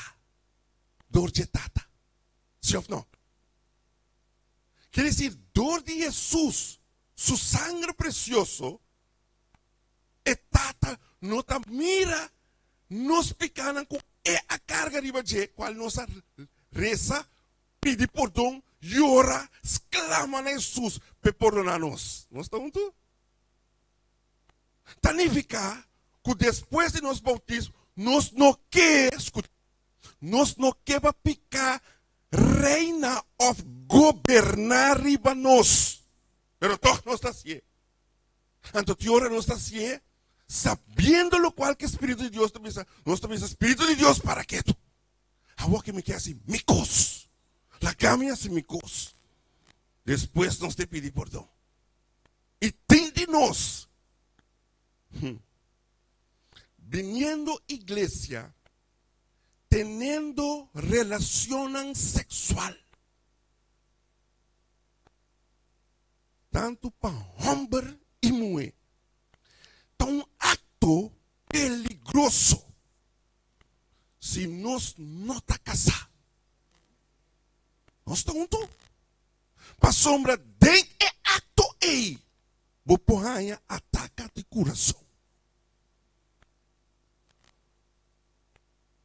dor dje Tata. Sí òf no? Ker desir, dor di Hesus su sangre presioso, e Tata no ta mira nos pikánan ku E a karga riba dje, kual nos a resa, pidi pordon, yora, sklama na Hesus p'e pordoná nos. Nos ta huntu? Ta nifiká ku despues di nos boutismo nos no ke skucha, nos no ke pa piká reina òf goberná riba nos. Pero tòg nos ta hasié. Anto ki ora nos ta hasié? Sabiendo lokual ku e Spiritu di Dios ta bisa, nos ta bisa, Spiritu di Dios, para ketu. Awor ke mi ke hasi mi kos. Laga mi hasi mi kos. Despues nos ta pidi pordon. I tin di nos biniendo iglesia teniendo relacionnan sexual. Tantu pa homber i muhé. Ta un acto peligroso si nos no ta casá. Nos ta huntu? Pasobra den e akto ei bo por haña ataka di kurason.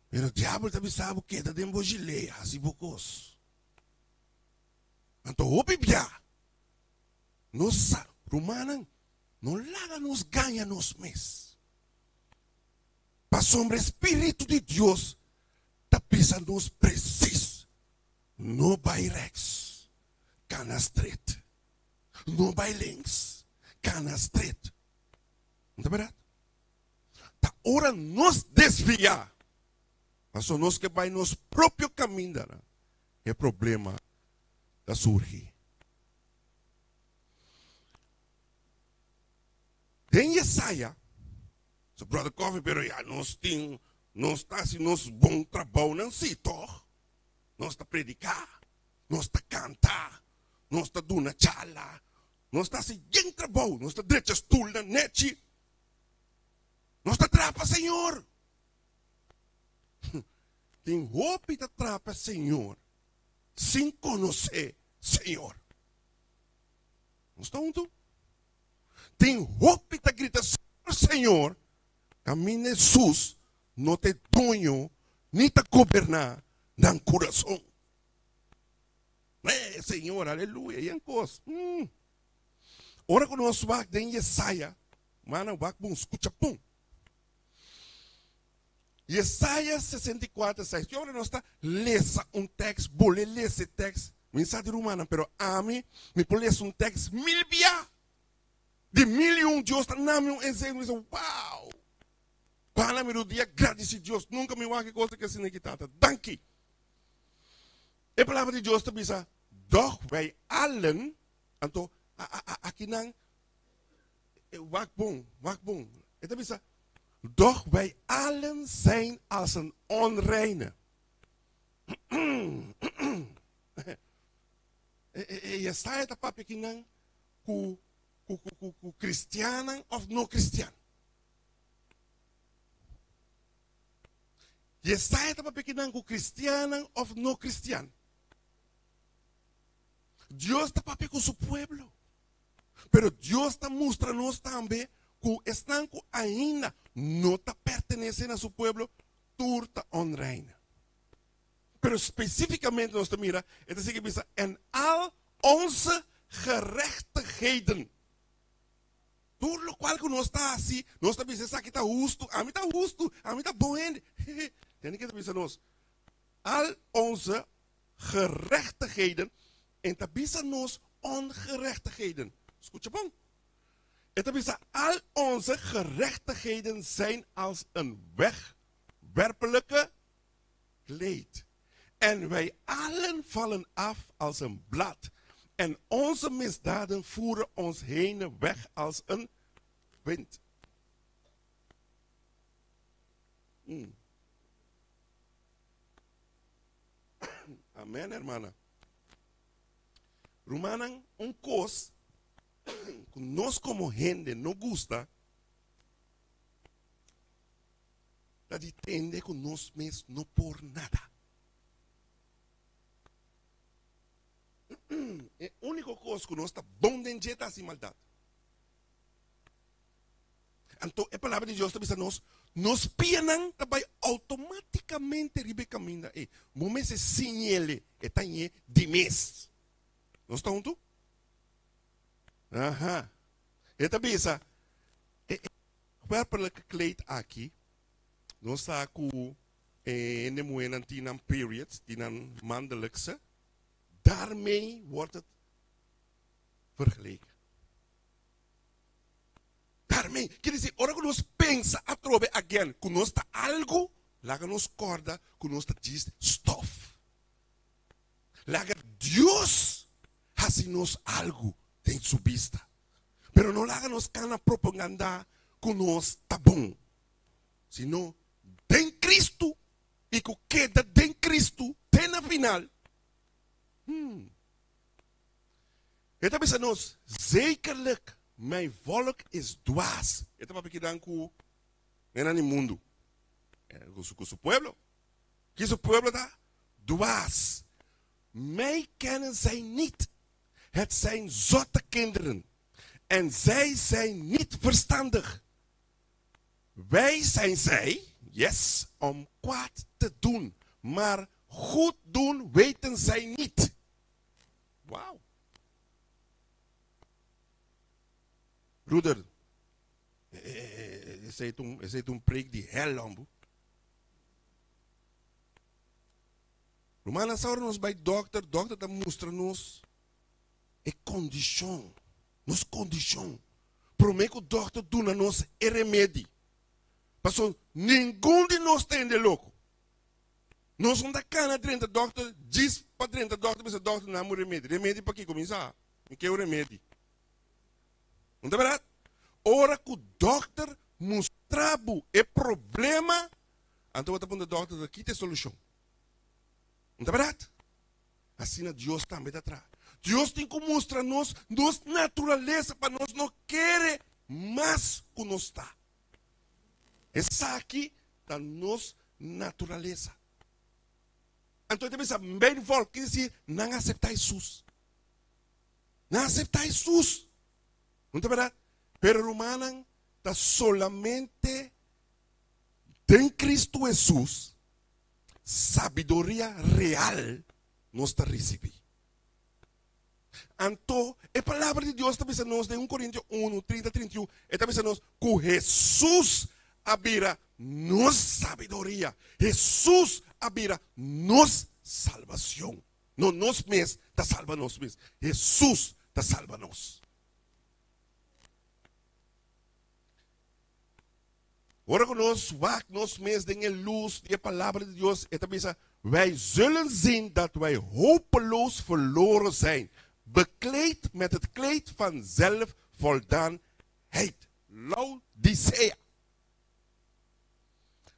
Pero diabel ta bisa bo keda den bo gilea, hasi bo kos. Anto hopi bia nos sa, rumannan, no laga nos gaña nos mes. Pasobra e spiritu di Dios ta bisa nos presis. No bai rechts, kana stret. No bai links, kana stret. No ta bèrdat? Ta ora nos desviá, pasobra nos ke bai nos propio kamindanan, e problema ta surgi. Den Yesaya, so Brother Coffee, pero ya nos tin, nos ta hasi nos bon trabounan, sí, tòg? Nos ta prediká, nos ta kanta, nos ta duna charla, nos ta hasi yen trabou, nos ta drecha stulnan nechi, nos ta trapa Señor. Tin hopi ta trapa Señor sin konosé Señor. Nos ta huntu? Tin hopi ta grita Señor, Señor, kaminda Hesus no ta e doño ni ta goberná nan kurason. Eh, Señor, aleluya, yen kos. Mm. Ora ku nos wak den Yesaya, mana wak bon, skucha bon. Yesaya 64, 6. Ki ora nos ta lesa un tekst, bole lesa e tekst. Mi sa di rumannan, pero ami, mi por lesa un tekst mil bia. Di mil i un, Dios ta nami un enseñansa, mi bisa, wow! Pana mi rudia gradisi Dios. Nunka mi wak e kos aki asina ki tata. Danki. E palabra di Dios ta bisa, Doch wij allen, anto akinan wak bon, wak bon. E ta bisa, Doch wij allen zijn als een onreine. E Yesaya ta papia akinan ku ku ku ku kristiannan òf no kristian. Yesaya ta papia kinan ku kristiannan òf no kristian. Dios ta papia ku su pueblo. Pero Dios ta mustra nos tambe ku esnan ku ainda no ta pertenesé na su pueblo, tur ta onrein. Pero spesífikamente nos ta mira, e ta sigui bisa, en al onze gerechtigheden. Tur lokual ku nos ta hasi, nos ta bisa esaki ta hustu, ami ta hustu, ami ta bon hende. Tende ke ta bisa nos? Al onze gerechtigheden en ta bisa nos ongerechtigheden. Skucha bon. E ta bisa al onze gerechtigheden zijn als een wegwerpelijke kleed. En wij allen vallen af als een blad. En onze misdaden voeren ons heen weg als een wind. Mm. Amen, hermana. Rumannan, un kos ku nos komo hende no gusta ta di tende ku nos mes no por nada. E úniko kos ku nos ta bon den dje ta hasi maldat. Anto e palabra di Dios ta bisa nos, nos pianan ta bai outomátikamente riba e kaminda ei. Bo mester siñ'el, e ta ñe di mes. Nos ta huntu? Aha. E ta bisa, e. verwerpelijke kleed aki, nos sa ku e hende muhénan tin nan periods, tin nan maandelijkse, daarmee wordt het vergeleken. Daarmee, kier disi, ora ku nos pensa atrobe again ku nos ta algu, laga nos kòrda ku nos ta djis stof. Laga Dios hasi nos algu den su bista. Pero no laga nos kana propagandá ku nos ta bon, sino den Kristu i ku keda den Kristu te na final. Hmm. E ta bisa nos, Zekerlijk, mijn volk is dwaas. E ta papia kidan ku nenan di mundu, ku su pueblo. Ki su pueblo ta? Dwaas. Mij kennen zij niet. Het zijn zotte kinderen. En zij zijn niet verstandig. Wijs zijn zij, yes, om kwaad te doen. Maar goed doen weten zij niet. Wauw. Broeder, esei ta un, esei ta un preek di hel, hombo. Rumannan, sa ora nos bai dokter, dokter ta mustra nos e kondishon, nos kondishon. Promé ku dokter duna nos e remedi. Pasobra ningun di nos ta hende loko. Nos no ta kana drenta dokter djis pa drenta dokter bisa dokter na mi un remedi. Remedi pa kiko? Mi sa, mi ke un remedi. No ta bèrdat? Ora ku dokter mustra bo e problema, anto bo ta puntra dokter ta kita e solushon. No ta bèrdat? Asina Dios tambe ta traha. Dios tin ku mustra nos nos naturalesa pa nos no kere mas ku nos ta. Esaki ta nos naturalesa. Anto e ta bisa, Mijn volk, ki disi, nan aseptá Hesus. Nan aseptá Hesus. No ta bèrdat? Pero rumannan, ta solamente den Kristu Hesus sabiduria real nos ta risibí. Anto, e Palabra di Dios ta bisa nos den un Korintio unu, 30, 31, e ta bisa nos ku Hesus a bira nos sabiduria. Hesus a bira nos salbacion. No nos mes ta salba nos mes. Hesus ta salba nos. Ora ku nos wak nos mes den e lus di e Palabra di Dios, e ta bisa, Wij zullen zien dat wij hopeloos verloren zijn, bekleed met het kleed van zelfvoldaanheid. Laodicea.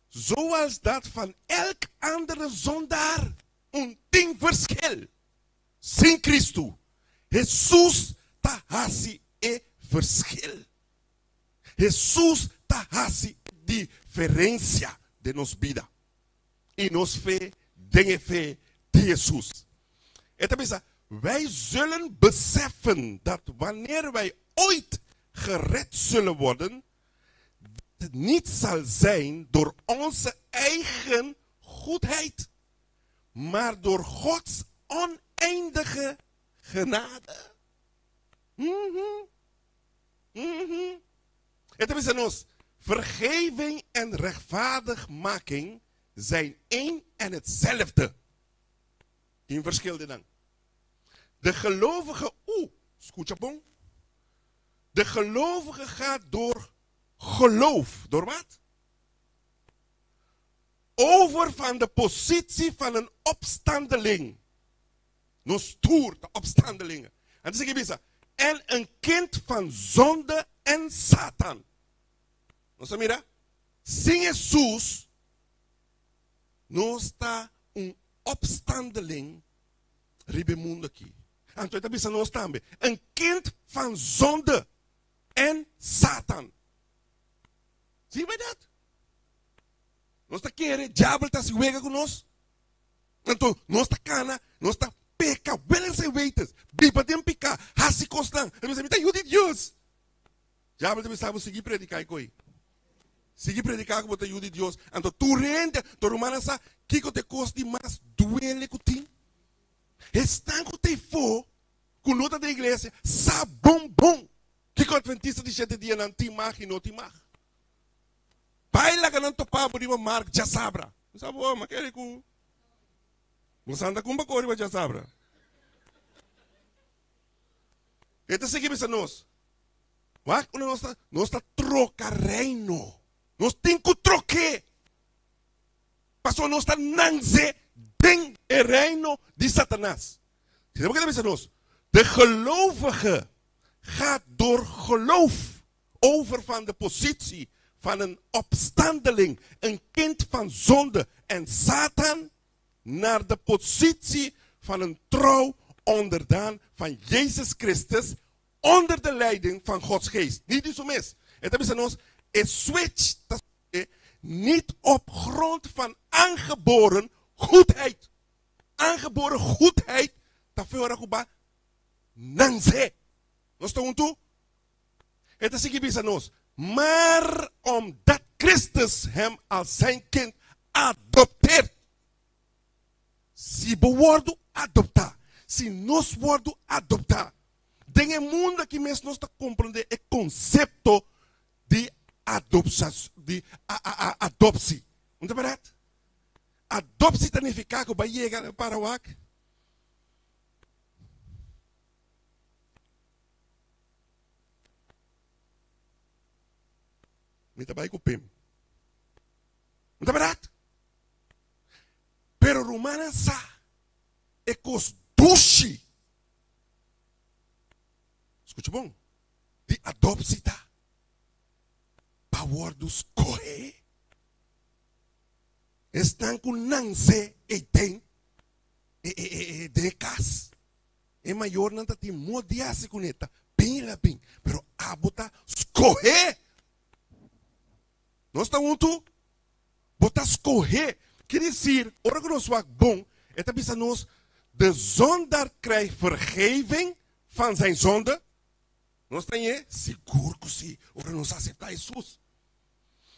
Zoals dat van elk andere zondaar. Un tin verschil. Sin Cristo. Hesus ta hasi e verschil. Hesus ta hasi e diferencia den nos bida y nos fe den e fe di Hesus. E ta bisa, Wij zullen beseffen dat wanneer wij ooit gered zullen worden, dit niet zal zijn door onze eigen goedheid, maar door Gods oneindige genade. Mhm. Mhm. E ta bisa nos, Vergeving en rechtvaardigmaking zijn één en hetzelfde. Tin verschil den nan. De gelovige, oe, skucha bon. De gelovige gaat door geloof. Door wat? Over van de positie van een opstandeling. Nos tur ta opstandelingen. Anto sigui bisa, En een kind van zonde en Satan. Nos a mira? Sin Hesus, nos ta un opstandeling riba e mundu aki. Anto e ta bisa nos tambe, een kind van zonde en Satan. Zie bij dat? Nos ta kere diabel ta hasi wega ku nos. Anto nos ta kana, nos ta peka willens en wetens, biba den piká, hasi kosnan. E bisa, mi ta yu di Dios. Diabel ta bisa bo, sigui prediká e koi. Sigui prediká ku bo ta yu di Dios. Anto tur hende, tur rumannan sa kiko ta e kos di mas duele ku tin. Esnan ku ta efó, ku no ta den iglesia, sa bon bon kiko Adventista di shete dianan tin mag i no tin mag. Bai laga nan topa bo riba mark djasabra. Mi sa bo, ma kere ku bo santa kumba kore riba djasabra. E ta sigui bisa nos, Wak unda nos ta, nos ta troka reino. Nos tin ku trok'é. Pasobra nos ta nanse den e reino di Satanas. Si ta bisa nos, de gelovige gaat door geloof over van de positie van een opstandeling, een kind van zonde en Satan, naar de positie van een trouw onderdaan van Jezus Christus onder de leiding van Gods geest. Niet die zo mis. Het bisa nos, e switch ta niet op grond van aangeboren goedheid. Aangeboren goedheid ta fe ora ku ba nanse. Nos ta huntu? E ta sigui bisa nos, Maar omdat Christus hem als zijn kind adopteert. Si bo wòrdu adoptá, si nos wòrdu adoptá, den e mundu aki mes nos ta komprondé e konsepto di adopsi, adopsi. No ta bèrdat? Adopsi ta nifiká ku bo a yega na Parawak. Mi ta bai ku Pim. No ta bèrdat? Pero rumannan sa e kos dushi. Skucha bon. Di adopsi ta pa wòrdu skohé. Esnan ku nanse ei den e e e den e kas. E mayornan ta tin mo di hasi kuné, ta bin la bin, pero abo ta skohé. Nos ta huntu? Bo ta skohé. Ker desir, ora ku nos wak bon, e ta bisa nos, De zondaar krijgt vergeving van zijn zonde. Nos ta ñe? Sigur ku si, ora nos aseptá Hesus.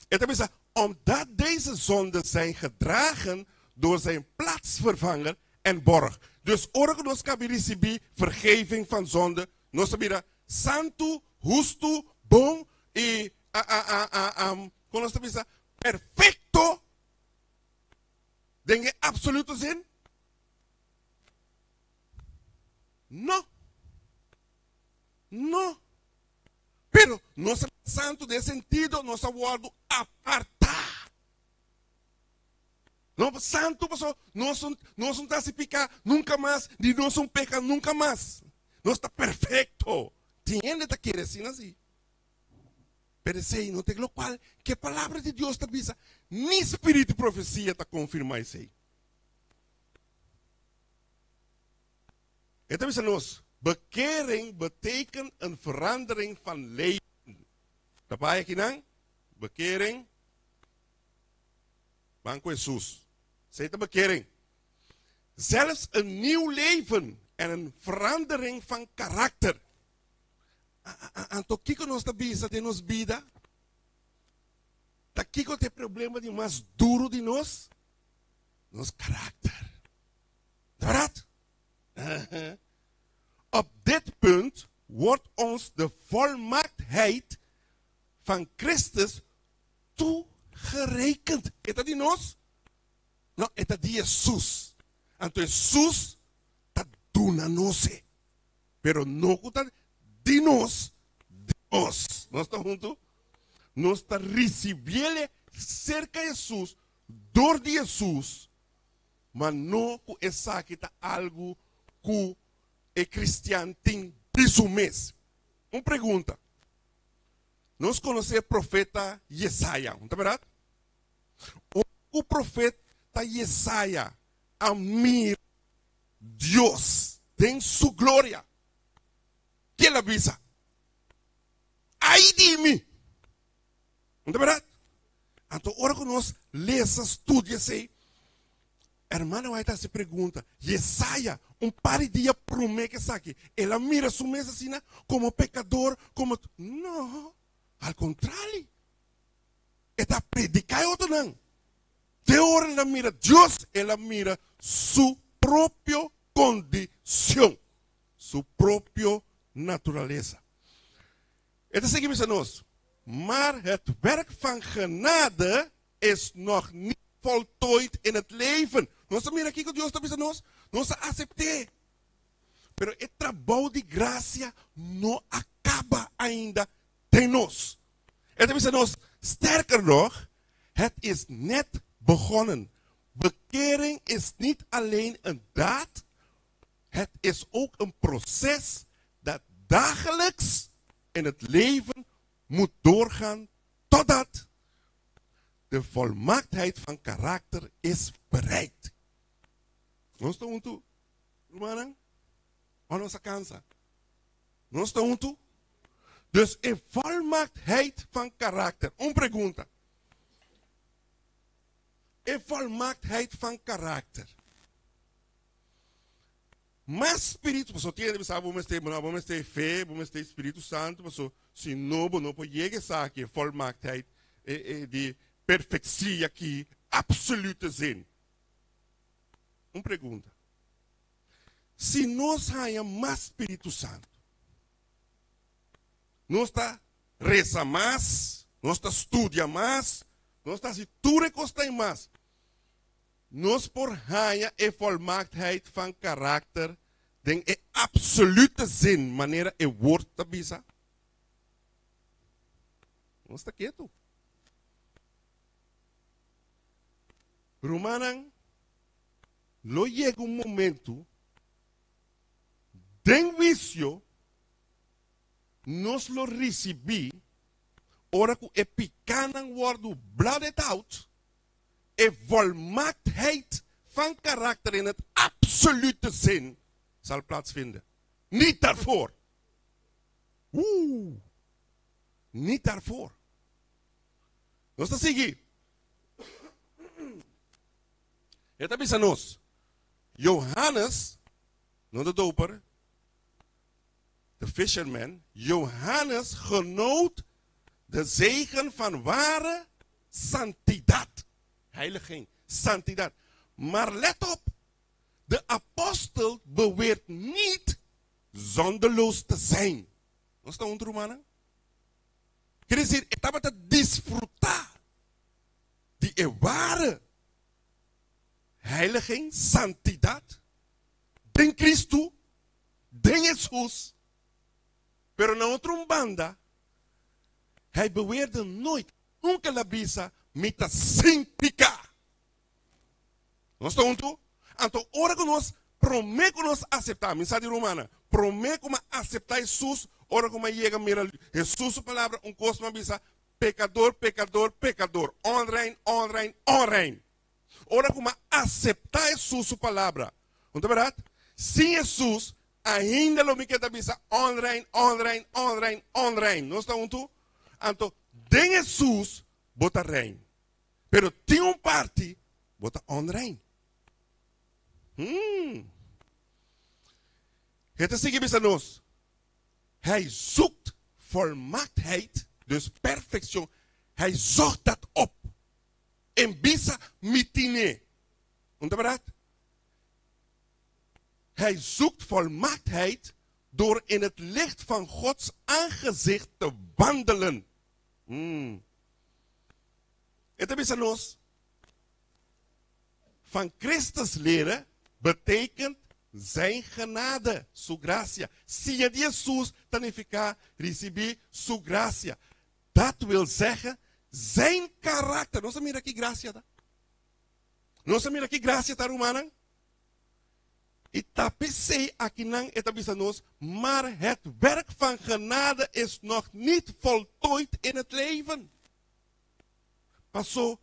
E ta bisa, Omdat deze zonden zijn gedragen door zijn plaatsvervanger en borg. Dus ora ku nos kabi risibí vergeving van zonde, nos ta bira santu, hustu, bon i kon nos ta bisa, perfekto den e absoluto zin? No. No. Pero nos a santu den sentido nos a wòrdu apartá. No santu paso nos nos no ta hasi piká nunka mas, ni nos no peka nunka mas. Nos ta perfekto. Tin hende ta kere asina si. Pero esei no ta lokual ke palabra di Dios ta bisa, ni spiritu di profesia ta konfirmá esei. E ta bisa nos, Bekering betekent een verandering van leven. Ta bai akinan? Bekering. Ban ku Hesus. Esei ta bekering. Zelfs een nieuw leven en een verandering van karakter. Anto kiko nos ta bisa den nos bida? Ta kiko ta e problema di mas duru di nos? Nos karakter. Ta bèrdat? Op dit punt wordt ons de volmaaktheid van Christus toegerekend. E ta di nos? No, e ta di Hesus. Anto Hesus ta duna nos e. Pero no ku ta di nos, di nos. Nos ta huntu? Nos ta risibiel serka Hesus, dor di Hesus. Ma no ku esaki ta algu ku e kristian tin di su mes. Un pregunta. Nos konosé e profeta Yesaya, no ta bèrdat? Ora ku profeta Yesaya a mira Dios den su gloria, ke el a bisa? Ai di mi! No ta bèrdat? Anto ora ku nos lesa, studia esei, hermana White ta hasi pregunta, Yesaya, un par di dia promé ku esaki, el a mira su mes asina komo pekador, komo. No, al kontrali, e ta prediká e otronan. Te ora el a mira Dios, el a mira su propio kondishon, su propio naturalesa. E ta sigui bisa nos. Maar het werk van genade is nog niet voltooid in het leven. Nos a mira kiko Dios ta bisa nos, nos a asept'é. Pero e trabou di grasia no a kaba ainda den nos. E ta bisa nos, sterker nog, het is net begonnen. Bekering is niet alleen een daad, het is ook een proces dat dagelijks in het leven moet doorgaan totdat de volmaaktheid van karakter is bereikt. Nos ta huntu, rumannan? Of nos a kansa? Nos ta huntu? Dus e volmaaktheid van karakter. Un pregunta. E volmaaktheid van karakter. Mas spiritu, pasobra tin hende bisa bo mester, bo mester fe, bo mester spiritu santu, pasobra si no bo no por yega esaki, e volmaaktheid e, e di perfectie aki, absolute zin. Un pregunta. Si nos haña mas spiritu santu, nos ta resa mas, nos ta studia mas, nos ta hasi tur e kosnan i mas. Nos por haña e volmaaktheid van karakter den e absolute zin manera e woord ta bisa? Nos ta ketu. Rumannan, lo yega un momento den huicio nos lo ricibi ora cu e picanan wordo blotted out, e volmaaktheid van karakter in het absolute zin zal plaatsvinden. Niet daarvoor. Oeh. Niet daarvoor. Nos ta sigui. E ta bisa nos, Johannes, no de doper, de fisherman, Johannes genoot de zegen van ware santidad. Heiliging, santidad. Maar let op, de apostel beweert niet zondeloos te zijn. Nos ta huntu, rumannan? Quiere decir, e tabata disfruta di e ware heiliging, santidad, den Cristo, den Hesus. Pero na otro un banda, hij beweerde nooit, nunca el a bisa, mi ta sin pica. Nos ta huntu? Anto ora ku nos promé ku nos aseptá, mi sa di rumannan, promé ku mi a aseptá Hesus, ora ku mi a yega mira Hesus su palabra, un kos mi a bisa, pekador, pekador, pekador, onrein, onrein, onrein. Ora ku mi a aseptá Hesus su palabra, no ta bèrdat? Sin Hesus, ainda lo mi keda bisa onrein, onrein, onrein, onrein. Nos ta huntu? Anto, den Hesus bo ta rein. Pero tin un parti bo ta onrein. Hmm. E ta sigui bisa nos, Hij zoekt volmaaktheid, dus perfeccion, hij zocht dat op. En bisa mi tine. No ta berdad? Hij zoekt volmaaktheid door in het licht van Gods aangezicht te wandelen. Hmm. E ta bisa nos, Van Christus leren betekent Zijn genade, Su gracia. Siña di Hesus ta nifiká risibí Su gracia. Dat wil zeggen, Zijn karakter. Nos a mira ki gracia ta? Nos a mira ki gracia ta, rumannan? I ta p'esei akinan e ta bisa nos, Maar het werk van genade is nog niet voltooid in het leven. Paso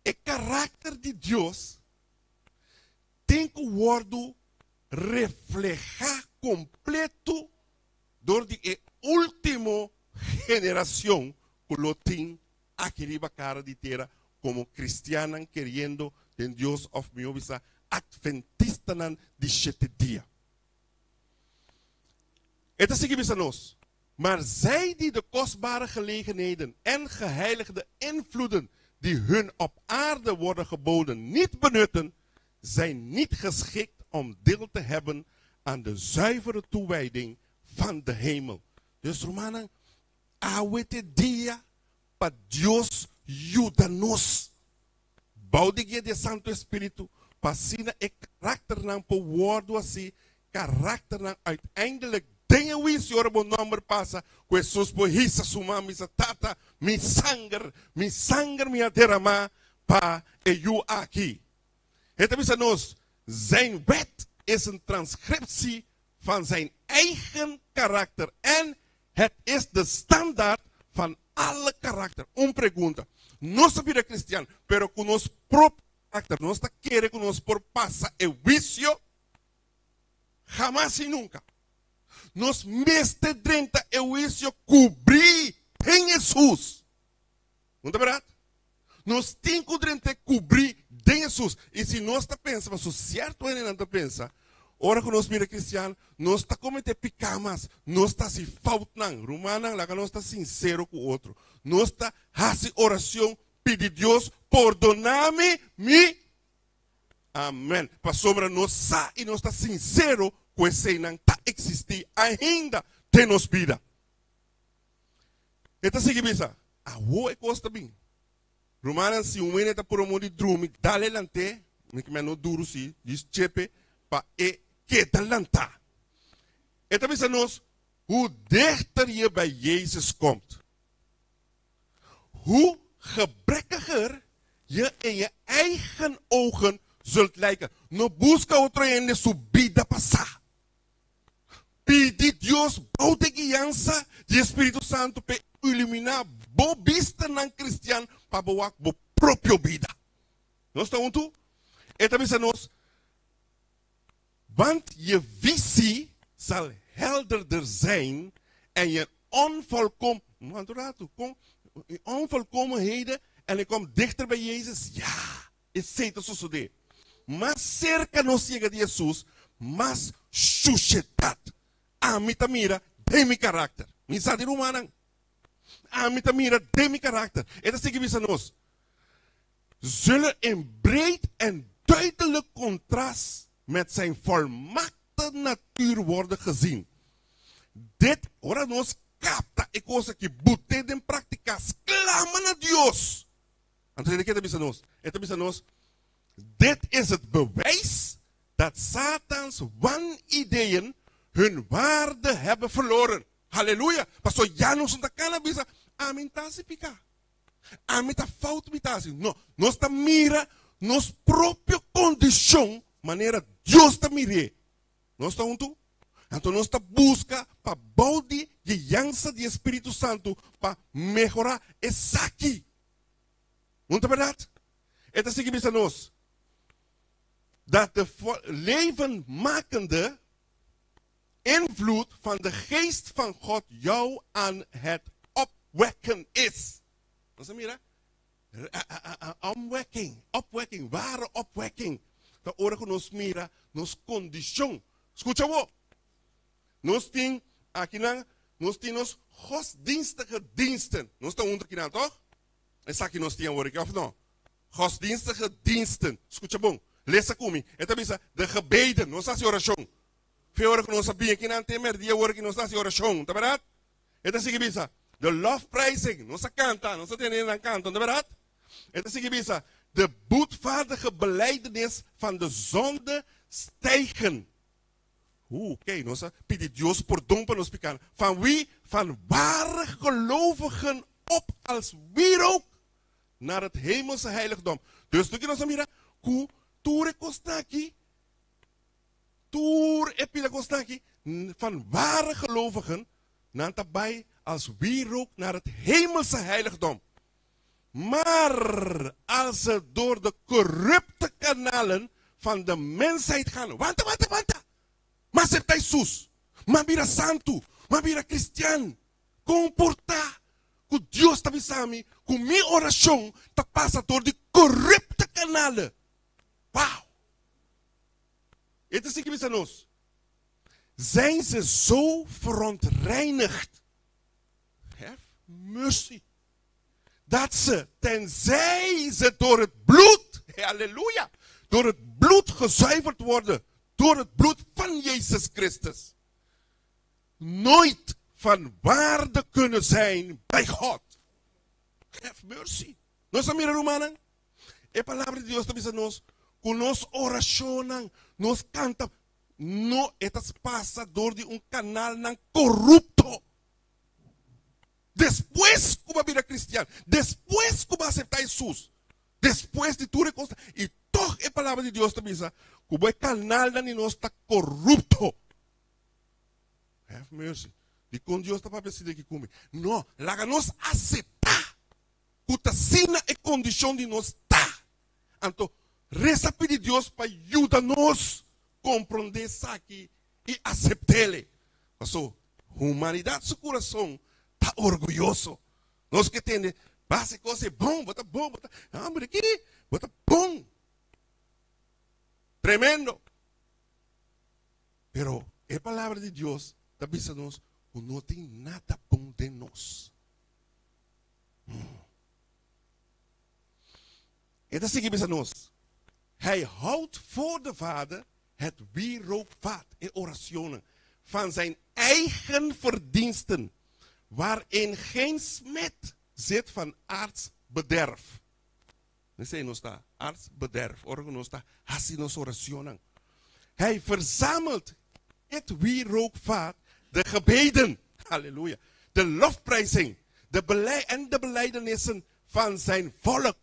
e karakter di Dios tin ku wòrdu reflehá kompleto dor di e último generashon ku lo tin aki riba kara di tera komo kristiannan keriendo den Dios òf mihó bisa atventistanan di shete dia. E ta sigui bisa nos, Maar zij die de kostbare gelegenheden en geheiligde invloeden die hun op aarde worden geboden niet benutten, zijn niet geschikt om deel te hebben aan de zuivere toewijding van de hemel. Dus rumannan, awe te dia. pa Dios yuda nos. Bou di guia di e Santu Espíritu, pa asina e karakternan por wòrdu hasi karakternan uiteindelijk den e huisio ora bo nòmber pasa, ku Hesus por hisa su man bisa, Tata, mi sanger, mi sanger mi a deramá pa e yu aki. E ta bisa nos, Zijn wet is een transcriptie van zijn eigen karakter en het is de standaard van alle karakter. Un pregunta, Nos a bira kristian, pero ku nos propio karakter nos ta kere ku nos por pasa e huisio? Hamas i nunka. Nos mester drenta e huisio kubrí den Hesus. No ta bèrdat? Nos tin ku drent'é kubrí den Hesus. I si nos ta pensa, pasobra sierto hendenan ta pensa, ora ku nos bira kristian, nos ta kometé piká mas, nos ta hasi foutnan. Rumannan, laga nos ta sinsero ku otro. Nos ta hasi orashon, pidi Dios, Pordoná mi mi Amen. Pasobra nos sa i nos ta sinsero ku eseinan ta eksistí ainda den nos bida. E ta sigui bisa, Awor e kos ta bin. Rumannan, si un hende ta puru amor di drumi, dale lant'é, mi ke no duru si, djis chepe, pa e keda lantá. E ta bisa nos, Hoe dichter je bij Jezus komt, hoe gebrekkiger je in je eigen ogen zult lijken. No buska otro hende su bida pa sa. Pidi Dios bou di guiansa di e Spiritu Santu p'e iluminá bo bistanan kristian pa bo wak bo propio bida. Nos ta huntu? E ta bisa nos, Want je visie zal helderder zijn en je onvolkom, Want un ratu, kon onvolkomenheden en e kom dichter bij Jezus? Ja! Esei ta sosodé. Mas serka nos yega di Hesus, mas shushedat ami ta mira den mi karakter. Mi sa di rumannan. Ami ta mira den mi karakter. E ta sigui bisa nos, Zullen in breed en duidelijk contrast met zijn volmaakte natuur worden gezien. Dit, ora nos kapta e kos aki, but'é den praktika, sklama na Dios. Anto hende ke ta bisa nos? E ta bisa nos, Dit is het bewijs dat Satans wanideeën hun waarde hebben verloren. Halleluja! Pasobra ya nos no ta kana bisa, Ami n'ta hasi piká. Ami ta fout mi ta hasi. No, nos ta mira nos propio kondishon manera Dios ta mir'é. Nos ta huntu? Anto nos ta buska pa bou di guiansa di e Spiritu Santu pa mehorá esaki. No ta bèrdat? E ta sigui bisa nos, Dat de levenmakende invloed van de Geest van God jou aan het opwekken is. Nos a mira? Omwekking, opwekking, ware opwekking ta ora ku nos mira nos kondishon. Skucha bo! Nos tin akinan, nos tin nos godsdienstige diensten. Nos ta huntu akinan, tòg? Esaki nos tin awor aki, òf no? Godsdienstige diensten. Skucha bon, lesa ku mi. E ta bisa, de gebeden. Nos ta hasi orashon. Fe ora ku nos a bin akinan te mèrdia awor aki nos ta hasi orashon, ta bèrdat? E ta sigui bisa, de lofprijzing, nos a kanta, nos a tende nan kanta, no ta bèrdat? E ta sigui bisa, de boetvaardige belijdenis van de zonde stijgen. Oeh, oké, nos a pidi Dios pordon pa nos pikánan. Van wie? Van ware gelovigen op als wierook naar het hemelse heiligdom. Dus loke nos a mira ku tur e kosnan aki, Tur e pida kosnan aki van ware gelovigen, nan ta bai als wierook naar het hemelse heiligdom. Maar als ze door de corrupte kanalen van de mensheid gaan, wanta, wanta, wanta! M'a acepta Hesus, m'a bira santu, m'a bira cristian. Kon por ta ku Dios ta bisa mi ku mi orashon ta pasa door di corrupte kanalen? Wow! E ta sigui bisa nos, Zijn ze zo verontreinigd, have mercy, dat ze, tenzij ze door het bloed, halleluja, door het bloed gezuiverd worden, door het bloed van Jezus Christus, nooit van waarde kunnen zijn bij God. Have mercy. Nos a mira rumannan? E palabra di Dios ta bisa nos ku nos orashonnan, nos kanta, no e ta pasa dor di un kanalnan korupto. Despues ku bo a bira kristian, despues ku bo a aseptá Hesus, despues di tur e kos, i tòg e palabra di Dios ta bisa ku bo e kanalnan di nos ta korupto. Have mercy. Dikon Dios ta papia asina aki ku mi? No, laga nos aseptá ku ta asina e kondishon di nos ta. Anto, resa pidi Dios pa yuda nos komprondé esaki i asept'el. Paso, humanidat su kurason ta orguyoso. Nos ke tende, Base kos e bon, bo ta bon, bo ta, hamber aki, bo ta bon. Tremendo. Pero e palabra di Dios ta bisa nos ku no tin nada bon den nos. E ta sigui bisa nos, Hij houdt voor de Vader het wierookvat, e oracionnan, van zijn eigen verdiensten, waarin geen smet zit van aards bederf. Esei nos ta, aards bederf, ora ku nos ta hasi nos oracionnan. Hij verzamelt het wierookvat, de gebeden, halleluja, de lofprijzing, de belei en de belijdenissen van zijn volk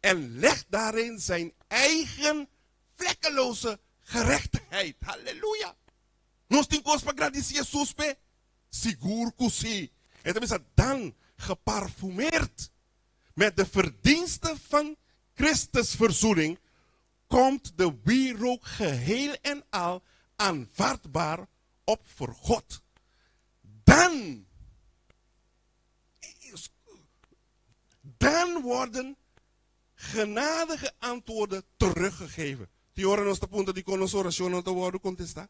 en legt daarin zijn eigen vlekkeloze gerechtigheid. Halleluja! Nos tin kos pa gradisí Hesus p'e? Sigur ku sí! E ta bisa, Dan geparfumeerd met de verdiensten van Christus verzoening, komt de wierook geheel en al aanvaardbaar op voor God. Dan Dan worden genadige antwoorden teruggegeven. Tin ora nos ta puntra dikon nos orashon no ta wòrdu kontestá.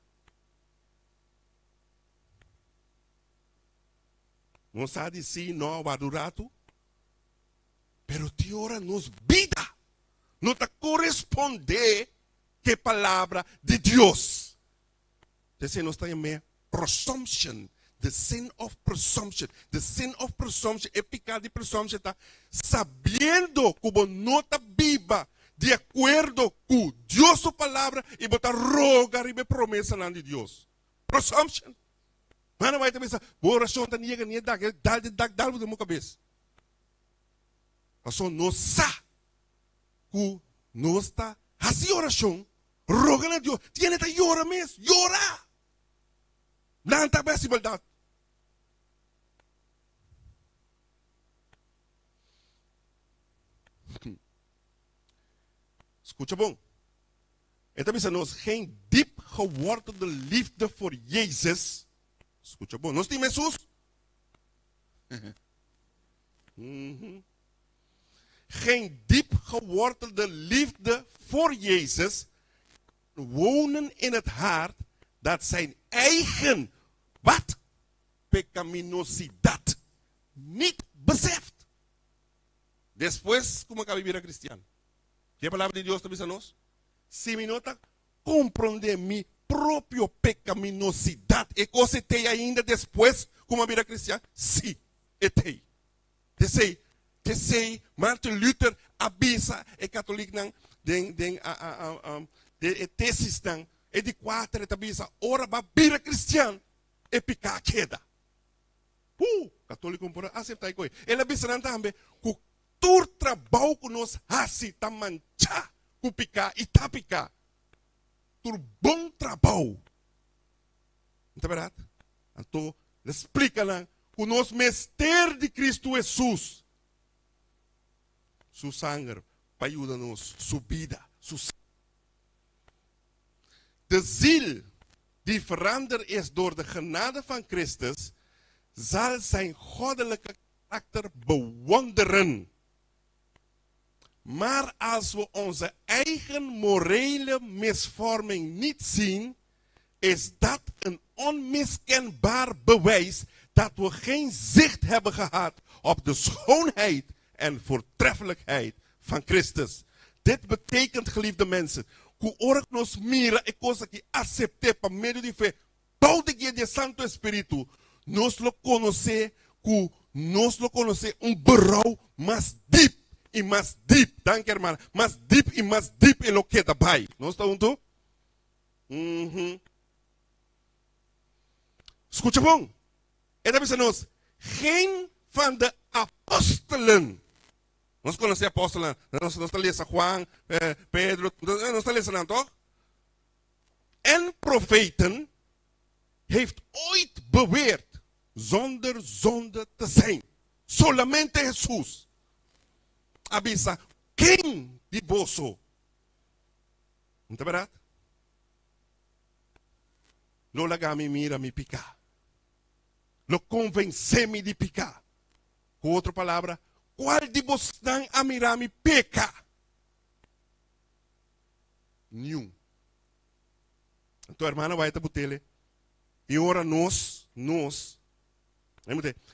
Nos sa di sí, no, wòrdu ratu. Pero tin ora nos bida no ta korespondé ku e palabra di Dios. Esei nos ta yam'é presumption, the sin of presumption. The sin of presumption, e piká di presumption ta sabiendo ku bo no ta biba di akuerdo ku Dios su palabra i bo ta roga riba e promesanan di Dios. Presumption. Mano bai ta bisa, bo orashon ta niega ni e dak, e dal di dak dal bo den bo kabes. Pasobra nos sa ku nos ta hasi orashon Roga na Dios. Tiene ta yora mes. Yora! Nan ta besi baldad. Scucha bon. E ta bisa nos geen diep gewortelde liefde voor Jezus. Scucha bon. Nos stima Jesus? Geen diep gewortelde liefde voor Jezus kan wonen in het hart dat zijn eigen, wat? Pecaminosidad niet beseft. Despues ku mi a kaba di bira kristian, ke palabra di Dios ta bisa nos? Si mi no ta komprondé mi propio pecaminosidad, e kos e tei ainda despues ku mi a bira kristian? Sí, e tei. P'esei, p'esei Martin Luther a bisa e katoliknan den den a a a den e tesisnan, e di kuater e ta bisa, ora bo a bira kristian, e piká a keda. Huu! Katoliko no por a aseptá e koe. El a bisa nan tambe ku tur trabou ku nos hasi ta manchá ku piká i ta piká. Tur bon trabou. No ta bèrdat? Anto el a splika nan ku nos mester di Kristu Hesus, su sanger pa yuda nos, su bida, su sanger. De ziel die veranderd is door de genade van Christus, zal zijn goddelijke karakter bewonderen. Maar als we onze eigen morele misvorming niet zien, is dat een onmiskenbaar bewijs dat we geen zicht hebben gehad op de schoonheid en voortreffelijkheid van Christus. Dit betekent, geliefde mensen, ku ora ku nos mira e kos aki asept'é pa medio di fe bou di guia di e Santu Espíritu, nos lo konosé. ku nos lo konosé un berou mas dip i mas dip. Danki hermana. Mas dip i mas dip e lo keda bai. Nos ta huntu? Mhm. Skucha bon. E ta bisa nos, Geen van de apostelen. Nos konosé apòstelnan. Nos, nos ta lesa Juan, eh, Pedro, nos ta lesa nan, toch? En profeten heeft ooit beweerd zonder zonde te zijn. Solamente Hesus a bisa, Ken di boso? No ta bèrdat? Lo laga mi mira mi piká. Lo konvensé mi di piká. Ku otro palabra, kual di bosnan a mira mi peka? Niun. Anto hermana White a butele, i ora nos, nos,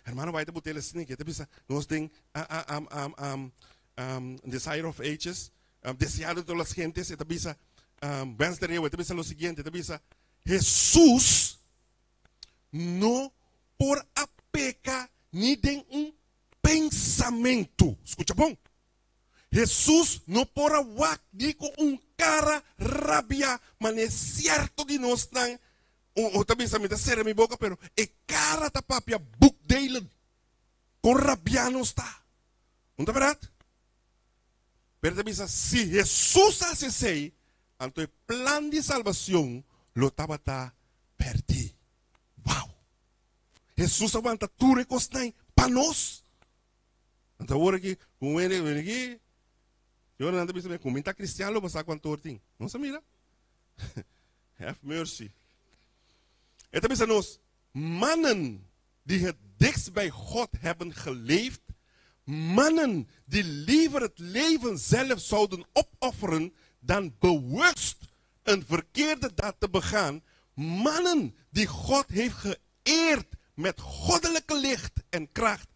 hermana White a butele asina ke, ta bisa nos den a, a, a, a, a, um, Desire of Ages, um, Deseado de todas las gentes, e ta bisa, um, Wens de Reeuw, e ta bisa lo siguiente, e ta bisa, Jesús no por a peka ni den un pensamentu. Skucha bon. Hesus no por a wak di ku un kara rabia manera sierto di nosnan o ta bisa mi ta sera mi boka pero e kara ta papia boekdelen kon rabia nos ta. No ta bèrdat? Pero ta bisa si Hesus a hasi esei anto e plan di salbacion lo tabata perdí. Wow! Hesus a wanta tur e kosnan pa nos. Anto awor aki, ku un hende bini aki, i ora nan ta bisa mi, ku mi ta kristian lo bo sa kuantu or tin. Nos a mira. Have mercy. E ta bisa nos, mannen die het dichtst bij God hebben geleefd, mannen die liever het leven zelf zouden opofferen dan bewust een verkeerde daad te begaan, mannen die God heeft geëerd met goddelijke licht en kracht,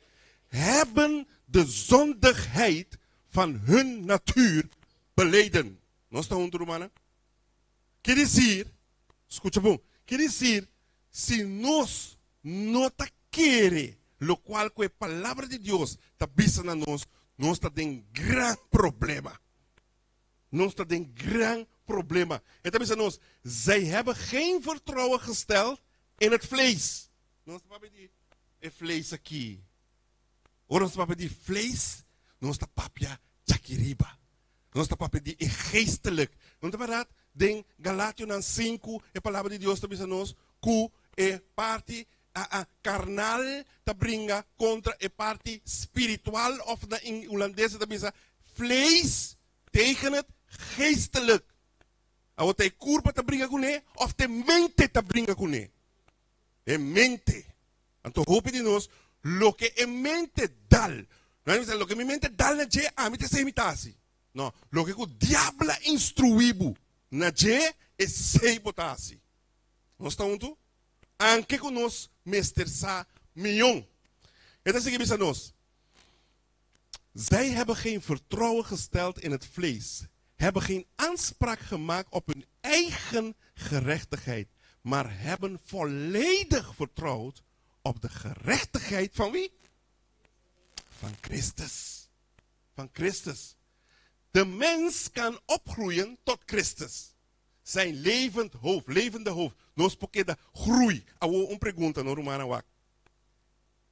hebben de zondigheid van hun natuur beleden. Nos ta huntu, rumannan? Quiere decir, scucha bon, quiere decir, si nos no ta kere locual cu e Palabra di Dios ta bisa na nos, nos ta den gran problema. Nos ta den gran problema. E ta bisa nos, Zij hebben geen vertrouwen gesteld in het vlees. Nos ta papia di e vlees aki. Ora nos ta papia di vlees, nos ta papia djaki riba. Nos ta papia di e geestelijk. No ta bèrdat? Den Galationan sinku e palabra di Dios ta bisa nos ku e parti karnal ta bringa kontra e parti spiritual òf na in hulandes e ta bisa vlees tegen het geestelijk. Awor ta e kurpa ta bringa kuné òf ta e mente ta bringa kuné? E mente. Anto hopi di nos loke e mente dal, nan bisa loke mi mente dal na dje ami ta esei mi ta hasi. No, loke ku diabel a instruí bo na dje esei bo ta hasi. Nos ta huntu? Anke ku nos mester sa mion. E ta sigui bisa nos, Zij hebben geen vertrouwen gesteld in het vlees, hebben geen aanspraak gemaakt op hun eigen gerechtigheid, maar hebben volledig vertrouwd op de gerechtigheid van wie? Van Christus. Van Christus. De mens kan opgroeien tot Christus. Zijn levend hoofd, levende hoofd. Nos por keda groei. Awor un pregunta no rumannan wak.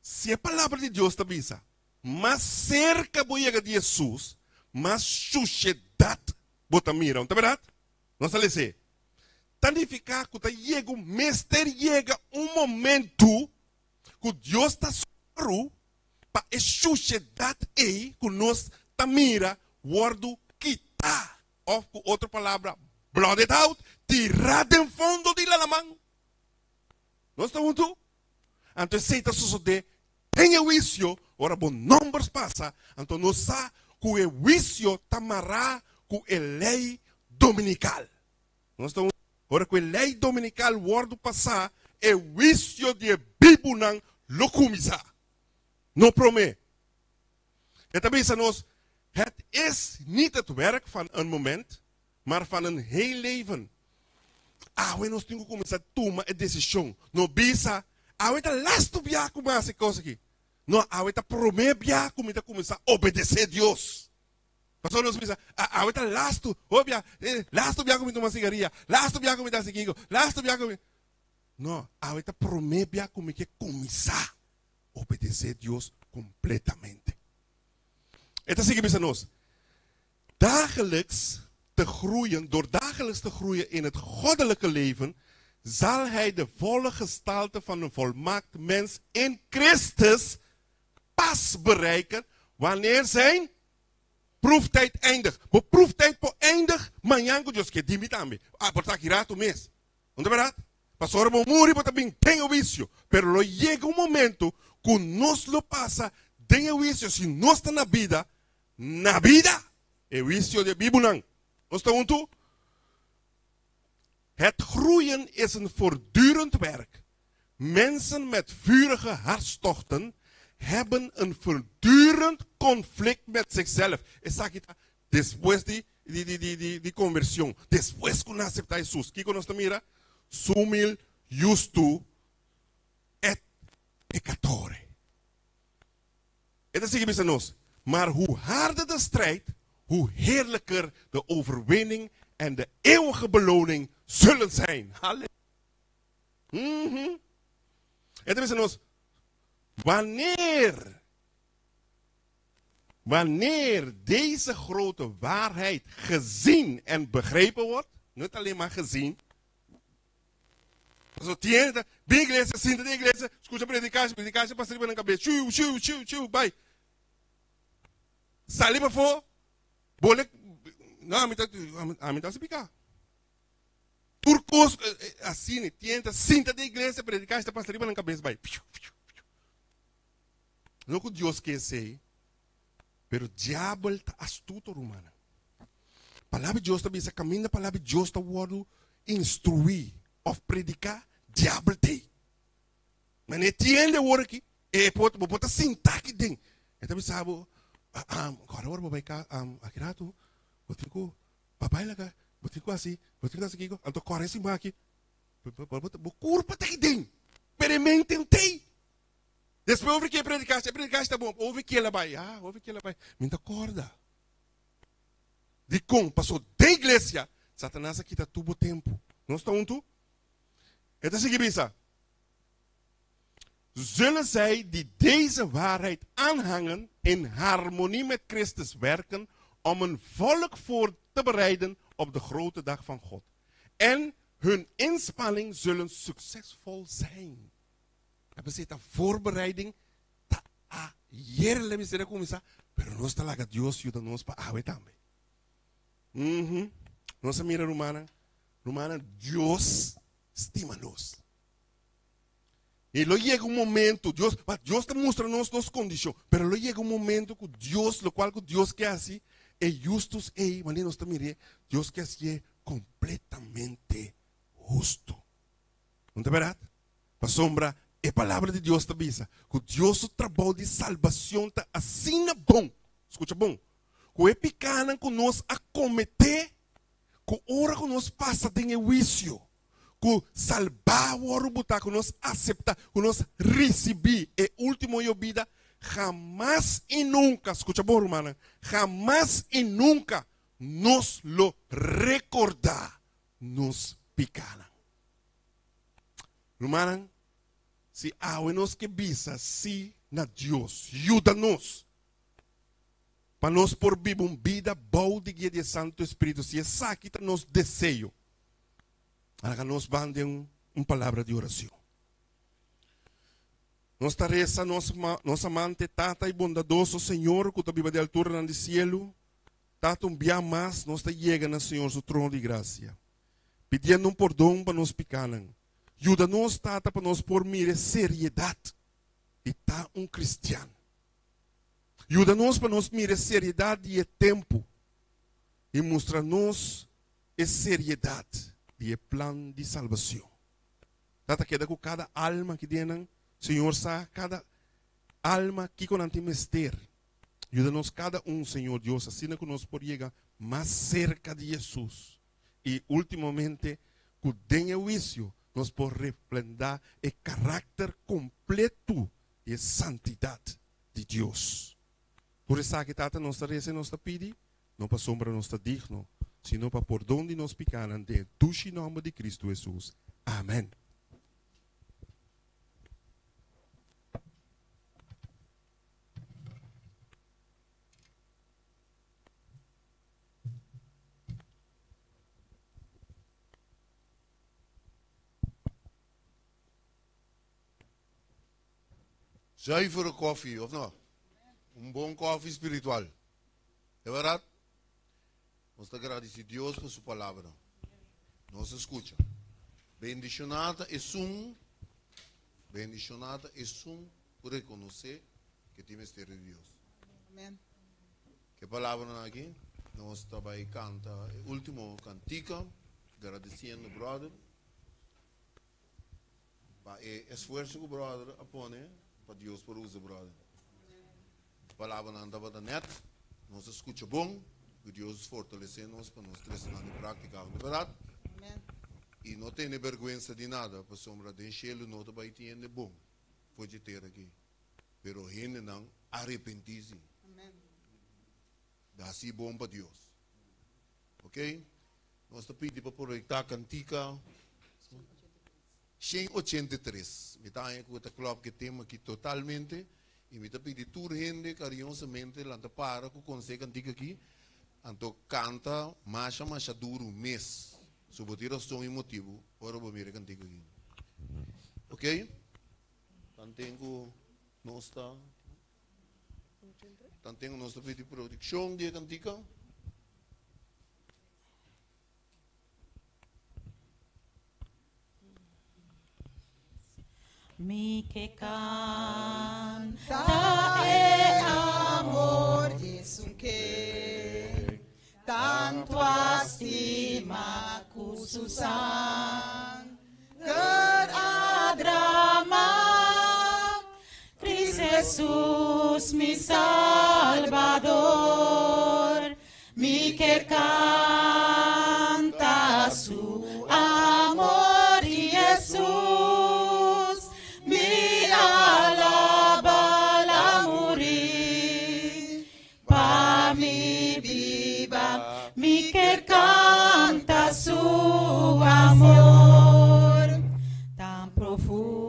Si e palabra di Dios ta bisa, mas serka bo yega di Hesus, mas shushedat bo ta mira. No ta bèrdat? Nos a les'é. Ta nifiká ku ta yega un mester yega un momentu ku Dios ta sòru pa e shushedat ei ku nos ta mira wòrdu kitá, òf ku otro palabra, blot it out, tirá den fondo di lalaman. Nos ta huntu? Anto esei ta sosodé den e huisio, ora bo nòmber pasa, anto nos sa ku e huisio ta mará ku e lei dominikal. Nos ta Ora ku e lei dominikal wòrdu pasá, e huisio di e bibunan lo kuminsá. No promé. E ta bisa nos, Het is niet het werk van een moment, maar van een heel leven. Awe nos tin ku kuminsá tuma e desishon. No bisa, Awe ta lastu biaha ku mi a hasi e kos aki. No, awe ta promé bia ku mi ta kuminsá obedesé Dios. Pasobra nos bisa, awe ta lastu, hopi bia, lastu bia ku mi tuma sigaria, lastu bia ku mi ta hasi kiko, lastu bia ku mi. No, awe ta promé bia ku mi ke kuminsá obedesé Dios kompletamente. E ta sigui bisa nos, Dagelijks te groeien, door dagelijks te groeien in het goddelijke leven, zal hij de volle gestalte van een volmaakt mens in Christus pas bereiken wanneer zijn proeftijd eindigt. Bo proeftijd por eindig mañan ku Dios ke di mi tambe. Ah, por ta aki rato mes. No ta bèrdat? Pasobra bo muri bo ta bin den e huisio. Pero lo yega un momento ku nos lo pasa den e huisio si nos ta na bida, na bida! E huisio di e bibunan. Nos ta huntu? Het groeien is een voortdurend werk. Mensen met vurige hartstochten hebben een voortdurend conflict met zichzelf. Esaki ta despues di di di di di di conversion, despues cu nan acepta Jesus. Kico nos ta mira? Sumil justu et peccatore. E ta sigui bisa nos, Maar hoe harder de strijd, hoe heerlijker de overwinning en de eeuwige beloning zullen zijn. Halleluja. Mm E ta bisa nos, wanneer, wanneer deze grote waarheid gezien en begrepen wordt, niet alleen maar gezien, Paso tiene ta bin iglesia, sinta den iglesia, skucha predikashi, predikashi pasa riba nan kabes, shuiu, shuiu, shuiu, shuiu, bai. Sali pafó, bole, no, ami ta, ami ta hasi piká. Tur kos asina, tiene ta sinta den iglesia, predikashi ta pasa riba nan kabes, bai. No ku Dios ke esei, pero diabel ta astuto, rumannan. Palabra di Dios ta bisa kaminda palabra di Dios ta wòrdu instruí òf prediká, diabel t'ei. Mane e tiende awor aki, e por, bo por ta sintá aki den. E ta bisa bo, kòrda ora bo bai kas, aki ratu bo tin ku papai laga, bo tin ku hasi, bo tin ku hasi kiko, anto kòrda e siman aki, bo kurpa ta aki den, pero e mente no t'ei. Despues over ke e predikashi, e predikashi ta bon, over ke el a bai, ah, over ke el a bai, mi no ta kòrda. Dikon? Pasobra den iglesia, Satanas a kita tur bo tempu. Nos ta huntu? E ta sigui bisa, Zullen zij die deze waarheid aanhangen in harmonie met Christus werken om een volk voor te bereiden op de grote dag van God. En hun inspanning zullen succesvol zijn. E p'esei ta voorbereiding ta ayer el a mester a kuminsá, pero nos ta laga Dios yuda nos pa awe tambe. Mhm. Nos a mira rumannan, rumannan Dios stima nos. I lo yega un momento, Dios, pa Dios ta mustra nos nos kondishon, pero lo yega un momento ku Dios, lokual ku Dios ke hasi, e justus ei, manera nos ta mir'é, Dios ke hasié kompletamente hustu. No ta bèrdat? Pasobra e Palabra di Dios ta bisa ku Dios su trabou di salbacion ta asina bon, skucha bon, ku e pikánan ku nos a kometé, ku ora ku nos pasa den e huisio, ku salbá wòrdu butá, ku nos aseptá, ku nos risibí e último yobida, hamas i nunka, skucha bon rumannan, hamas i nunka nos lo rekordá nos pikánan. Rumannan, si awe nos ke bisa sí na Dios, yuda nos pa nos por biba un bida bou di guia di e Santu Espíritu, si esaki ta nos deseo, laga nos ban den un palabra di oracion. Nos ta resa nos, nos amante Tata i bondadoso Señor ku ta biba di alturanan di cielu, Tata un bia mas nos ta yega na Señor su trono di gracia. Pidiendo un pordon pa nos pikánan. Yuda nos, Tata, pa nos por mira e seriedat di ta un kristian. Yuda nos pa nos mira e seriedat di e tempu i mustra nos e seriedat di e plan di salbacion. Tata, keda ku kada alma aki den nan. Señor sa kada alma kiko nan tin mester. Yuda nos kada un, Señor Dios, asina ku nos por yega mas serka di Jesus. I últimamente ku den e huisio nos por reflendá e karakter kompletu. di e santidat di Dios. Tur esaki, Tata, nos ta resa i nos ta pidi, no pasobra nos ta digno, sino pa pordon di nos pikanan den e dushi nòmber di Kristu Hesus. Amèn. Zuivere koffie, of no? Un bon koffie spiritual. É verdad? Nos ta gradisi Dios pa su palabra. Nos a skucha. Bendishoná ta esun, bendishoná ta esun ku rekonosé ke tin mester di Dios. Amen. Ke palabranan aki, nos ta bai kanta e último kantika, gradisiendo brother pa e esfuerso ku brother a pone pa Dios por usa brother. Palabranan tabata nèt, nos a skucha bon, ku Dios fortalesé nos pa nos trese nan den práktika, no bèrdat? I no tene bèrgwensa di nada, pasobra den shelu no ta bai tin hende bon for dje tera aki, pero hendenan arepentí si. Da hasi bon pa Dios. Ok? Nos ta pidi pa proyektá kantika 183. Mi ta haña ku ta klòp ku e tema aki totalmente i mi ta pidi tur hende kariñosamente lanta para ku konosé e kantika aki, anto kanta masha masha duru mes. So bo tin rason i motibu ora bo mira e kantika aki. Ok? Tanten ku nos ta Tanten ku nos ta pidi produkshon di e kantika. Mi ke kanta e amor di esun ke tantu a stima ku su sanger a drama. Cristo Jesus mi Salbador, mi ke kanta su amor y Jesus mi alaba la muri pa mi biba, mi ke kanta su amor tan profundo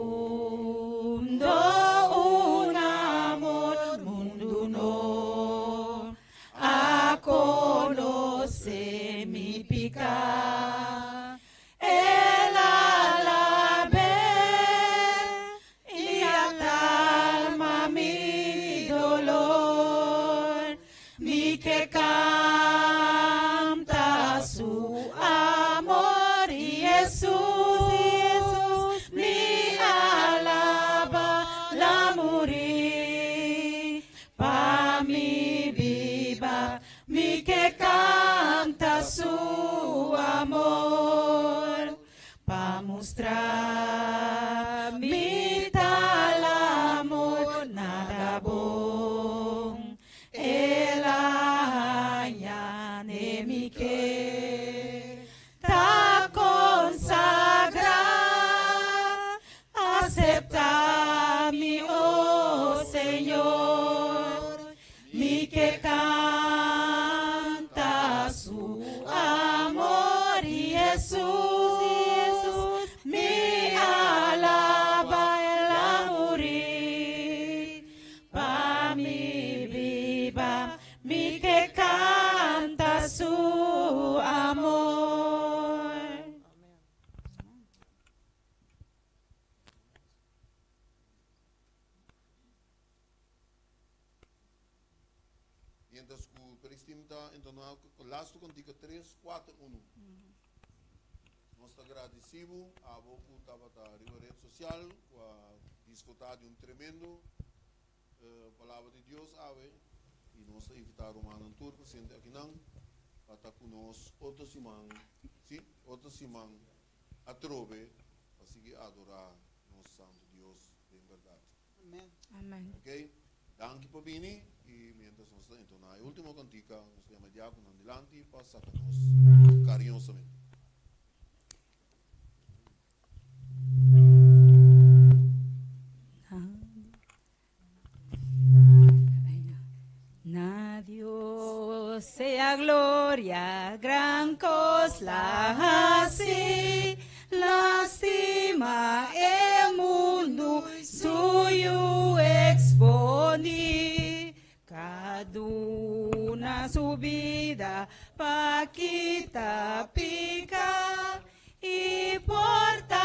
un amor mundu no a konosé mi piká. El a lab'é i a kalma mi dolor. Mi ke kanta su amor i Hesus mi alaba la muri pa mi biba. Mi ke kanta su amor pa mustra mi tal amor nada bon el a haña ne mi ke ta konsagrá aseptá mi o Señor mi ke kanta su amor i Hesus mi alaba el a muri pa mi biba mi ke kanta su amor. Mientras ku Christine ta entoná lastu kantika 3, 4, 1. Nos ta gradisí bo, abo ku tabata riba red sosial, ku a disfrutá di un tremendo Palabra di Dios awe. I nos ta invitá rumannan tur presente akinan pa ta ku nos otro siman, sí, otro siman atrobe pa sigui adorá nos Santu Dios den bèrdat. Amen. Amen. Ok, danki pa bini y mientras nos ta entona e ultimo cantica, nos ta yama diacononan dilanti pa saca nos cariñosamente. Na Dios sea gloria, gran cos la hasi, lastima e mundo, suyo exponi. Kaduna su vida, pa kita pica, y porta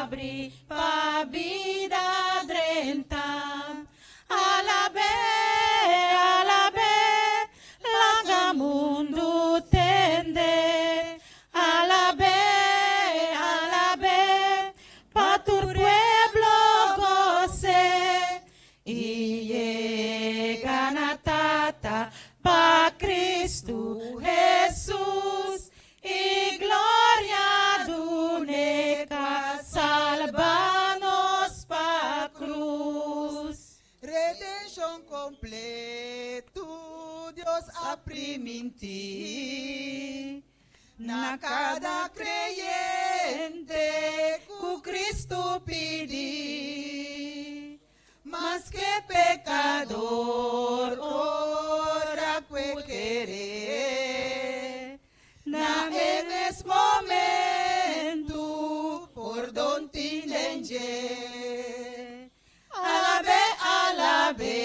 abri, pa vida drenta. Alabe, alabe, laga mundo tende. Alabe, alabe, pa tu pueblo goce. Y llega na tata pa Cristo Jesús. Y gloria duneca salvanos pa cruz. Redención completo, Dios a priminti. Na cada creyente ku Cristo pidi. Mas que pecador ora que quere. Na en momento por don tindenje. Alabe, alabe,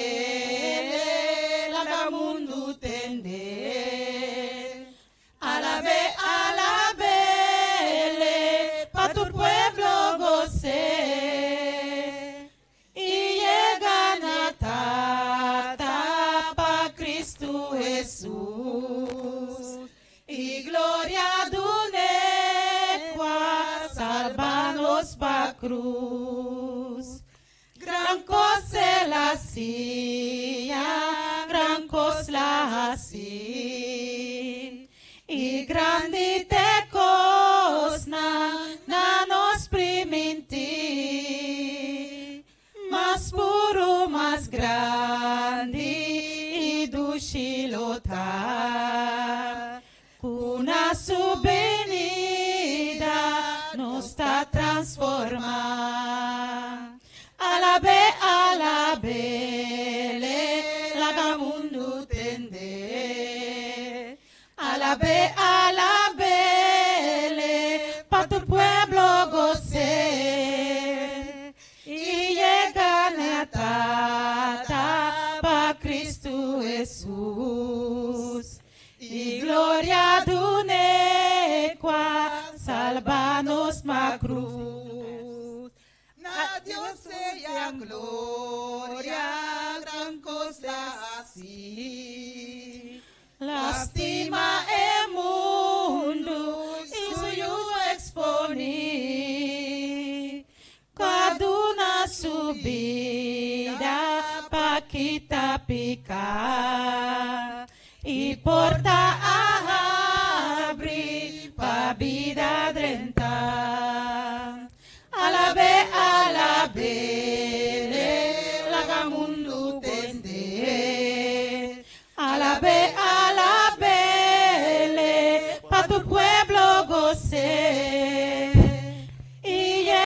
laga mundo tende. Alabe, alabe, pa tu pueblo goce. Y llega na tata pa Cristo Jesús. Y gloria dunecua salvanos pa cruz. Gran cosa la hacía, gran cosa la hacía. Y grande te cosna, na nos priminti. Mas puro, mas grande, y dushilota. Una su venida nos está transforma. Alabe, alabe, le, laga mundo tende. Alabe, alabe, le, pa tu pueblo goce. Y llega na tata pa Cristo Jesús. Y gloria dunecua, salvanos ma cruz. Na Dios sea gloria, gran cosa así. Lastima el mundo y suyo exponi. Kaduna su vida pa kita pica y porta abri pa vida drenta. Alabe, alabe, le, laga mundo tende. Alabe, alabe, le, pa tu pueblo